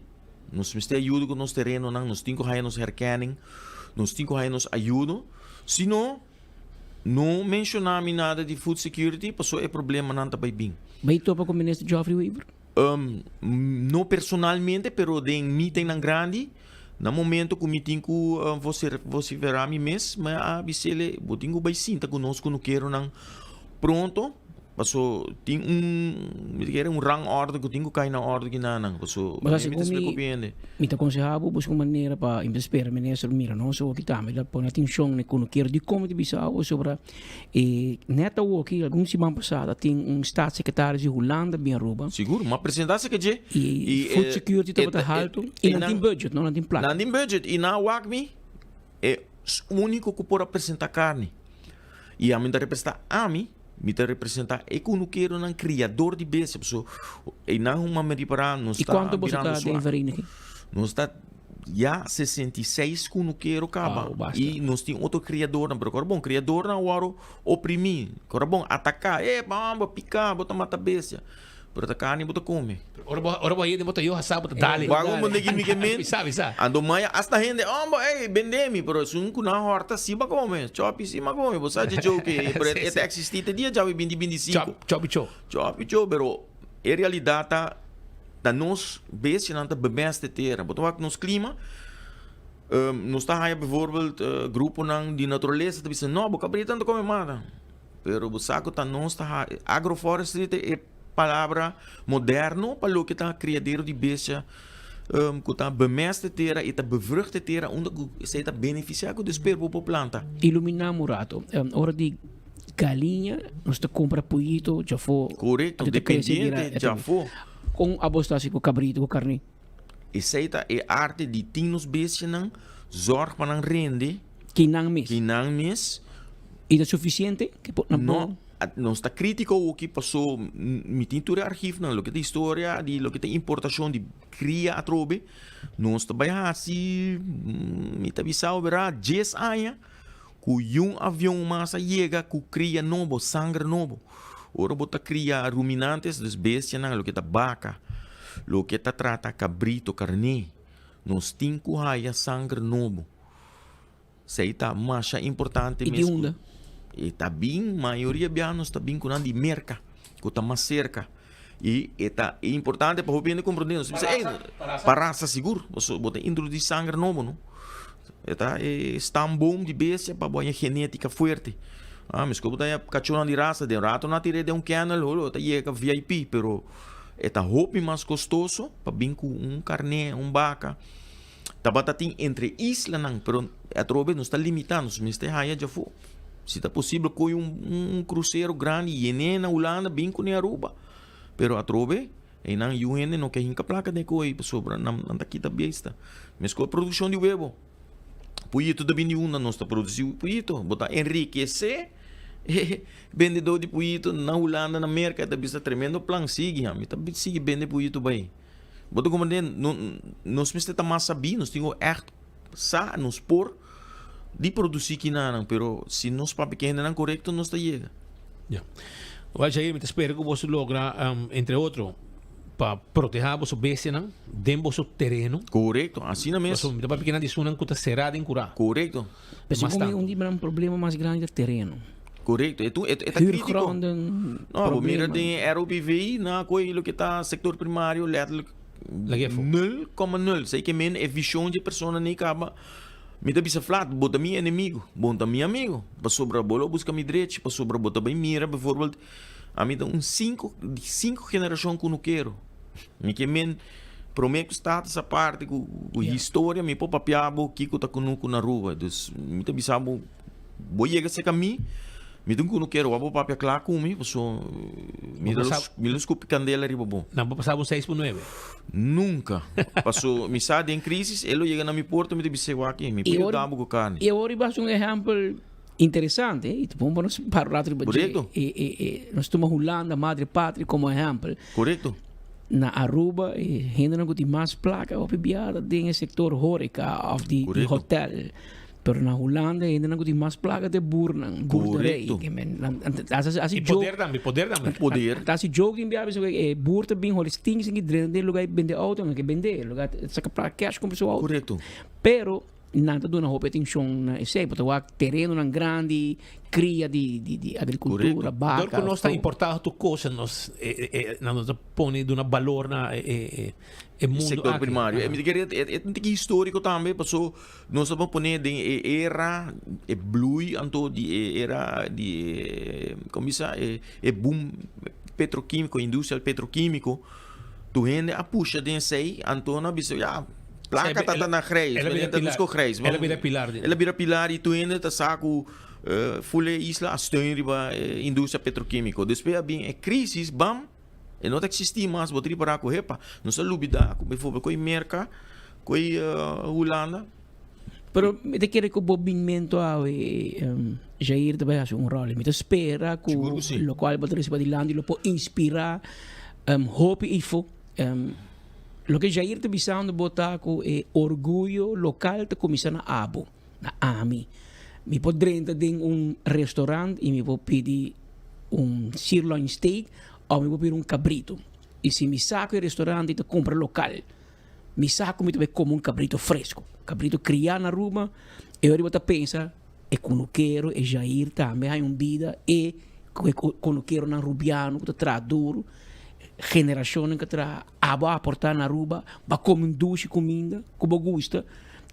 nos mester ayudo ku nos terenonan, nos tin ku haya nos herkenning, nos tin ku haya nos ayudo. Si no, no menshoná mi nada di food security paso e problemanan ta bai bin. Bai topa ku Minister Geoffrey Wever? No personalmente, pero den meetingnan grandi, na momento ku mi tin ku vosiferá mi mes, mi a bis'el, bo tin ku bai sinta ku nos kunukeronan pronto. Paso tin un, mi ta kere un rangorde ku tin ku kai na orde kinanan. Paso Mas mi ta segun splika mi, ku hende. mi ta konseha bo buska un manera pa en bes spera minister mira nos awoki tambe ta pone atencion na e kunukeru di komo ta bisa awo sobra e net awoki algun siman pasa ta tin un staatssecretaris di Hulanda bin Aruba. Sigur, ma presenta si ke dje. I food security tabata haltu i nan tin budget no, nan tin plaka. Nan tin budget i nan a wak mi e uniko ku por a presenta karni i ami ta representa ami. Mi ta representa e kunukeronan kriador di bestia, paso einan un mame ripará nos I ta kuantu boso birando ta den suak. vereniging? Nos ta ya 66 kunukero kaba Wow, basta. i nos tin otro kriadornan, pero kor bon kriadornan wòrdu oprimí, kor bon ataká, e bamba piká bo ta mata bestia, pero ta karni bo ta kome. Ora bo ora bo hende bo ta yo hasá bo ta dale. Wak un bende kimi ke men. Bisa bisa. Ando maya hasta hende oh bo ey bende mi pero esun ku nan horta si bo a kome chopi si bo a kome bo sa dje joke ey pero e ta existi te dia djawe binti 25. Chopi cho. Chopi cho pero e realidad ta ta nos bestianan ta bemeste tera bo ta wak nos klima nos ta haya bijvoorbeeld gruponan di naturalesa ta bisa no bo kabrita no ta kome mata. Pero bo sa ku ta nos ta ha agroforestry ta e palabra moderno pa loke ta kriadero di bestia ku ta bemest e tera i ta bevrucht e tera unda ku esei ta benefisiá ku despues bo por planta. Iluminá un rato. Ora di galiña nos ta kumpra poyito djafó. Korekto, dependiente djafó. Kon abo ta hasi ku kabrito, ku karné? Esei ta e arte di tin nos bestianan, zòrg pa nan rende. Ki nan mes. Ki nan mes. I ta sufisiente? Ki por nan No, nos ta kritiko awoki paso mi tin tur e archifnan, loke ta historia di loke ta importashon di kria atrobe. Nos ta bai hasi, mi ta bisa bo bera, dies aña ku yun avion mas a yega ku kria nobo, sanger nobo. Ora bo ta kria ruminantes, dus bestianan, loke ta baka, loke ta trata kabrito, karné, nos tin ku haya sanger nobo. Esei ta masha importante I di mes. unda? E ta bin, mayoria bia nos ta bin ku nan di Merka, ku ta mas serka. I e ta importante pa hopi hende komprondé. Nos ta bisa, ey, pa rasa sigur, pasobra bo ta introdusí sanger nobo, no? E ta e stamboom di bestia pa bo haña genétika fuerte. Ah, meskos bo ta haña kachónan di rasa, den rato nan a tir'é den un kennel, holo, ta yega VIP, pero e ta hopi mas kostoso pa bin ku un karné, un baka. Tabata tin entre islanan, pero atrobe nos ta limitá, nos mester haya djafó. Si ta posibel kohe un un krusero grandi yen'é na Hulanda bin kuné Aruba. Pero atrobe einan yu hende no ke hinka plaka den kohe pasobra nan nan ta kita besta. Meskos produkshon di webo. Puyito ta bin di unda nos ta produsí puyito. Bo ta enrikesé e bendedó di puyito na Hulanda, na Merka e ta bisa tremendo plan sigui ha mi ta sigui bende puyito bai. Bo ta comprende? No, nos mester ta mas sabí, nos tin ku ègt sa, nos por di produsí kinanan, pero si nos papia ku e hendenan korekto nos ta yega. Ya. Wèl Jair, mi ta spera ku boso logra, entre otro, pa protehá boso bestianan den boso tereno. Korekto, asina mes. Pasobra mi ta papia kinan di esunnan ku ta será den kurá. Korekto. Pero Mas segun mi tantu. un di nan problema mas grandi ta tereno. Korekto, e tu e ta kritiko. Huurgronden, No, bo mira problema. den ROPV na koe loke ta sektor primario letterlijk Lag'é afó. nul koma nul. Sei ke men e vishon dje persona nei kaba. Mi ta bisa flat, bo ta mi enemigo, bo no ta mi amigo. Pasobra bo lo buska mi drechi, pasobra bo ta bai mira bijvoorbeeld ami ta un sinku di sinku generashon kunukero. Mi ke men prome ku status aparte ku ku historia mi por papia bo kiko ta kunuku na Aruba. Dus mi ta bisa bo bo yega serka mi, mi ta un kunukero wak bo papia kla ku mi paso mi ta mi lo skupi kandela riba bo. Nan bo pasa bo seis por nuebe. Nunka. Paso mi sa den krisis e lo yega na mi porta mi ta bisa wak mi por yuda bo ku karni. I awor riba un ehèmpel interesante i ta bon pa nos para un rato riba dje. Korekto. E nos tuma Hulanda, madre patria, komo ehèmpel. Korekto. Na Aruba e hendenan ku tin mas plaka hopi bia ta den e sektor horeka òf di hotel. Pero na Hulanda e hendenan ku tin mas plaka ta e boernan, boerderij. Korekto. Hasi I poder tambe, poder tambe. Poder. Ta hasi joke tin bia bisa ku e boer ta bin holi stinks en ki drenta den e luga i bende outo, nan ke bende. Luga saka plaka cash kumpra su outo. Korekto. Pero. Nan ta duna hopi atencion na esey, bo ta wak terenonan grandi, cria di di di agricultura, Dor baca, cu nos ta todo. importa tur cosa nos nan no ta pone duna balor na e e mundo Sector aki. primario. E mi ta kere e un tiki historico tambe paso nos ta pone den e era e bloei anto di e era di e como bisa e boom petroquimico industrial petroquimico. Tur hende a pusha den esei, anto nan a bisa, ya, plaka ta na grijs, El a bira ta pilar. busco grijs. El a bira pilar. El a bira pilar i tur hende ta sa ku ful e isla a steun riba e industria petrokimiko. Despues a bin e krisis, bam, e no ta eksistí mas, bo ta ripará ku hepa, nos a lubidá ku bijvoorbeeld ku e Merka, ku e Hulanda. Pero mi ta kere ku bo binmento awe, Jair ta bai hasi un ròl. Mi ta spera ku lokual bo ta risiba dilanti lo por inspirá hopi ifo. Loke Jair ta bisando bo ta ku e orguyo lokal ta kuminsá na abo, na ami. Mi por drenta den un restaurant i mi por pidi un sirloin steak òf mi por pidi un kabrito. I si mi sa ku e restaurant ta kumpra lokal. Mi sa ku mi ta bai kome un kabrito fresku, kabrito kriá na Aruba, e ora bo ta pensa e kunukero, e Jair tambe haña un bida, e ku e kunukeronan rubiano ku ta traha duru, generashonnan ku a traha, abo a aportá na Aruba, bo a kome un dushi kuminda ku bo gusta,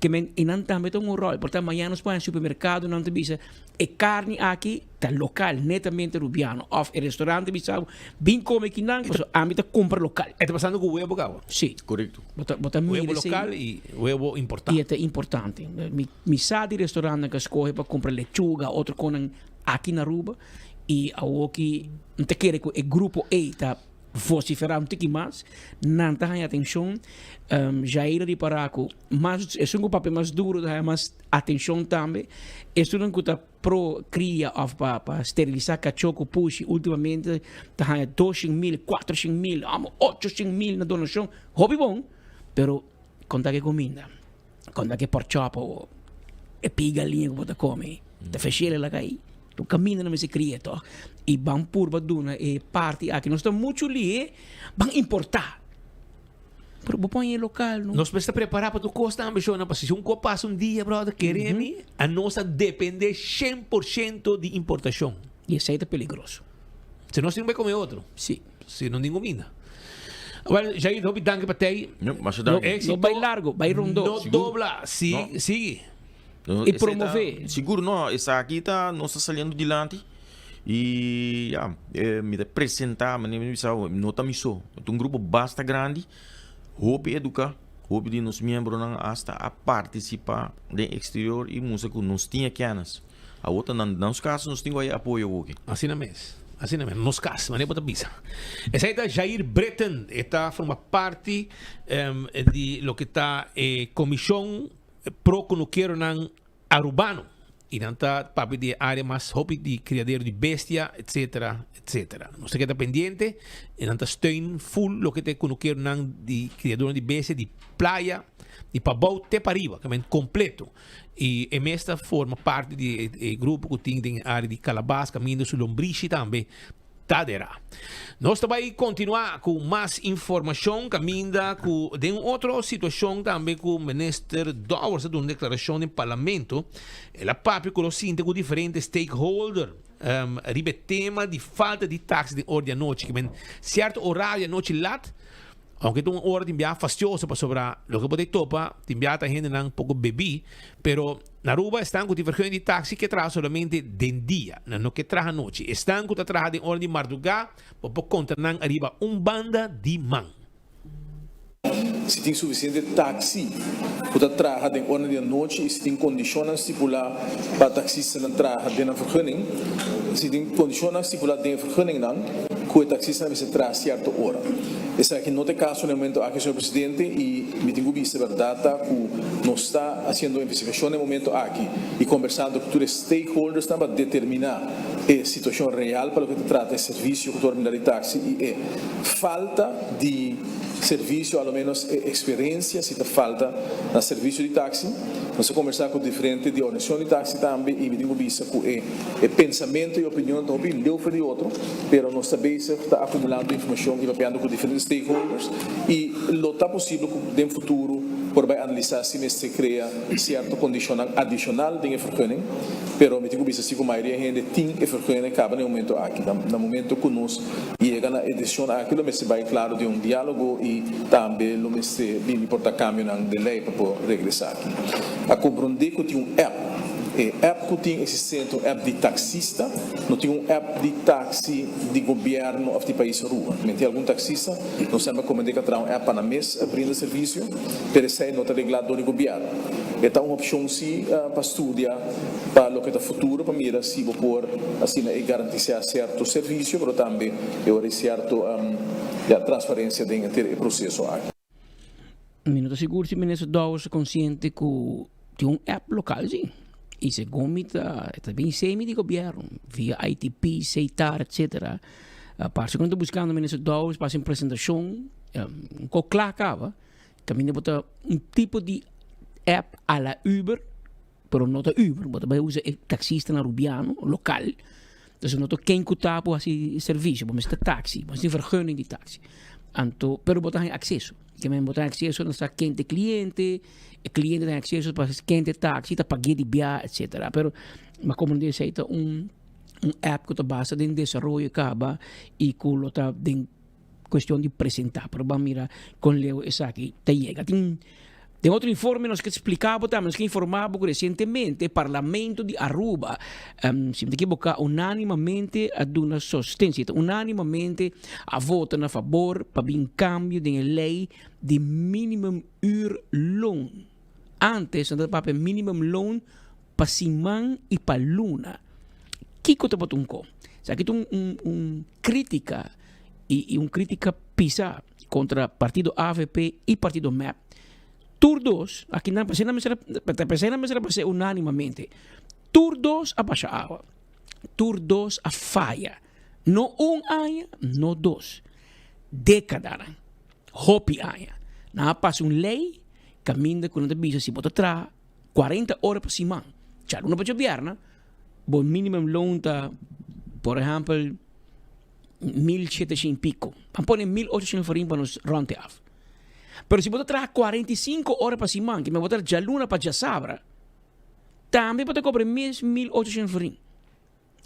ke men e nan tambe ta un ròl, por ta mañana nos por haña supermerkado nan ta bisa E carni aki ta local, netamente Rubiano. Of e restaurant ta bisa bo, bin come akinan, pasobra ami ta cumpra local. E ta pasando cu webo caba. Si. Correcto. Bo ta, bo ta mira Webo esey. local y webo importa. Y e ta importante. Mi, mi sa di restaurantnan cu a scoge pa cumpra lechuga, otro conan aki na Aruba. Y awoki, mi ta kere cu e grupo ey ta vocifera un tiki mas. Nan ta haña atencion. Jair a ripara cu mas, esun cu papia mas duro ta haña mas. Atencion tambe, esunnan cu ta pro cria of pa pa steriliza cacho cu pushi ultimamente ta haya 200.000, 400.000, amo 800.000 na donacion, hopi bon, pero conta ke cuminda, conta ke pork chop o e pig galiña cu bo ta come, ta feshele laga ayi, tur caminda nan mester cria toch, y ban purba duna e parti aki, nos ta mucho lihe ban importa. Pero bo pon e local no. Nos mester prepara pa tur cos tambe shona pasobra si un cos pasa un dia brother kere mi a nos ta depende 100% di importacion. Y esey ta peligroso. Si nos tin bai come otro. Si. Si no tin cuminda. Well Jair hopi danki pa tey. No, masha danki. Exito. No bai largo, bai rondo. No dobla, si, sigui. Y promove. Sigur no, esaki ta nos ta saliendo dilanti. Y ya, mi ta presenta, manera mi bisa, no ta mi so, ta un grupo basta grandi, hopi educa, hopi di nos miembronan hasta a participa den exterior y mustra cu nos tin e kennis. Awor ta na nos cas nos tin cu hay apoyo awoki. Asina mes, asina mes, nos cas, manera bo ta bisa. Esey ta Jair Britten, e ta forma parti di loke ta e comision pro cunukeronan Arubano y nan ta papia di e area mas hopi di criadero di bestia etcetera etcetera. Nos ta keda pendiente y nan ta steun full loke ta e cunukeronan di criadonan di bestia di playa di pabou te pariba ke men completo y e mes ta forma parti di e grupo cu tin den e area di Calabas caminda su lombrishi tambe Ta derá. Nos ta bai kontinuá ku mas informashon kaminda ku den un otro situashon tambe ku Minister Dowers a duna un deklarashon den Parlamento. El a papia ku lo sinta ku diferente stakeholder riba e tema di falta di taxi den or di anochi. Kimen sierto orario di anochi lat Aunke ta un ora tin biaha fastioso pasobra loke bo ta topa tin biaha ta hendenan poko bebí, pero na Aruba esnan ku tin vergunning di taxi ke traha solamente den dia, nan no ke traha anochi. Esnan ku ta traha den ora di mardugá bo por konta nan ariba un banda di man. Si tin sufisiente taxi ku ta traha den ora di anochi i si tin kondishonnan stipulá pa taxistanan traha den nan vergunning, si tin kondishonnan stipulá den e vergunningnan ku e taxistanan mester traha sierto ora. Esaki no ta e caso na e momento aki, señor presidente, y mi tin cu bisa e berdad ta cu nos ta haciendo investigacion na e momento aki y conversando cu tur e stakeholdersnan pa determina e situacion real pa loke ta trata e servicio cu ta worde brinda di taxi y e falta di servicio, a lo menos e experiencia si ta falta na servicio di taxi. Nos a conversa cu diferente di organisacion di taxi tambe y mi tin cu bisa cu e pensamento y opinion ta hopi leu for di otro. Pero nos ta bezig ta acumulando informacion y papiando cu diferente stakeholders y lo ta posibel cu den futuro Por bai analisá si mester krea sierto kondishonnan adishonal den e vergunning, pero mi tin ku bisa si ku mayoria hende tin e vergunning kaba na e momento aki. Na momento ku nos yega na e desishon aki lo mester bai klaro den un diálogo i tambe lo mester bini por ta kambionan den lei pa por regla esaki. A komprondé ku tin un app. E app ku tin eksistente un app di taksista, no tin un app di taksi di gobièrnu òf di pais Aruba. Men tin algun taksista. Nos semper komend'é ka traha un app pa nan mes brinda servisio, pero esei no ta reglá dor di gobièrnu. E ta un opshon sí pa studia pa loke ta futuro pa mira si bo por asina e garantisá sierto servisio, pero tambe e ora e sierto ya transparensia den henter e proseso aki. Mi no ta sigur si Minister Dowers ta konsiente ku tin un app lokal si. I segun mi ta e ta bin semi di gobièrnu via ITP, Setar etcetera. Parse ku nan ta buskando Minister Dowers pa hasi un presentashon un ko kla kaba kaminda bo ta un tipo di app a la Uber pero no ta Uber bo ta bai usa e taksistanan Rubiano lokal entonces no ta ken ku ta por hasi servisio bo mester taksi bo mester tin vergunning di taksi anto pero bo ta haña akseso ke men bo ta haña akseso na sa ken ta e kliente e kliente ta haña akseso pa ken ta e taksi ta pag'é di bia etcetera pero mi a komprendé esei ta un un app ku ta basa den desaroyo kaba i ku lo ta den kuestion di presentá pero ban mira kon leu esaki ta yega. Tin den otro informe nos ke splika bo tambe nos ke informá bo ku resientemente Parlamento di Aruba si mi ta ekiboká unánimamente a duna sosten si ta unánimamente a vota na fabor pa bin kambio den e lei di minimum uurloon. Antes nan ta papia minimum loon pa siman i pa luna. Kiko tabata un ko? Esaki ta un un un kritika i i un kritika pisa kontra partido avp i partido mep. Tur dos, aki nan p'esei nan mester a p'esei nan mester a pas'é unánimamente. Tur dos a basha awa. Tur dos a faya. No un aña, no dos. Dékadanan. Hopi aña. Nan a pasa un lei kaminda ku nan ta bisa si bo ta traha 40 ora pa siman, djaluna pa djabièrnè, bo minimum loon ta, por ehèmpel, 1700 i piko. Ban pone 1800 florin pa nos rònt e af. Pero si bo ta traha 45 ora pa siman, ke men bo ta djaluna pa djasabra, tambe bo ta kobra e mes 1800 florin.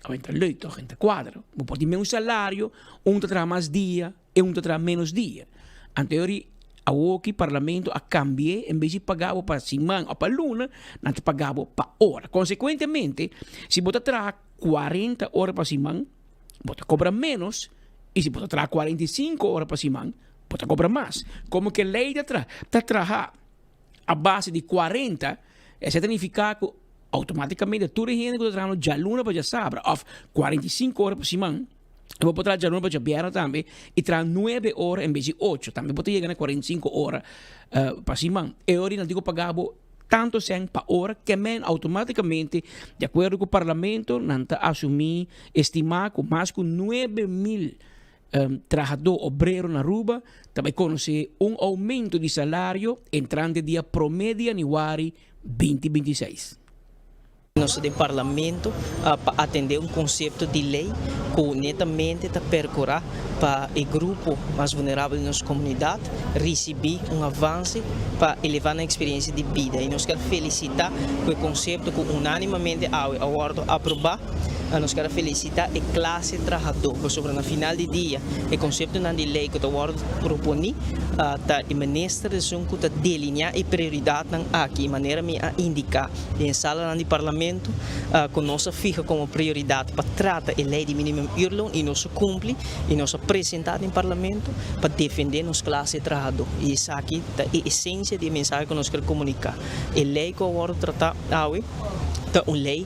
Awor ta leuk toch, ta kuadra. Bo por tin meun salario, un ta traha mas dia e un ta traha menos dia. Anto yori awoki parlamento a cambi'e, en bes di paga bo pa siman of pa luna, nan ta paga bo pa ora. Consecuentemente, si bo ta traha cuarenta ora pa siman, bo ta cobra menos, y si bo ta traha 45 ora pa siman, bo ta cobra mas. Como ke ley ta traha, ta traha a base di 40, esei ta nifica cu Automaticamente tur e hende cu ta trahando djaluna pa djasabra of 45 ora pa siman, bo por traha djaluna pa djabièrnè tambe y traha nuebe ora en bes di ocho, tambe bo ta yega na 45 ora pa siman. E ora nan tin cu paga bo tanto cen pa ora ke men automaticamente di acuerdo cu parlamento nan ta asumi, estima cu mas cu 9000 trahadó obrero na Aruba ta bay conoce un aumento di salario entrante dia prome di januari 2026. Nos ta den Parlamento pa atende un concepto di ley cu netamente ta percura pa e grupo mas vulnerabel di nos comunidad ricibi un avance pa eleva nan experiencia di bida. Y nos kier felicita cu e concepto cu unanimamente awe a wordo aproba. Nos kier a felicita e clase trahador pasobra na final di dia e conceptonan di ley cu ta wordo proponi ta e minister esun cu ta delinea e prioridadnan aki manera mi a indica den e salanan di parlamento cu nos a fiha como prioridad pa trata e ley di minimum uurloon y nos a cumpli y nos a presenta den parlamento pa defende nos clase trahador y esaki ta e esencia di e mensahe cu nos kier comunica. E ley cu a wordo trata awe ta un ley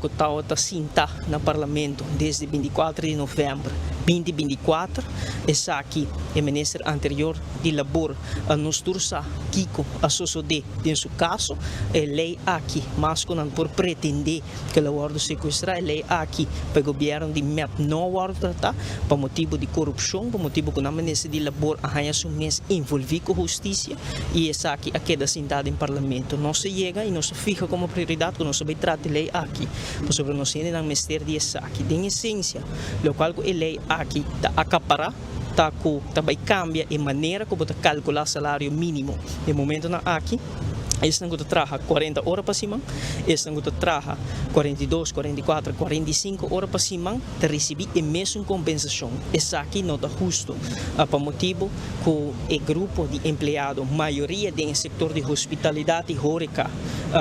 cu tawata sinta na parlamento desde 24 di november 2024. Esaki e minister anterior di labor nos tur sa kico a sosode den su caso. E ley aki mas cu nan por pretende cu el a wordo secuestra, e ley aki pa e gobierno di mep no a wordo trata pa motibo di corupcion, pa motibo cu nan minister di labor a haya su mes envolvi cu husticia. y esaki a keda sinta den Parlamento. Nos a yega y nos a fiha como prioridad cu nos a bay trata e ley aki, pasobra nos hendenan mester di esaki. Den esencia, locual cu e ley aki ta acapara. ta ku ta bai kambia e manera ku bo ta kalkulá salario mínimo. Den momentonan aki, esnan ku ta traha kuarenta ora pa siman, esnan ku ta traha 42, 44, 45 ora pa siman ta risibí e mesun kompensashon. Esaki no ta hustu pa motibu ku e grupo di empleado, mayoria den e sektor di hospitalidat i horeca,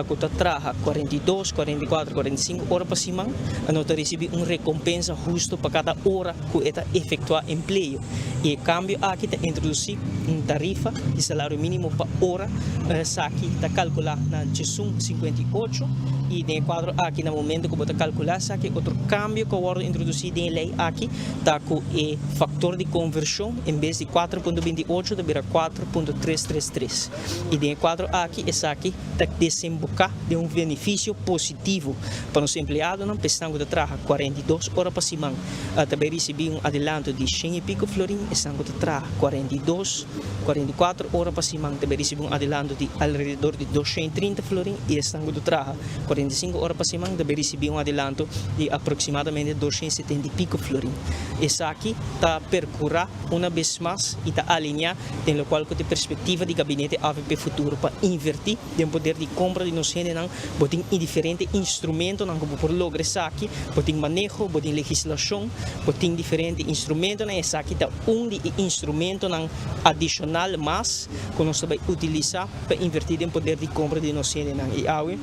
ku ta traha 42, 44, 45 ora pa siman, no ta risibí un rekompensa hustu pa kada ora ku e ta efektuá empleo. I e kambio aki ta introdusí un tarifa di salario mínimo pa ora. Esaki ta kalkulá na djesun 58 i den e kuadro aki na momento ku bo ta kalkulá esaki otro kambio ku a wòrdu introdusí den e lei aki ta ku e faktor di konvershon en bes di 4.28 ta bira 4.333 i den e kuadro aki esaki ta desemboká den un benefisio positivo pa nos empleadonan pa esnan ku ta traha 42 ora pa siman ta bai risibí un adelanto di shen i piko florin, esnan ku ta traha 42, 44 ora pa siman ta bai risibí un adelanto di alrededor di 230 florin i esnan ku ta traha 45 ora pa siman ta bai risibí un adelanto di aproksimadamente 270 i piko florin. Esaki ta perkurá una bes mas i ta alineá den lokual ku ta e perspektiva di Gabinete avp Futuro pa invertí den poder di kompra di nos hendenan. Bo tin i diferente instrumentonan ku bo por logra esaki. Bo tin maneho, bo tin legislashon, bo tin diferente instrumentonan. Esaki ta un di e instrumentonan adishonal mas ku nos ta bai utilisá pa invertí den poder di kompra di nos hendenan. I awe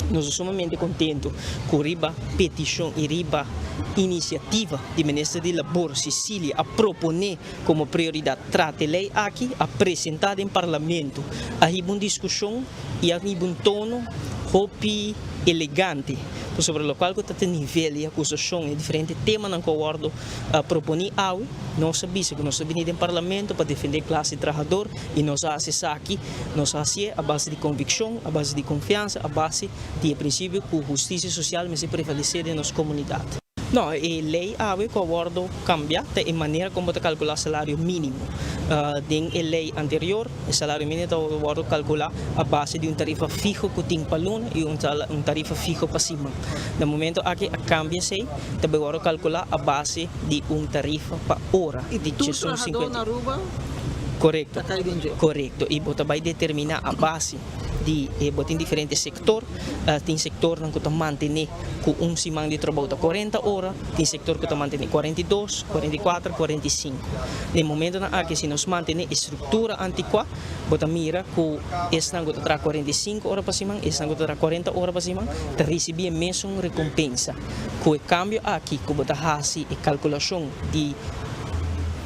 nos ta sumamente kontentu ku riba petishon i riba inisiativa di Minister di Labor Cecilia a proponé Komo prioridat trata e lei aki a presentá den Parlamento, a hiba un diskushon i a hiba un tono hopi elegante pasobra lokual ku ta te nivel di akusashon e diferente temanan ku a wòrdu proponí awe. Nos a bisa ku nos ta bini den Parlamento pa defendé klase trahador i nos a hasi esaki, nos a hasié a base di konvikshon, a base di konfiansa, a base di e prinsipio ku hustisia sosial mester prevalesé den nos komunidat. No, e ley awe cu a wordo cambia ta e manera con bo ta calcula salario minimo. Den e ley anterior, e salario minimo ta wordo calcula a base di un tarifa fiho cu tin pa luna y un tarifa fiho pa siman. Na momento aki a cambia esey, ta bay wordo calcula a base di un tarifa pa ora Y di tur djesun trahador cincuenta. na Aruba Corecto, ta cay den dje? corecto. Y bo ta bay determina a base di e bo tin diferente sector, tin sectornan cu ta mantene cu un siman di trabou ta 40 ora, tin sector cu ta mantene 42, 44, 45. Den momentonan aki si nos mantene e structura anticua, bo ta mira cu esnan cu ta traha 45 ora pa siman, esnan cu ta traha 40 ora pa siman ta ricibi e mesun recompensa. Cu e cambio aki cu bo ta haci e calculacion di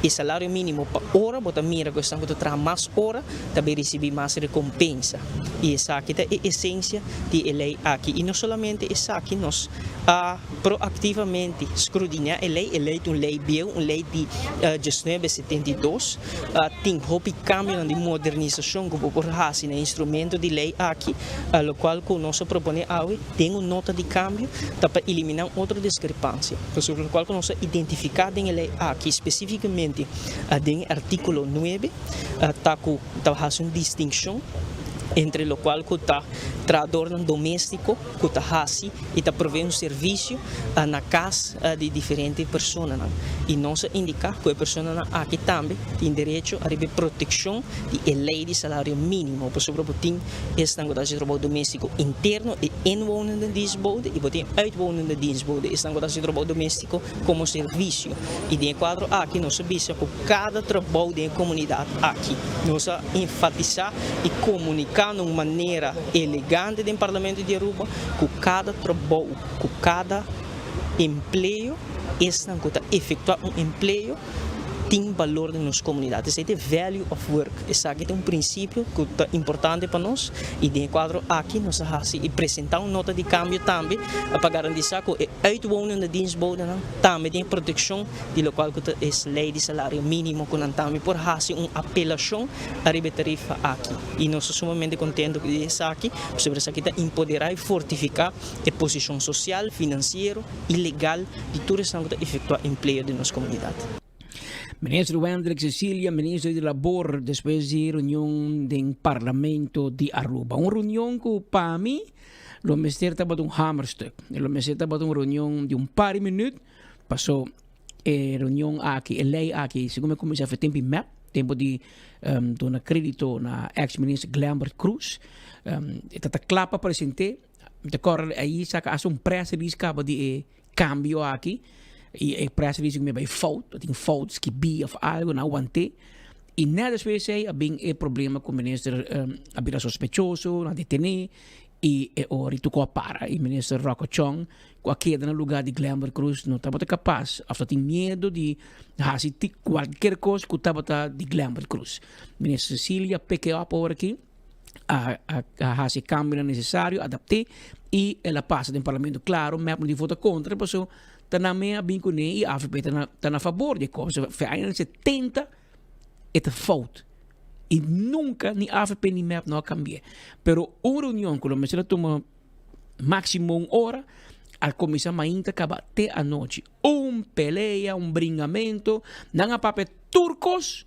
e salario minimo pa ora, bo ta mira cu esnan cu ta traha mas ora ta bay ricibi mas recompensa. Y esaki ta e esencia di e ley aki. Y no solamente esaki, nos a proactivamente scrudinia e ley. E ley ta un ley bieu, un ley di 1972. Tin hopi cambionan di modernisacion cu bo por haci na e instrumento di ley aki, locual cu nos a propone awe den un nota di cambio ta pa elimina un otro discrepancia. Pasobra locual cu nos a identifica den e ley aki, specificamente den e articulo nuebe, ta cu ta haci un distincion entre locual cu ta trahadornan domestico cu ta haci y ta provee un servicio na cas di diferente personanan y nos a indica cu e personanan aki tambe tin derecho ariba e proteccion di e ley di salario minimo pasobra bo tin esnan cu ta haci trabou domestico interno e inwonende dienstbode y bo tin e uitwonende dienstbode esnan cu ta haci trabou domestico como servicio y den e cuadro aki nos a bisa cu kada trabou den e komunidat aki. Nos a enfatisá i komuniká na un manera elegante den Parlamento di Aruba ku kada trabou, ku kada empleo, esnan ku ta efektuá un empleo tin balor den nos komunidat. Esei ta e value of work. Esaki ta un prinsipio ku ta importante pa nos i den e kuadro aki nos a hasi i presentá un nota di kambio tambe pa garantisá ku e uitwonende dienstbodenan tambe tin e protekshon di lokual ku ta es lei di salario mínimo ku nan tambe por hasi un apelashon ariba e tarifa aki. I nos ta sumamente kontento ku di esaki, pasobra esaki ta empoderá i fortifiká e posishon sosial, finansiero i legal di tur esnan ku ta efektuá empleo den nos komunidat. Minister Wendrick Cecilia, Minister di Labor, despues di reunion den Parlamento di Aruba. Un reunion ku pa mi lo mester tabata un hamerstuk. Lo mester tabata un reunion di un par di minuut. Paso. E reunion aki, e ley aki, segun mi a cuminsa for tempo di mep, tempo di duna credito na ex minister Glenbert Croes, e ta ta cla pa presente, mi ta corda ayi saca hasta un press release caba di e cambio aki, y e press release mi a bay fout, a tin fout skibi of algo, nan a wante, y net despues esey a bin e problema cu minister a bira sospechoso, nan a detene, y e ora y tuco a para, y minister Rocco Chong cu a keda na lugar di Glenbert Croes no tabata capas of ta tin miedo di haci cualkier cos cu tabata di Glenbert Croes. Minister Cecilia pick it up ora aki, a a haci e cambionan necesario, adapte y el a pasa den parlamento. Claro, mep no tin vota contra paso ta nan me a bin cune y avp ta na ta na fabor di e cos. Fe añanan 70 e ta fout y nunca ni avp ni mep no a cambia. Pero un reunion cu lo mester a tuma Máximo un ora, a cuminsa mainta caba te anochi. Un pelea, un bringamento, nan a papia tur cos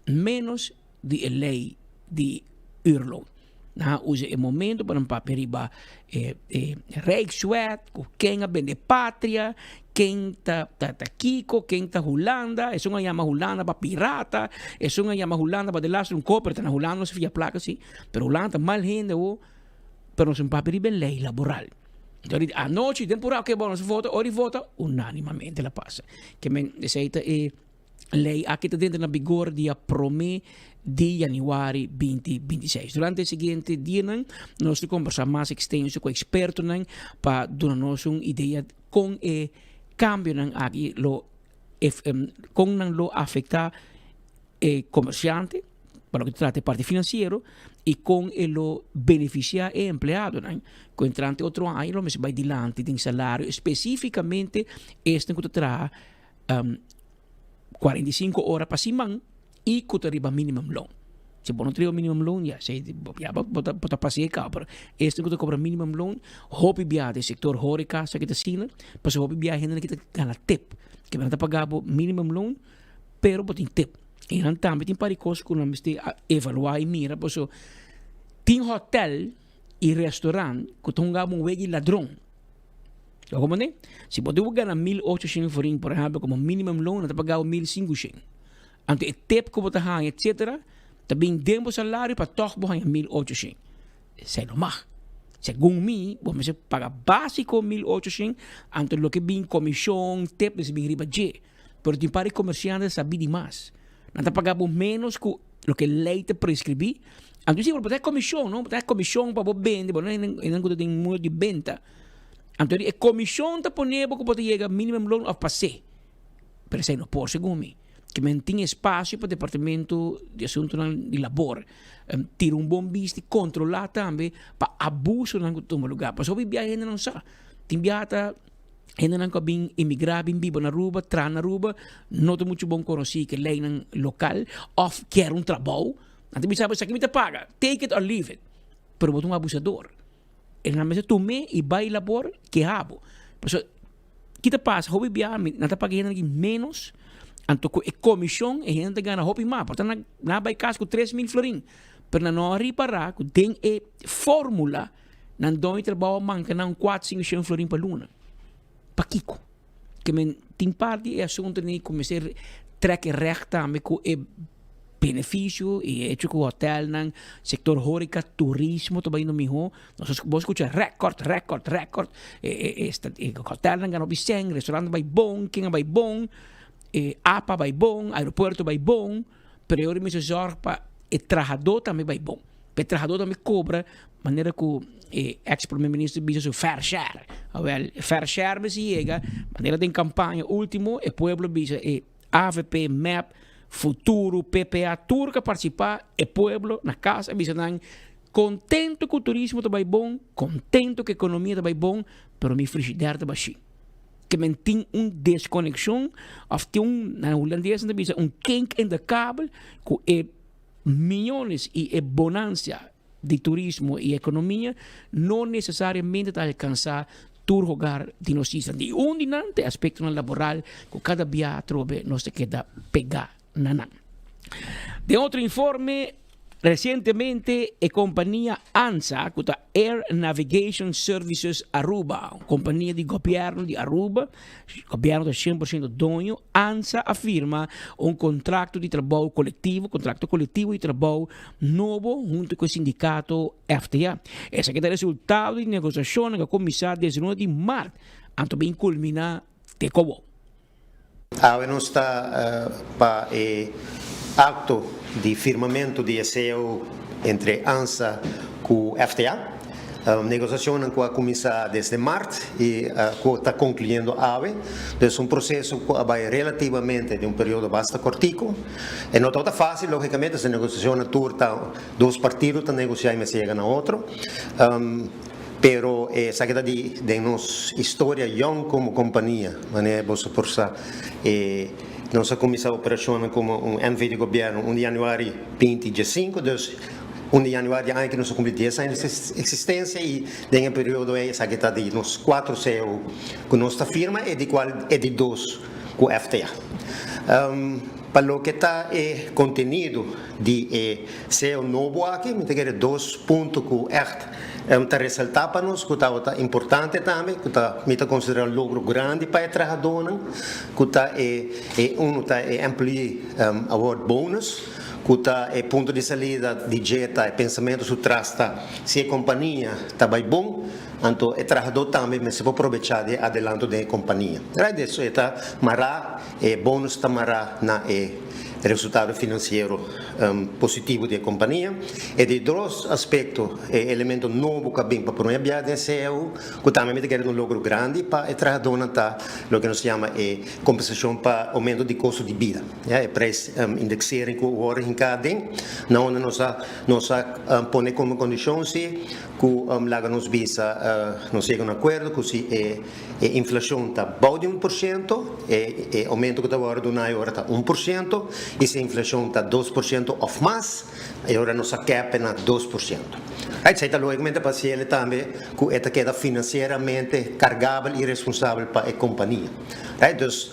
menos di e ley di uurloon. Nan a usa e momento pa nan papia riba e e Rijkswet, cu ken a bende patria, ken ta ta ta kico, ken ta Hulanda, esun a yama Hulanda pa pirata, esun a yama Hulanda pa delaster un koper, ta na Hulanda no se fia placa si, pero Hulanda ta mal hende awo. Pero nos un papia riba e ley laboral. Enton di anochi den pura oke bon nos vota ora di vota unanimamente la pasa. Ke men esei ta e ley aki ta dentro na vigor dia prome di januari binti 26. Durante e siguiente dianan nos ta kombersa mas ekstenso ku ekspertonan pa duna nos un idea kon e kambionan aki lo kon nan lo afekta e komersiante pa loke ta trata e parti finansiero i kon e lo benefisiá e empleadonan ku entrante otro aña lo mester bai dilanti den salario spesifikamente esnan ku ta traha 45 ora pa siman i ku ta riba minimum loon. Si bo no ta riba minimum loon ya esei ya bo ta bo ta pas'é kaba pero esnan ku ta kobra minimum loon hopi biaha den sektor horeca esaki ta asina pasobra hopi biaha hendenan kita gana tip kiba nan ta paga bo minimum loon pero bo tin tip. I nan tambe tin par di kos ku nan mester a evaluá i mira pasobra tin hòtèl i restorant ku ta hunga bo un wega di ladron. Bo komprendé? Si bo tin ku gana 1800 florin por ehèmpel komo minimum loon nan ta paga bo 1500. Anto e tip ku bo ta haña etsetera ta bin den bo salario pa tòg bo haña 1800. Esei no mag. Segun mi bo mester paga básiko 1800 anto loke bin komishon, tip mester bin riba dje. Pero tin par di komersiante sabí di mas. Nan ta paga bo ménos ku loke lei ta preskribí. Anto si bo ta komishon, no? Bo ta komishon pa bo bende, bo no hende ku ta den mundo di benta. Anto e komishon ta pone bo ku bo ta yega minimum loon òf pas'é. Pero esei no por segun mi. Ke men tin espasio pa departamento di asuntunan di labor tira un bon bista i kontrolá tambe pa abusonan ku ta tuma lugá. Pasobra hopi biaha hende no sa. Tin biaha ta. Hendenan ku a bin emigrá, bin biba na Aruba, traha na Aruba, no ta muchu bon konosí ku e leinan lokal òf kier un trabou. Nan ta bisa bo esaki mi ta paga, take it or leave it. Pero bo ta un abusador. E nan mester tum'é i bai labor keha bo. Pasobra ki ta pasa hopi biaha nan ta paga e hendenan aki ménos, anto ku e komishon e hende ta gana hopi mas. Por ta nan a bai kas ku 3000 florin, pero nan no a ripará ku den e fórmula Nan doño di trabou a manka nan un kuater sinku shen florin pa luna. Pakiko? Ke men tin parti di e asuntu ni ku mester trek e règt tambe ku e benefisio i e echo ku hotèlnan, sektor hóreka, turismo ta bayendo mihó. Nos bo skucha rèkòrt, rèkòrt, rèkòrt. E e hotèlnan gana hopi sèn, restorant a bai bon, ken a bai bon, e apa a bai bon, aeropuerto a bai bon. Pero e ora mester zòrg pa e trahadó tambe bai bon. Pa e trahadó tambe kobra manera ku e eks prome minister bisa su fair share. Awèl, e fair share mester yega manera den kampaña último e pueblo bisa e avp, mep, Futuro, PPA tur ku a partisipá e pueblo na kas a bisa nan kontento ku turismo ta bai bon, kontento ku ekonomia ta bai bon, pero mi frishider ta bashí. Ke men tin un deskonekshon òf tin un, na hulandes nan ta bisa un kink in de kabel ku e miyones i e bonansia di turismo i ekonomia no nesesariamente ta alkansá tur hogar di nos isla. Di un di nan ta e aspektonan laboral ku kada bia atrobe nos ta keda pegá na nan. Den otro informe. Resientemente e kompania ANSA, ku ta Air Navigation Services Aruba, un kompania di gobièrnu di Aruba, gobièrnu ta 100% doño, ANSA a firma un kontrakto di trabou kolektivo, kontrakto kolektivo di trabou nobo huntu ku e sindikato FTA. Esaki ta resultado di negosiashonnan ku a kuminsá desde luna di mart anto bin kulminá te kobo. Awe nos ta pa e akto di firmamentu di e cao entre ansa ku FTA. Negosiashonnan ku a kuminsá desde mart i ku ta konkluyendo awe. Dus un proseso ku a bai relativamente den un periodo basta kòrtiku. E no tabata fásil lógikamente, e negosiashonnan tur ta dos partido ta negosiá i mester yega na otro. Pero esaki ta di den nos historia yong komo kompania, manera boso por sa e nos a kuminsá operashonnan komo un NV di gobièrnu un di yanüari binti diesinku, dus un di yanüari di aña aki nos a kumpli dies aña di eksistensia i den e periodo ei esaki ta di nos kuatro cao ku nos ta firma e di kual e di dos ku FTA. Pa loke ta e kontenido di e cao nobo aki mi ta kere dos punto ku ègt ta resaltá pa nos ku tabata importante tambe, ku ta mi ta konsiderá un logro grandi pa e trahadónan, ku ta e e unu ta e employee award bonus, ku ta e punto di salida di dje ta e pensamentu su tras ta si e kompania ta bai bon, anto e trahadó tambe mester por probechá di e adelanto den e kompania. Right, eso e ta mará, e bonus ta mará na e resultado finansiero positivo di e kompania. E di dos aspekto, e elemento nobo ku a bin pa promé bia den CAO, ku tambe mi ta kere ta un logro grandi pa e trahadónan ta loke nos yama e kompensashon pa oumento di kosto di bida, ya, e prijs indexering ku wòrdu hinká aden, na unda nos a nos a pone komo kondishon si ku laga nos bisa nos yega un akuerdo ku si e E inflacion ta bou di 1%, e e aumento cu ta worde duna e ora ta 1%, y si e inflacion ta 2% of mas, e ora nos a cap e na 2%. Esey ta logicamente pa haciele tambe cu e ta keda financieramente cargabel y responsabel pa e compania. Right? Dus,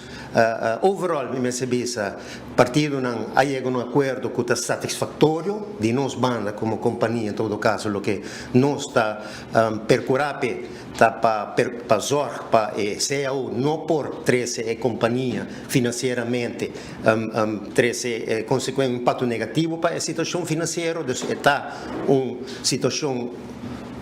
overall mi mester bisa partidonan a yega un acuerdo cu ta satisfactorio di nos banda como compania en todo caso loke nos ta percura p'e. Ta pa pa zorg pa e cao no por trece e compania financieramente trece consecuencia impacto negativo pa e situacion financiero, dus e ta un situacion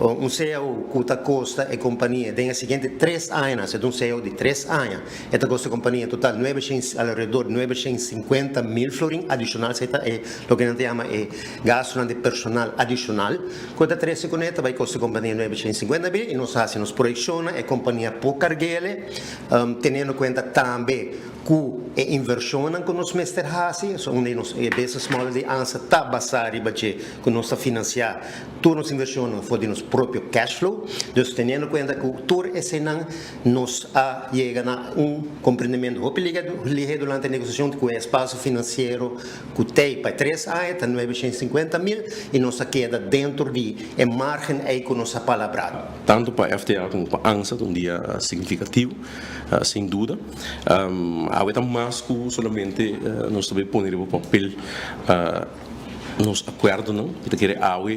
un cao cu ta costa e compania den e siguiente tres añanan, si ta un cao di tres aña e ta costa e compania en total nuebe shen alrededor di nuebe shen cincuenta mil florin adicional, esey ta e loke nan ta yama e gastonan di personal adicional. Ku ta trese kuné ta bai kosta e kompania 950 mil i nos a hasi nos proyekshonnan, e kompania por karg'ele, teniendo kuenta tambe ku e invershonnan ku nos mester hasi, so unda nos e business model di ansa ta basá riba dje ku nos ta finansiá tur nos invershonnan for di nos propio cash flow. Dus teniendo kuenta ku tur eseinan nos a yega na un komprendementu hopi lihe durante e negosiashon ku e espasio finansiero Ku tei pa e tres aña ta 950 mil i nos a keda dentro di e margen ei ku nos a palabrá. Tantu pa FTA komo pa ansa ta un dia signifikativo, sin duda. Awe ta mas ku solamente nos ta bay pone riba papel nos akuerdonan. Mi ta kere awe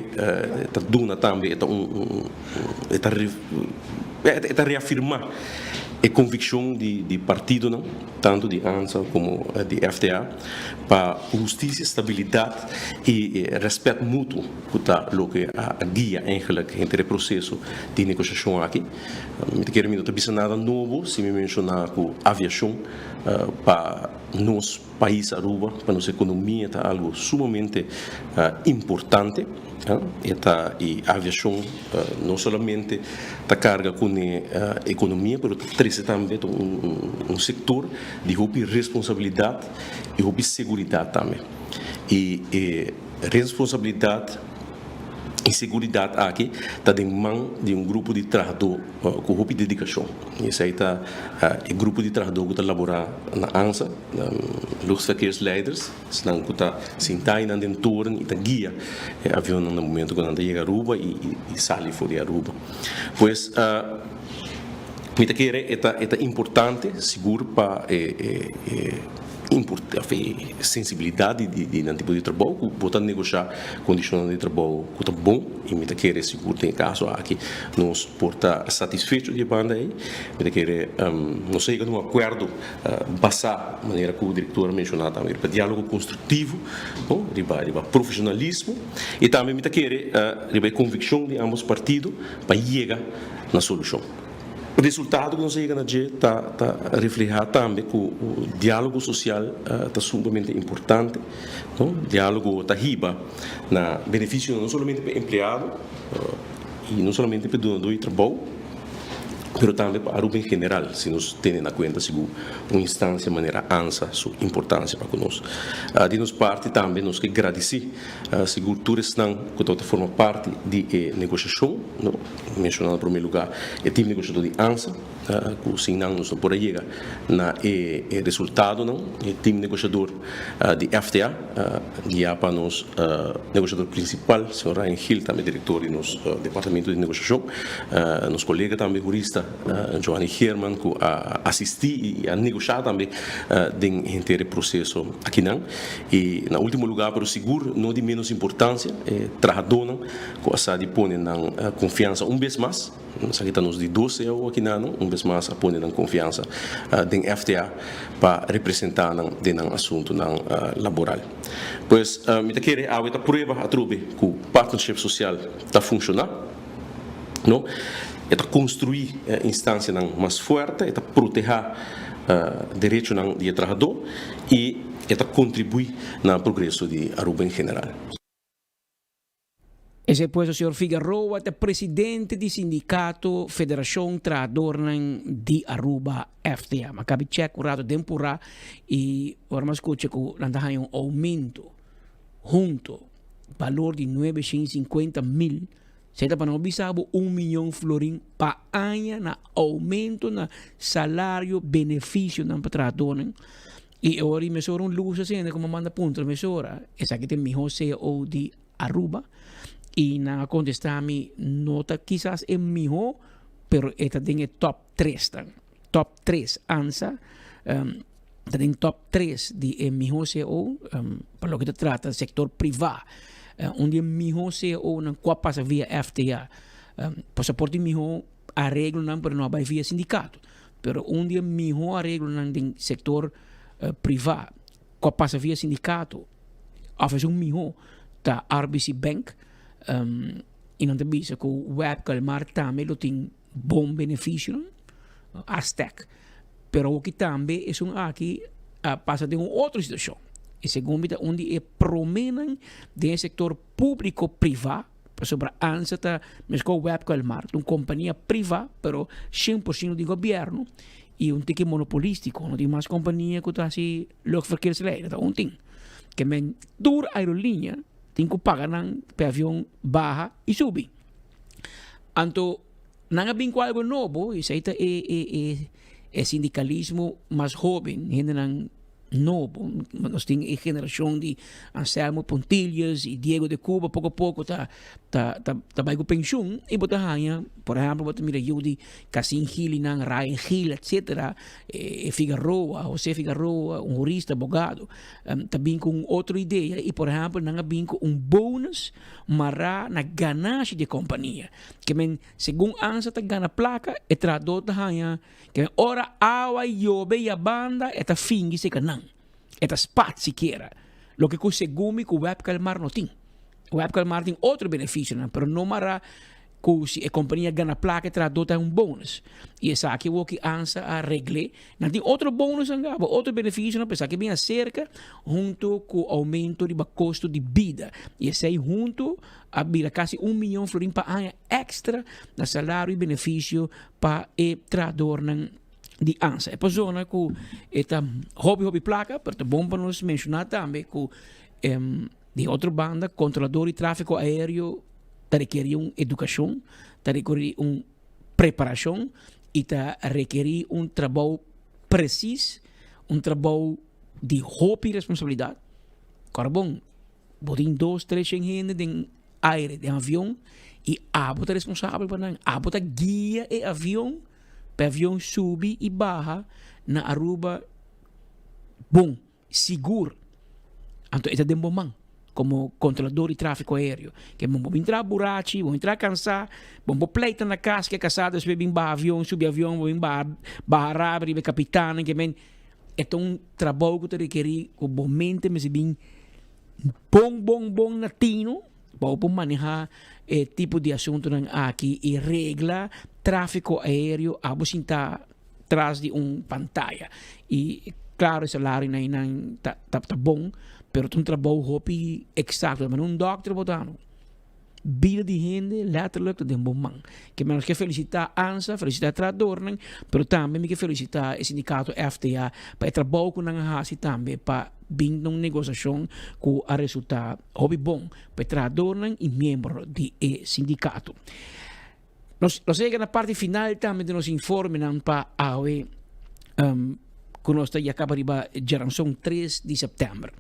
ta duna tambe e ta un e ta e ta reafirmá e konvikshon di partidonan, tantu di ansa komo di FTA. Pa hustisia, stabilidat i rèspèt mutuo ku ta loke a guia eigenlik henter e proseso di negoshashon aki. Mi ta kere mi no ta bisa nada nobo si mi menshoná ku aviashon pa nos pais Aruba, pa nos ekonomia ta algu sumamente importante. E ta i aviashon no solamente ta karga kuné ekonomia pero ta trese tambe un sektor di hopi responsabilidat i hopi seguridat tambe. I e responsabilidat i seguridat aki ta den man di un grupo di trahadó ku hopi dedikashon. I esei ta e grupo di trahadó ku ta laborá na ansa, luchtverkeersleiders, esnan ku ta sintá einan den toren i ta guia e avionnan na momento ku nan ta yega Aruba i sali for di Aruba. Pues. Mi ta kere e ta e ta importante sigur pa e e e. Of e sensibilidat di nan tipo di trabou ku bo ta negoshá kondishonnan di trabou ku ta bon i mi ta kere sigur den e kaso aki nos por ta satisfecho di e banda ei. Mi ta kere nos a yega na un akuerdo basá manera ku direktor a menshoná tambe riba diálogo konstruktivo, no, riba riba profeshonalismo i tambe mi ta kere riba e konvikshon di ambos partido pa yega na solushon. Resultado ku nos a yega na dje ta ta reflehá tambe ku diálogo sosial ta sumamente importante, no. Diálogo ta hiba na benefisionan no solamente pa e empleado i no solamente pa e dunadó di trabou, pero tambe pa Aruba en general, si nos tene na kuenta sigur un instansia manera ANSA su importansia pa ku nos. Di nos parti tambe nos ke gradisí sigur tur esnan ku tabata forma parti di e negoshashon, no. Menshoná na promé lugá e tim negoshadó di ANSA, ku sin nan nos no por a yega na e resultadonan. E tim negoshador di FTA, guiá pa nos negoshador prinsipal, señor Ryan Gil, tambe direktor di nos departamento di negoshashon. Nos kolega tambe hurista Johanny Geerman ku a asistí i a negoshá tambe den henter e proseso akinan. I na último lugá, pero sigur no di ménos importansia, e trahadónan. Ku a sa di pone nan konfiansa un bes mas, esaki ta nos di dos ceo aki na no, un bes mas a pone nan konfiansa den FTA pa representá nan den nan asuntunan laboral. Pues mi ta kere awe ta prueba atrobe ku partnership sosial ta funshoná, no, e ta konstruí instansianan mas fuerte, e ta protehá derechonan di e trahadó i e ta kontribuí na progreso di Aruba en general. Esei puesto señor Figaroa ta presidente di sindicato Federacion Trahadornan di Aruba, FTA. Ma cabi check un rato den pura y ora mi a scucha cu nan ta haña un aumento hunto balor di nuebe shen y cincuenta mil, esei ta pa no bisa bo un miyon florin pa aña na aumento na salario, beneficionan pa trahadornan. Y e ora y mesora un luz asina como manda puntra mesora, esaki ta e miho ceo di Aruba? Y nan a contesta mi, no ta kisas e miho, pero e ta den e top tres tan. Top tres, ANSA ta den top tres di e miho ceo pa loke ta trata sector priva. Un di e miho ceonan cu a pasa via FTA. Pasaporte miho areglonan pero no a bay via sindicato. Pero un di e mihó areglonan den sektor privá ku a pasa via sindikato òf esun mihó ta RBC Bank i nan ta bisa ku Web Kalmar tambe lo tin bon benefisionan, Aztec. Pero awoki tambe esun aki a pasa den un otro situashon i segun mi ta un di e proménan den e sektor públiko privá. Pasobra ANSA ta meskos web ku Elmar, ta un kompania priva pero shen por shento di gobièrnu i un tiki monopolistiko, no tin mas kompania ku ta hasi luchtverkeersleiding, ta un tin. Ke men tur aerolinia tin ku paga nan pa e avion baha i subi. Anto nan a bin ku algo nobo i esei ta e e e e sindikalismo mas hoben, hendenan nobo. Nos tin e generacion di Anselmo Pontillas y Diego de Cuba poco a poco ta ta ta ta bai cu pensioen y bo ta haña, por ehempel bo ta mira yu di Casin Gil y nan Ryan Gil etcetera, e Figaroa, Jose Figaroa, un hurista, abogado, ta bin cu un otro idea y por ehempel nan a bin cu un bonus mara na ganashi di e compania. Ke men segun ansa ta gana placa e trahador ta haña Ke ora awa yobe ya banda e ta fingi seka nan. E ta spat sikiera. Loke ku segun mi ku Web Kalmar no tin. Web Kalmar tin otro benefisionan pero no mara ku si e kompania gana plaka e trahadó ta un bonus. I esaki awor ki ANSA a regl'é. Nan tin otro bonusnan kaba, otro benefisionan pero esaki bin aserka hunto ku oumento riba kosto di bida. I esei hunto a bira kasi un miyon florin pa aña èkstra na salario i benefisio pa e trahadornan di ANSA. E persona ku e ta hopi hopi plaka, pero ta bon pa nos menshoná tambe ku di otro banda kontrolador di tráfiko aéreo ta rekerí un edukashon, ta rekerí un preparashon i ta rekerí un trabou presis, un trabou di hopi responsabilidat. Kòrda bon, Bo tin dos, tres shen hende den aire, den avion, i abo ta responsabel pa nan. Abo ta guia e avion pa e avion subi i baha na Aruba bon. sigur. Anto e ta den bo man komo kontrolador di tráfiko aéreo. Ke bo bin traha burachi, bo bin traha kansá, bo bo pleita na kas ke kasá despues bin baha avion, subi avion, bo bin baha baha rabia riba e kapitannan ke men. E ta un trabou ku ta rekerí ku bo mente mester bin bon bon bon na tino pa bo por manehá e tipo di asuntunan aki i regla tráfiko aéreo abo sintá tras di un pantaya. I klaro e salarionan einan ta ta bon, pero ta un trabou hopi eksakto. Manera un dòkter bo ta no. Bida di hende letterlijk ta den bo man. Ke men nos ke felisitá ANSA, felisitá e trahadornan, pero tambe mi ke felisitá e sindikato FTA pa e trabou ku nan a hasi tambe pa bin na un negosiashon ku a resultá hopi bon pa e trahadornan i miembro di e sindikato. Nos nos a yega na parti final tambe di nos informenan pa awe ku nos ta ya kaba riba djaranson tres di sèptèmber.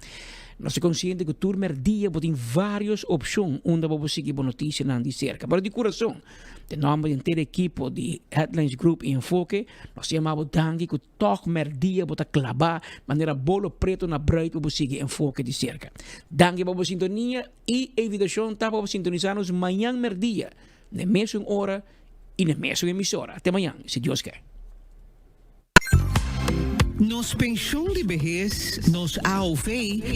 Nos ta konsiente ku tur mèrdia bo tin vários opshon unda bo por sigui bo notisianan di serka. Pero di kurason, den nòmber di henter ekipo di Headlines Group i Enfoke, nos ta yama bo danki ku Tòg mèrdia bo ta klabá manera bolo preto na bruid pa bo sigui Enfoke di serka. Danki pa bo sintonia i e invitashon ta pa bo sintonisá nos mañan mèrdia na e mesun ora i na e mesun emisora. Te mañan, si Dios ke. Nos penshon di behes, nos AOV,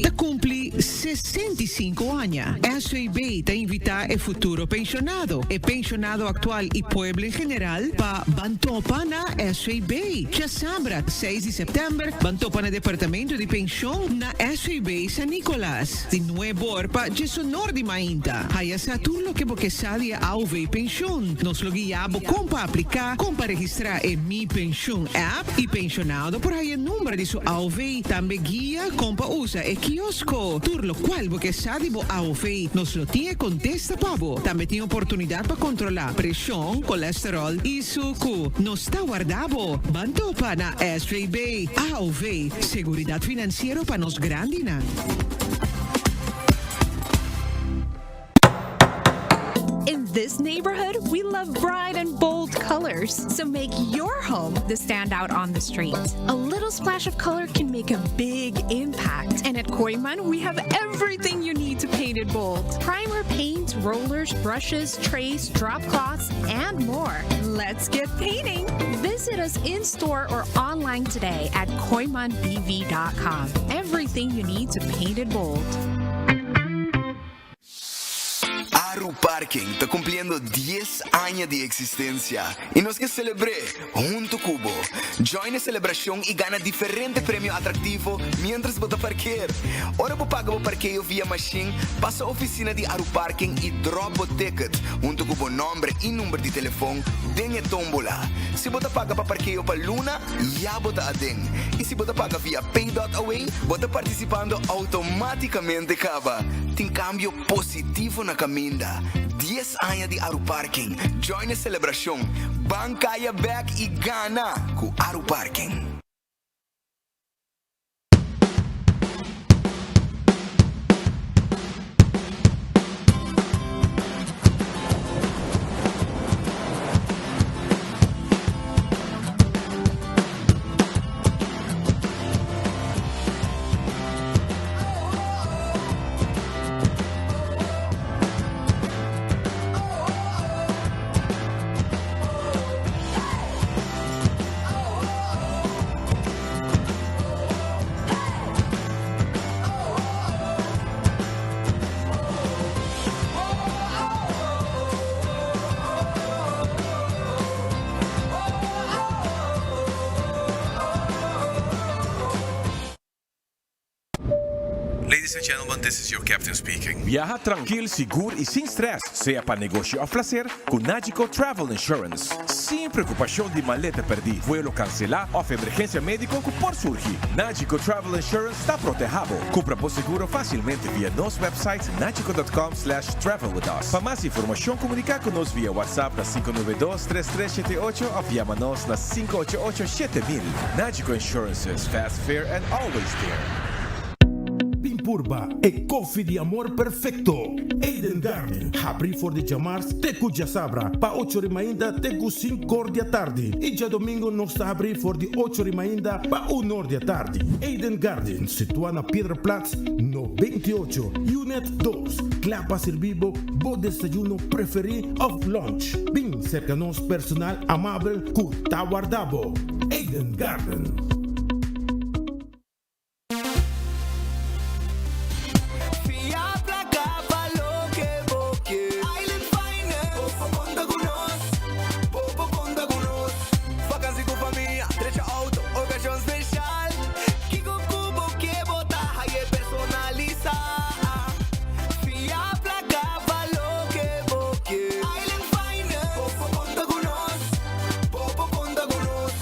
ta kumpli 65 aña. SVB ta invitá e futuro penshonado, e penshonado aktual i pueblo en general pa ban topa na SVB. Djasabra, seis di sèptèmber, ban topa na departamento di penshon na SVB San Nicolas, di nueb'or pa djesonor di mainta. Haya sa tur loke bo ke sa di e AOV penshon. Nos lo guia bo kon pa apliká, kon pa registrá e Mi Penshun app i penshonado por haya number di su AOV. Tambe guia kon pa usa e kiosko. Tur lokual bo ke sa di bo AOV, nos lo tin e kontesta pa bo. Tambe tin oportunidat pa kontrolá preshon, kolesteròl i suku. Nos ta warda bo. Ban topa na SVB. AOV, seguridat finansiero pa nos grandinan. In this neighborhood, we love bright and bold colors. So make your home the standout on the street. A little splash of color can make a big impact. And at Kooiman, we have everything you need to paint it bold. Primer, paint, rollers, brushes, trays, drop cloths, and more. Let's get painting! Visit us in store or online today at kooimanbv.com. Everything you need to paint it bold. Aru Parking ta cumpliendo dies aña di existencia y nos ke celebr'é hunto cu bo. Join e celebracion y gana diferente premio atractivo mientras bo ta parkeer. Ora bo paga bo parkeo via machine, pasa oficina di Aru Parking y drop bo ticket hunto cu bo nomber y number di telefon den e tombola. Si bo ta paga pa parkeo pa luna, ya bo ta aden. Y si bo ta paga via Pay dot Away, bo ta participando automaticamente caba. Tin cambio positivo na caminda. Dies aña di Aruparking. Join e celebracion. Ban caya bek y gana cu Aruparking. Ladies and gentlemen, this is your captain speaking. Viaha trankil, sigur i sin stress, sea pa negoshi òf plaser, ku Nagico Travel Insurance. Sin preokupashon di maleta pèrdí, vuelo kanselá òf emergensia médiko ku por surgi, Nagico Travel Insurance ta protehá bo. Kumpra bo seguro fásilmente via nos website nagico dot com slash travel with us. Pa mas informashon komuniká ku nos via WhatsApp na 592 3378 òf yama nos na 588 7000. Nagico Insurances, fast, fair and always there. Purba e koffie di amor perfekto. Eden Garden, habrí for di djamars te ku djasabra pa ocho ri mainta te ku sinkor di atardi i djadomingo nos ta habrí for di ocho ri mainta pa unor di atardi. Eden Garden, situá na Piedraplaats 98, Unit dos, kla pa sirbi bo bo desayuno preferí òf lunch. Bin serka nos personal amabel ku ta warda bo. Eden Garden. Fia placa pa loke bo ke. Island Finance. Bo por conta cu nos. Bo por conta cu nos. Vakantie cu famia, drecha auto, ocasion special. Kico cu bo ke bo ta haye personalisa. Fia placa pa loke bo ke. Island Finance. Bo por conta cu nos. Bo por conta cu nos.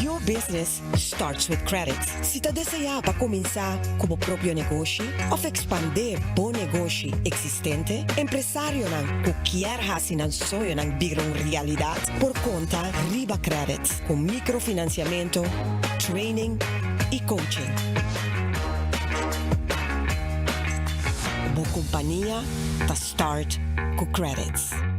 Your business starts with credit. Si ta deseá pa kuminsá ku bo propio negoshi òf ekspandé bo negoshi eksistente, empresarionan ku kier hasi nan soñonan bira un realidat por konta riba Credit ku mikrofinansiamentu, training i coaching. Bo kompania ta start ku Credits.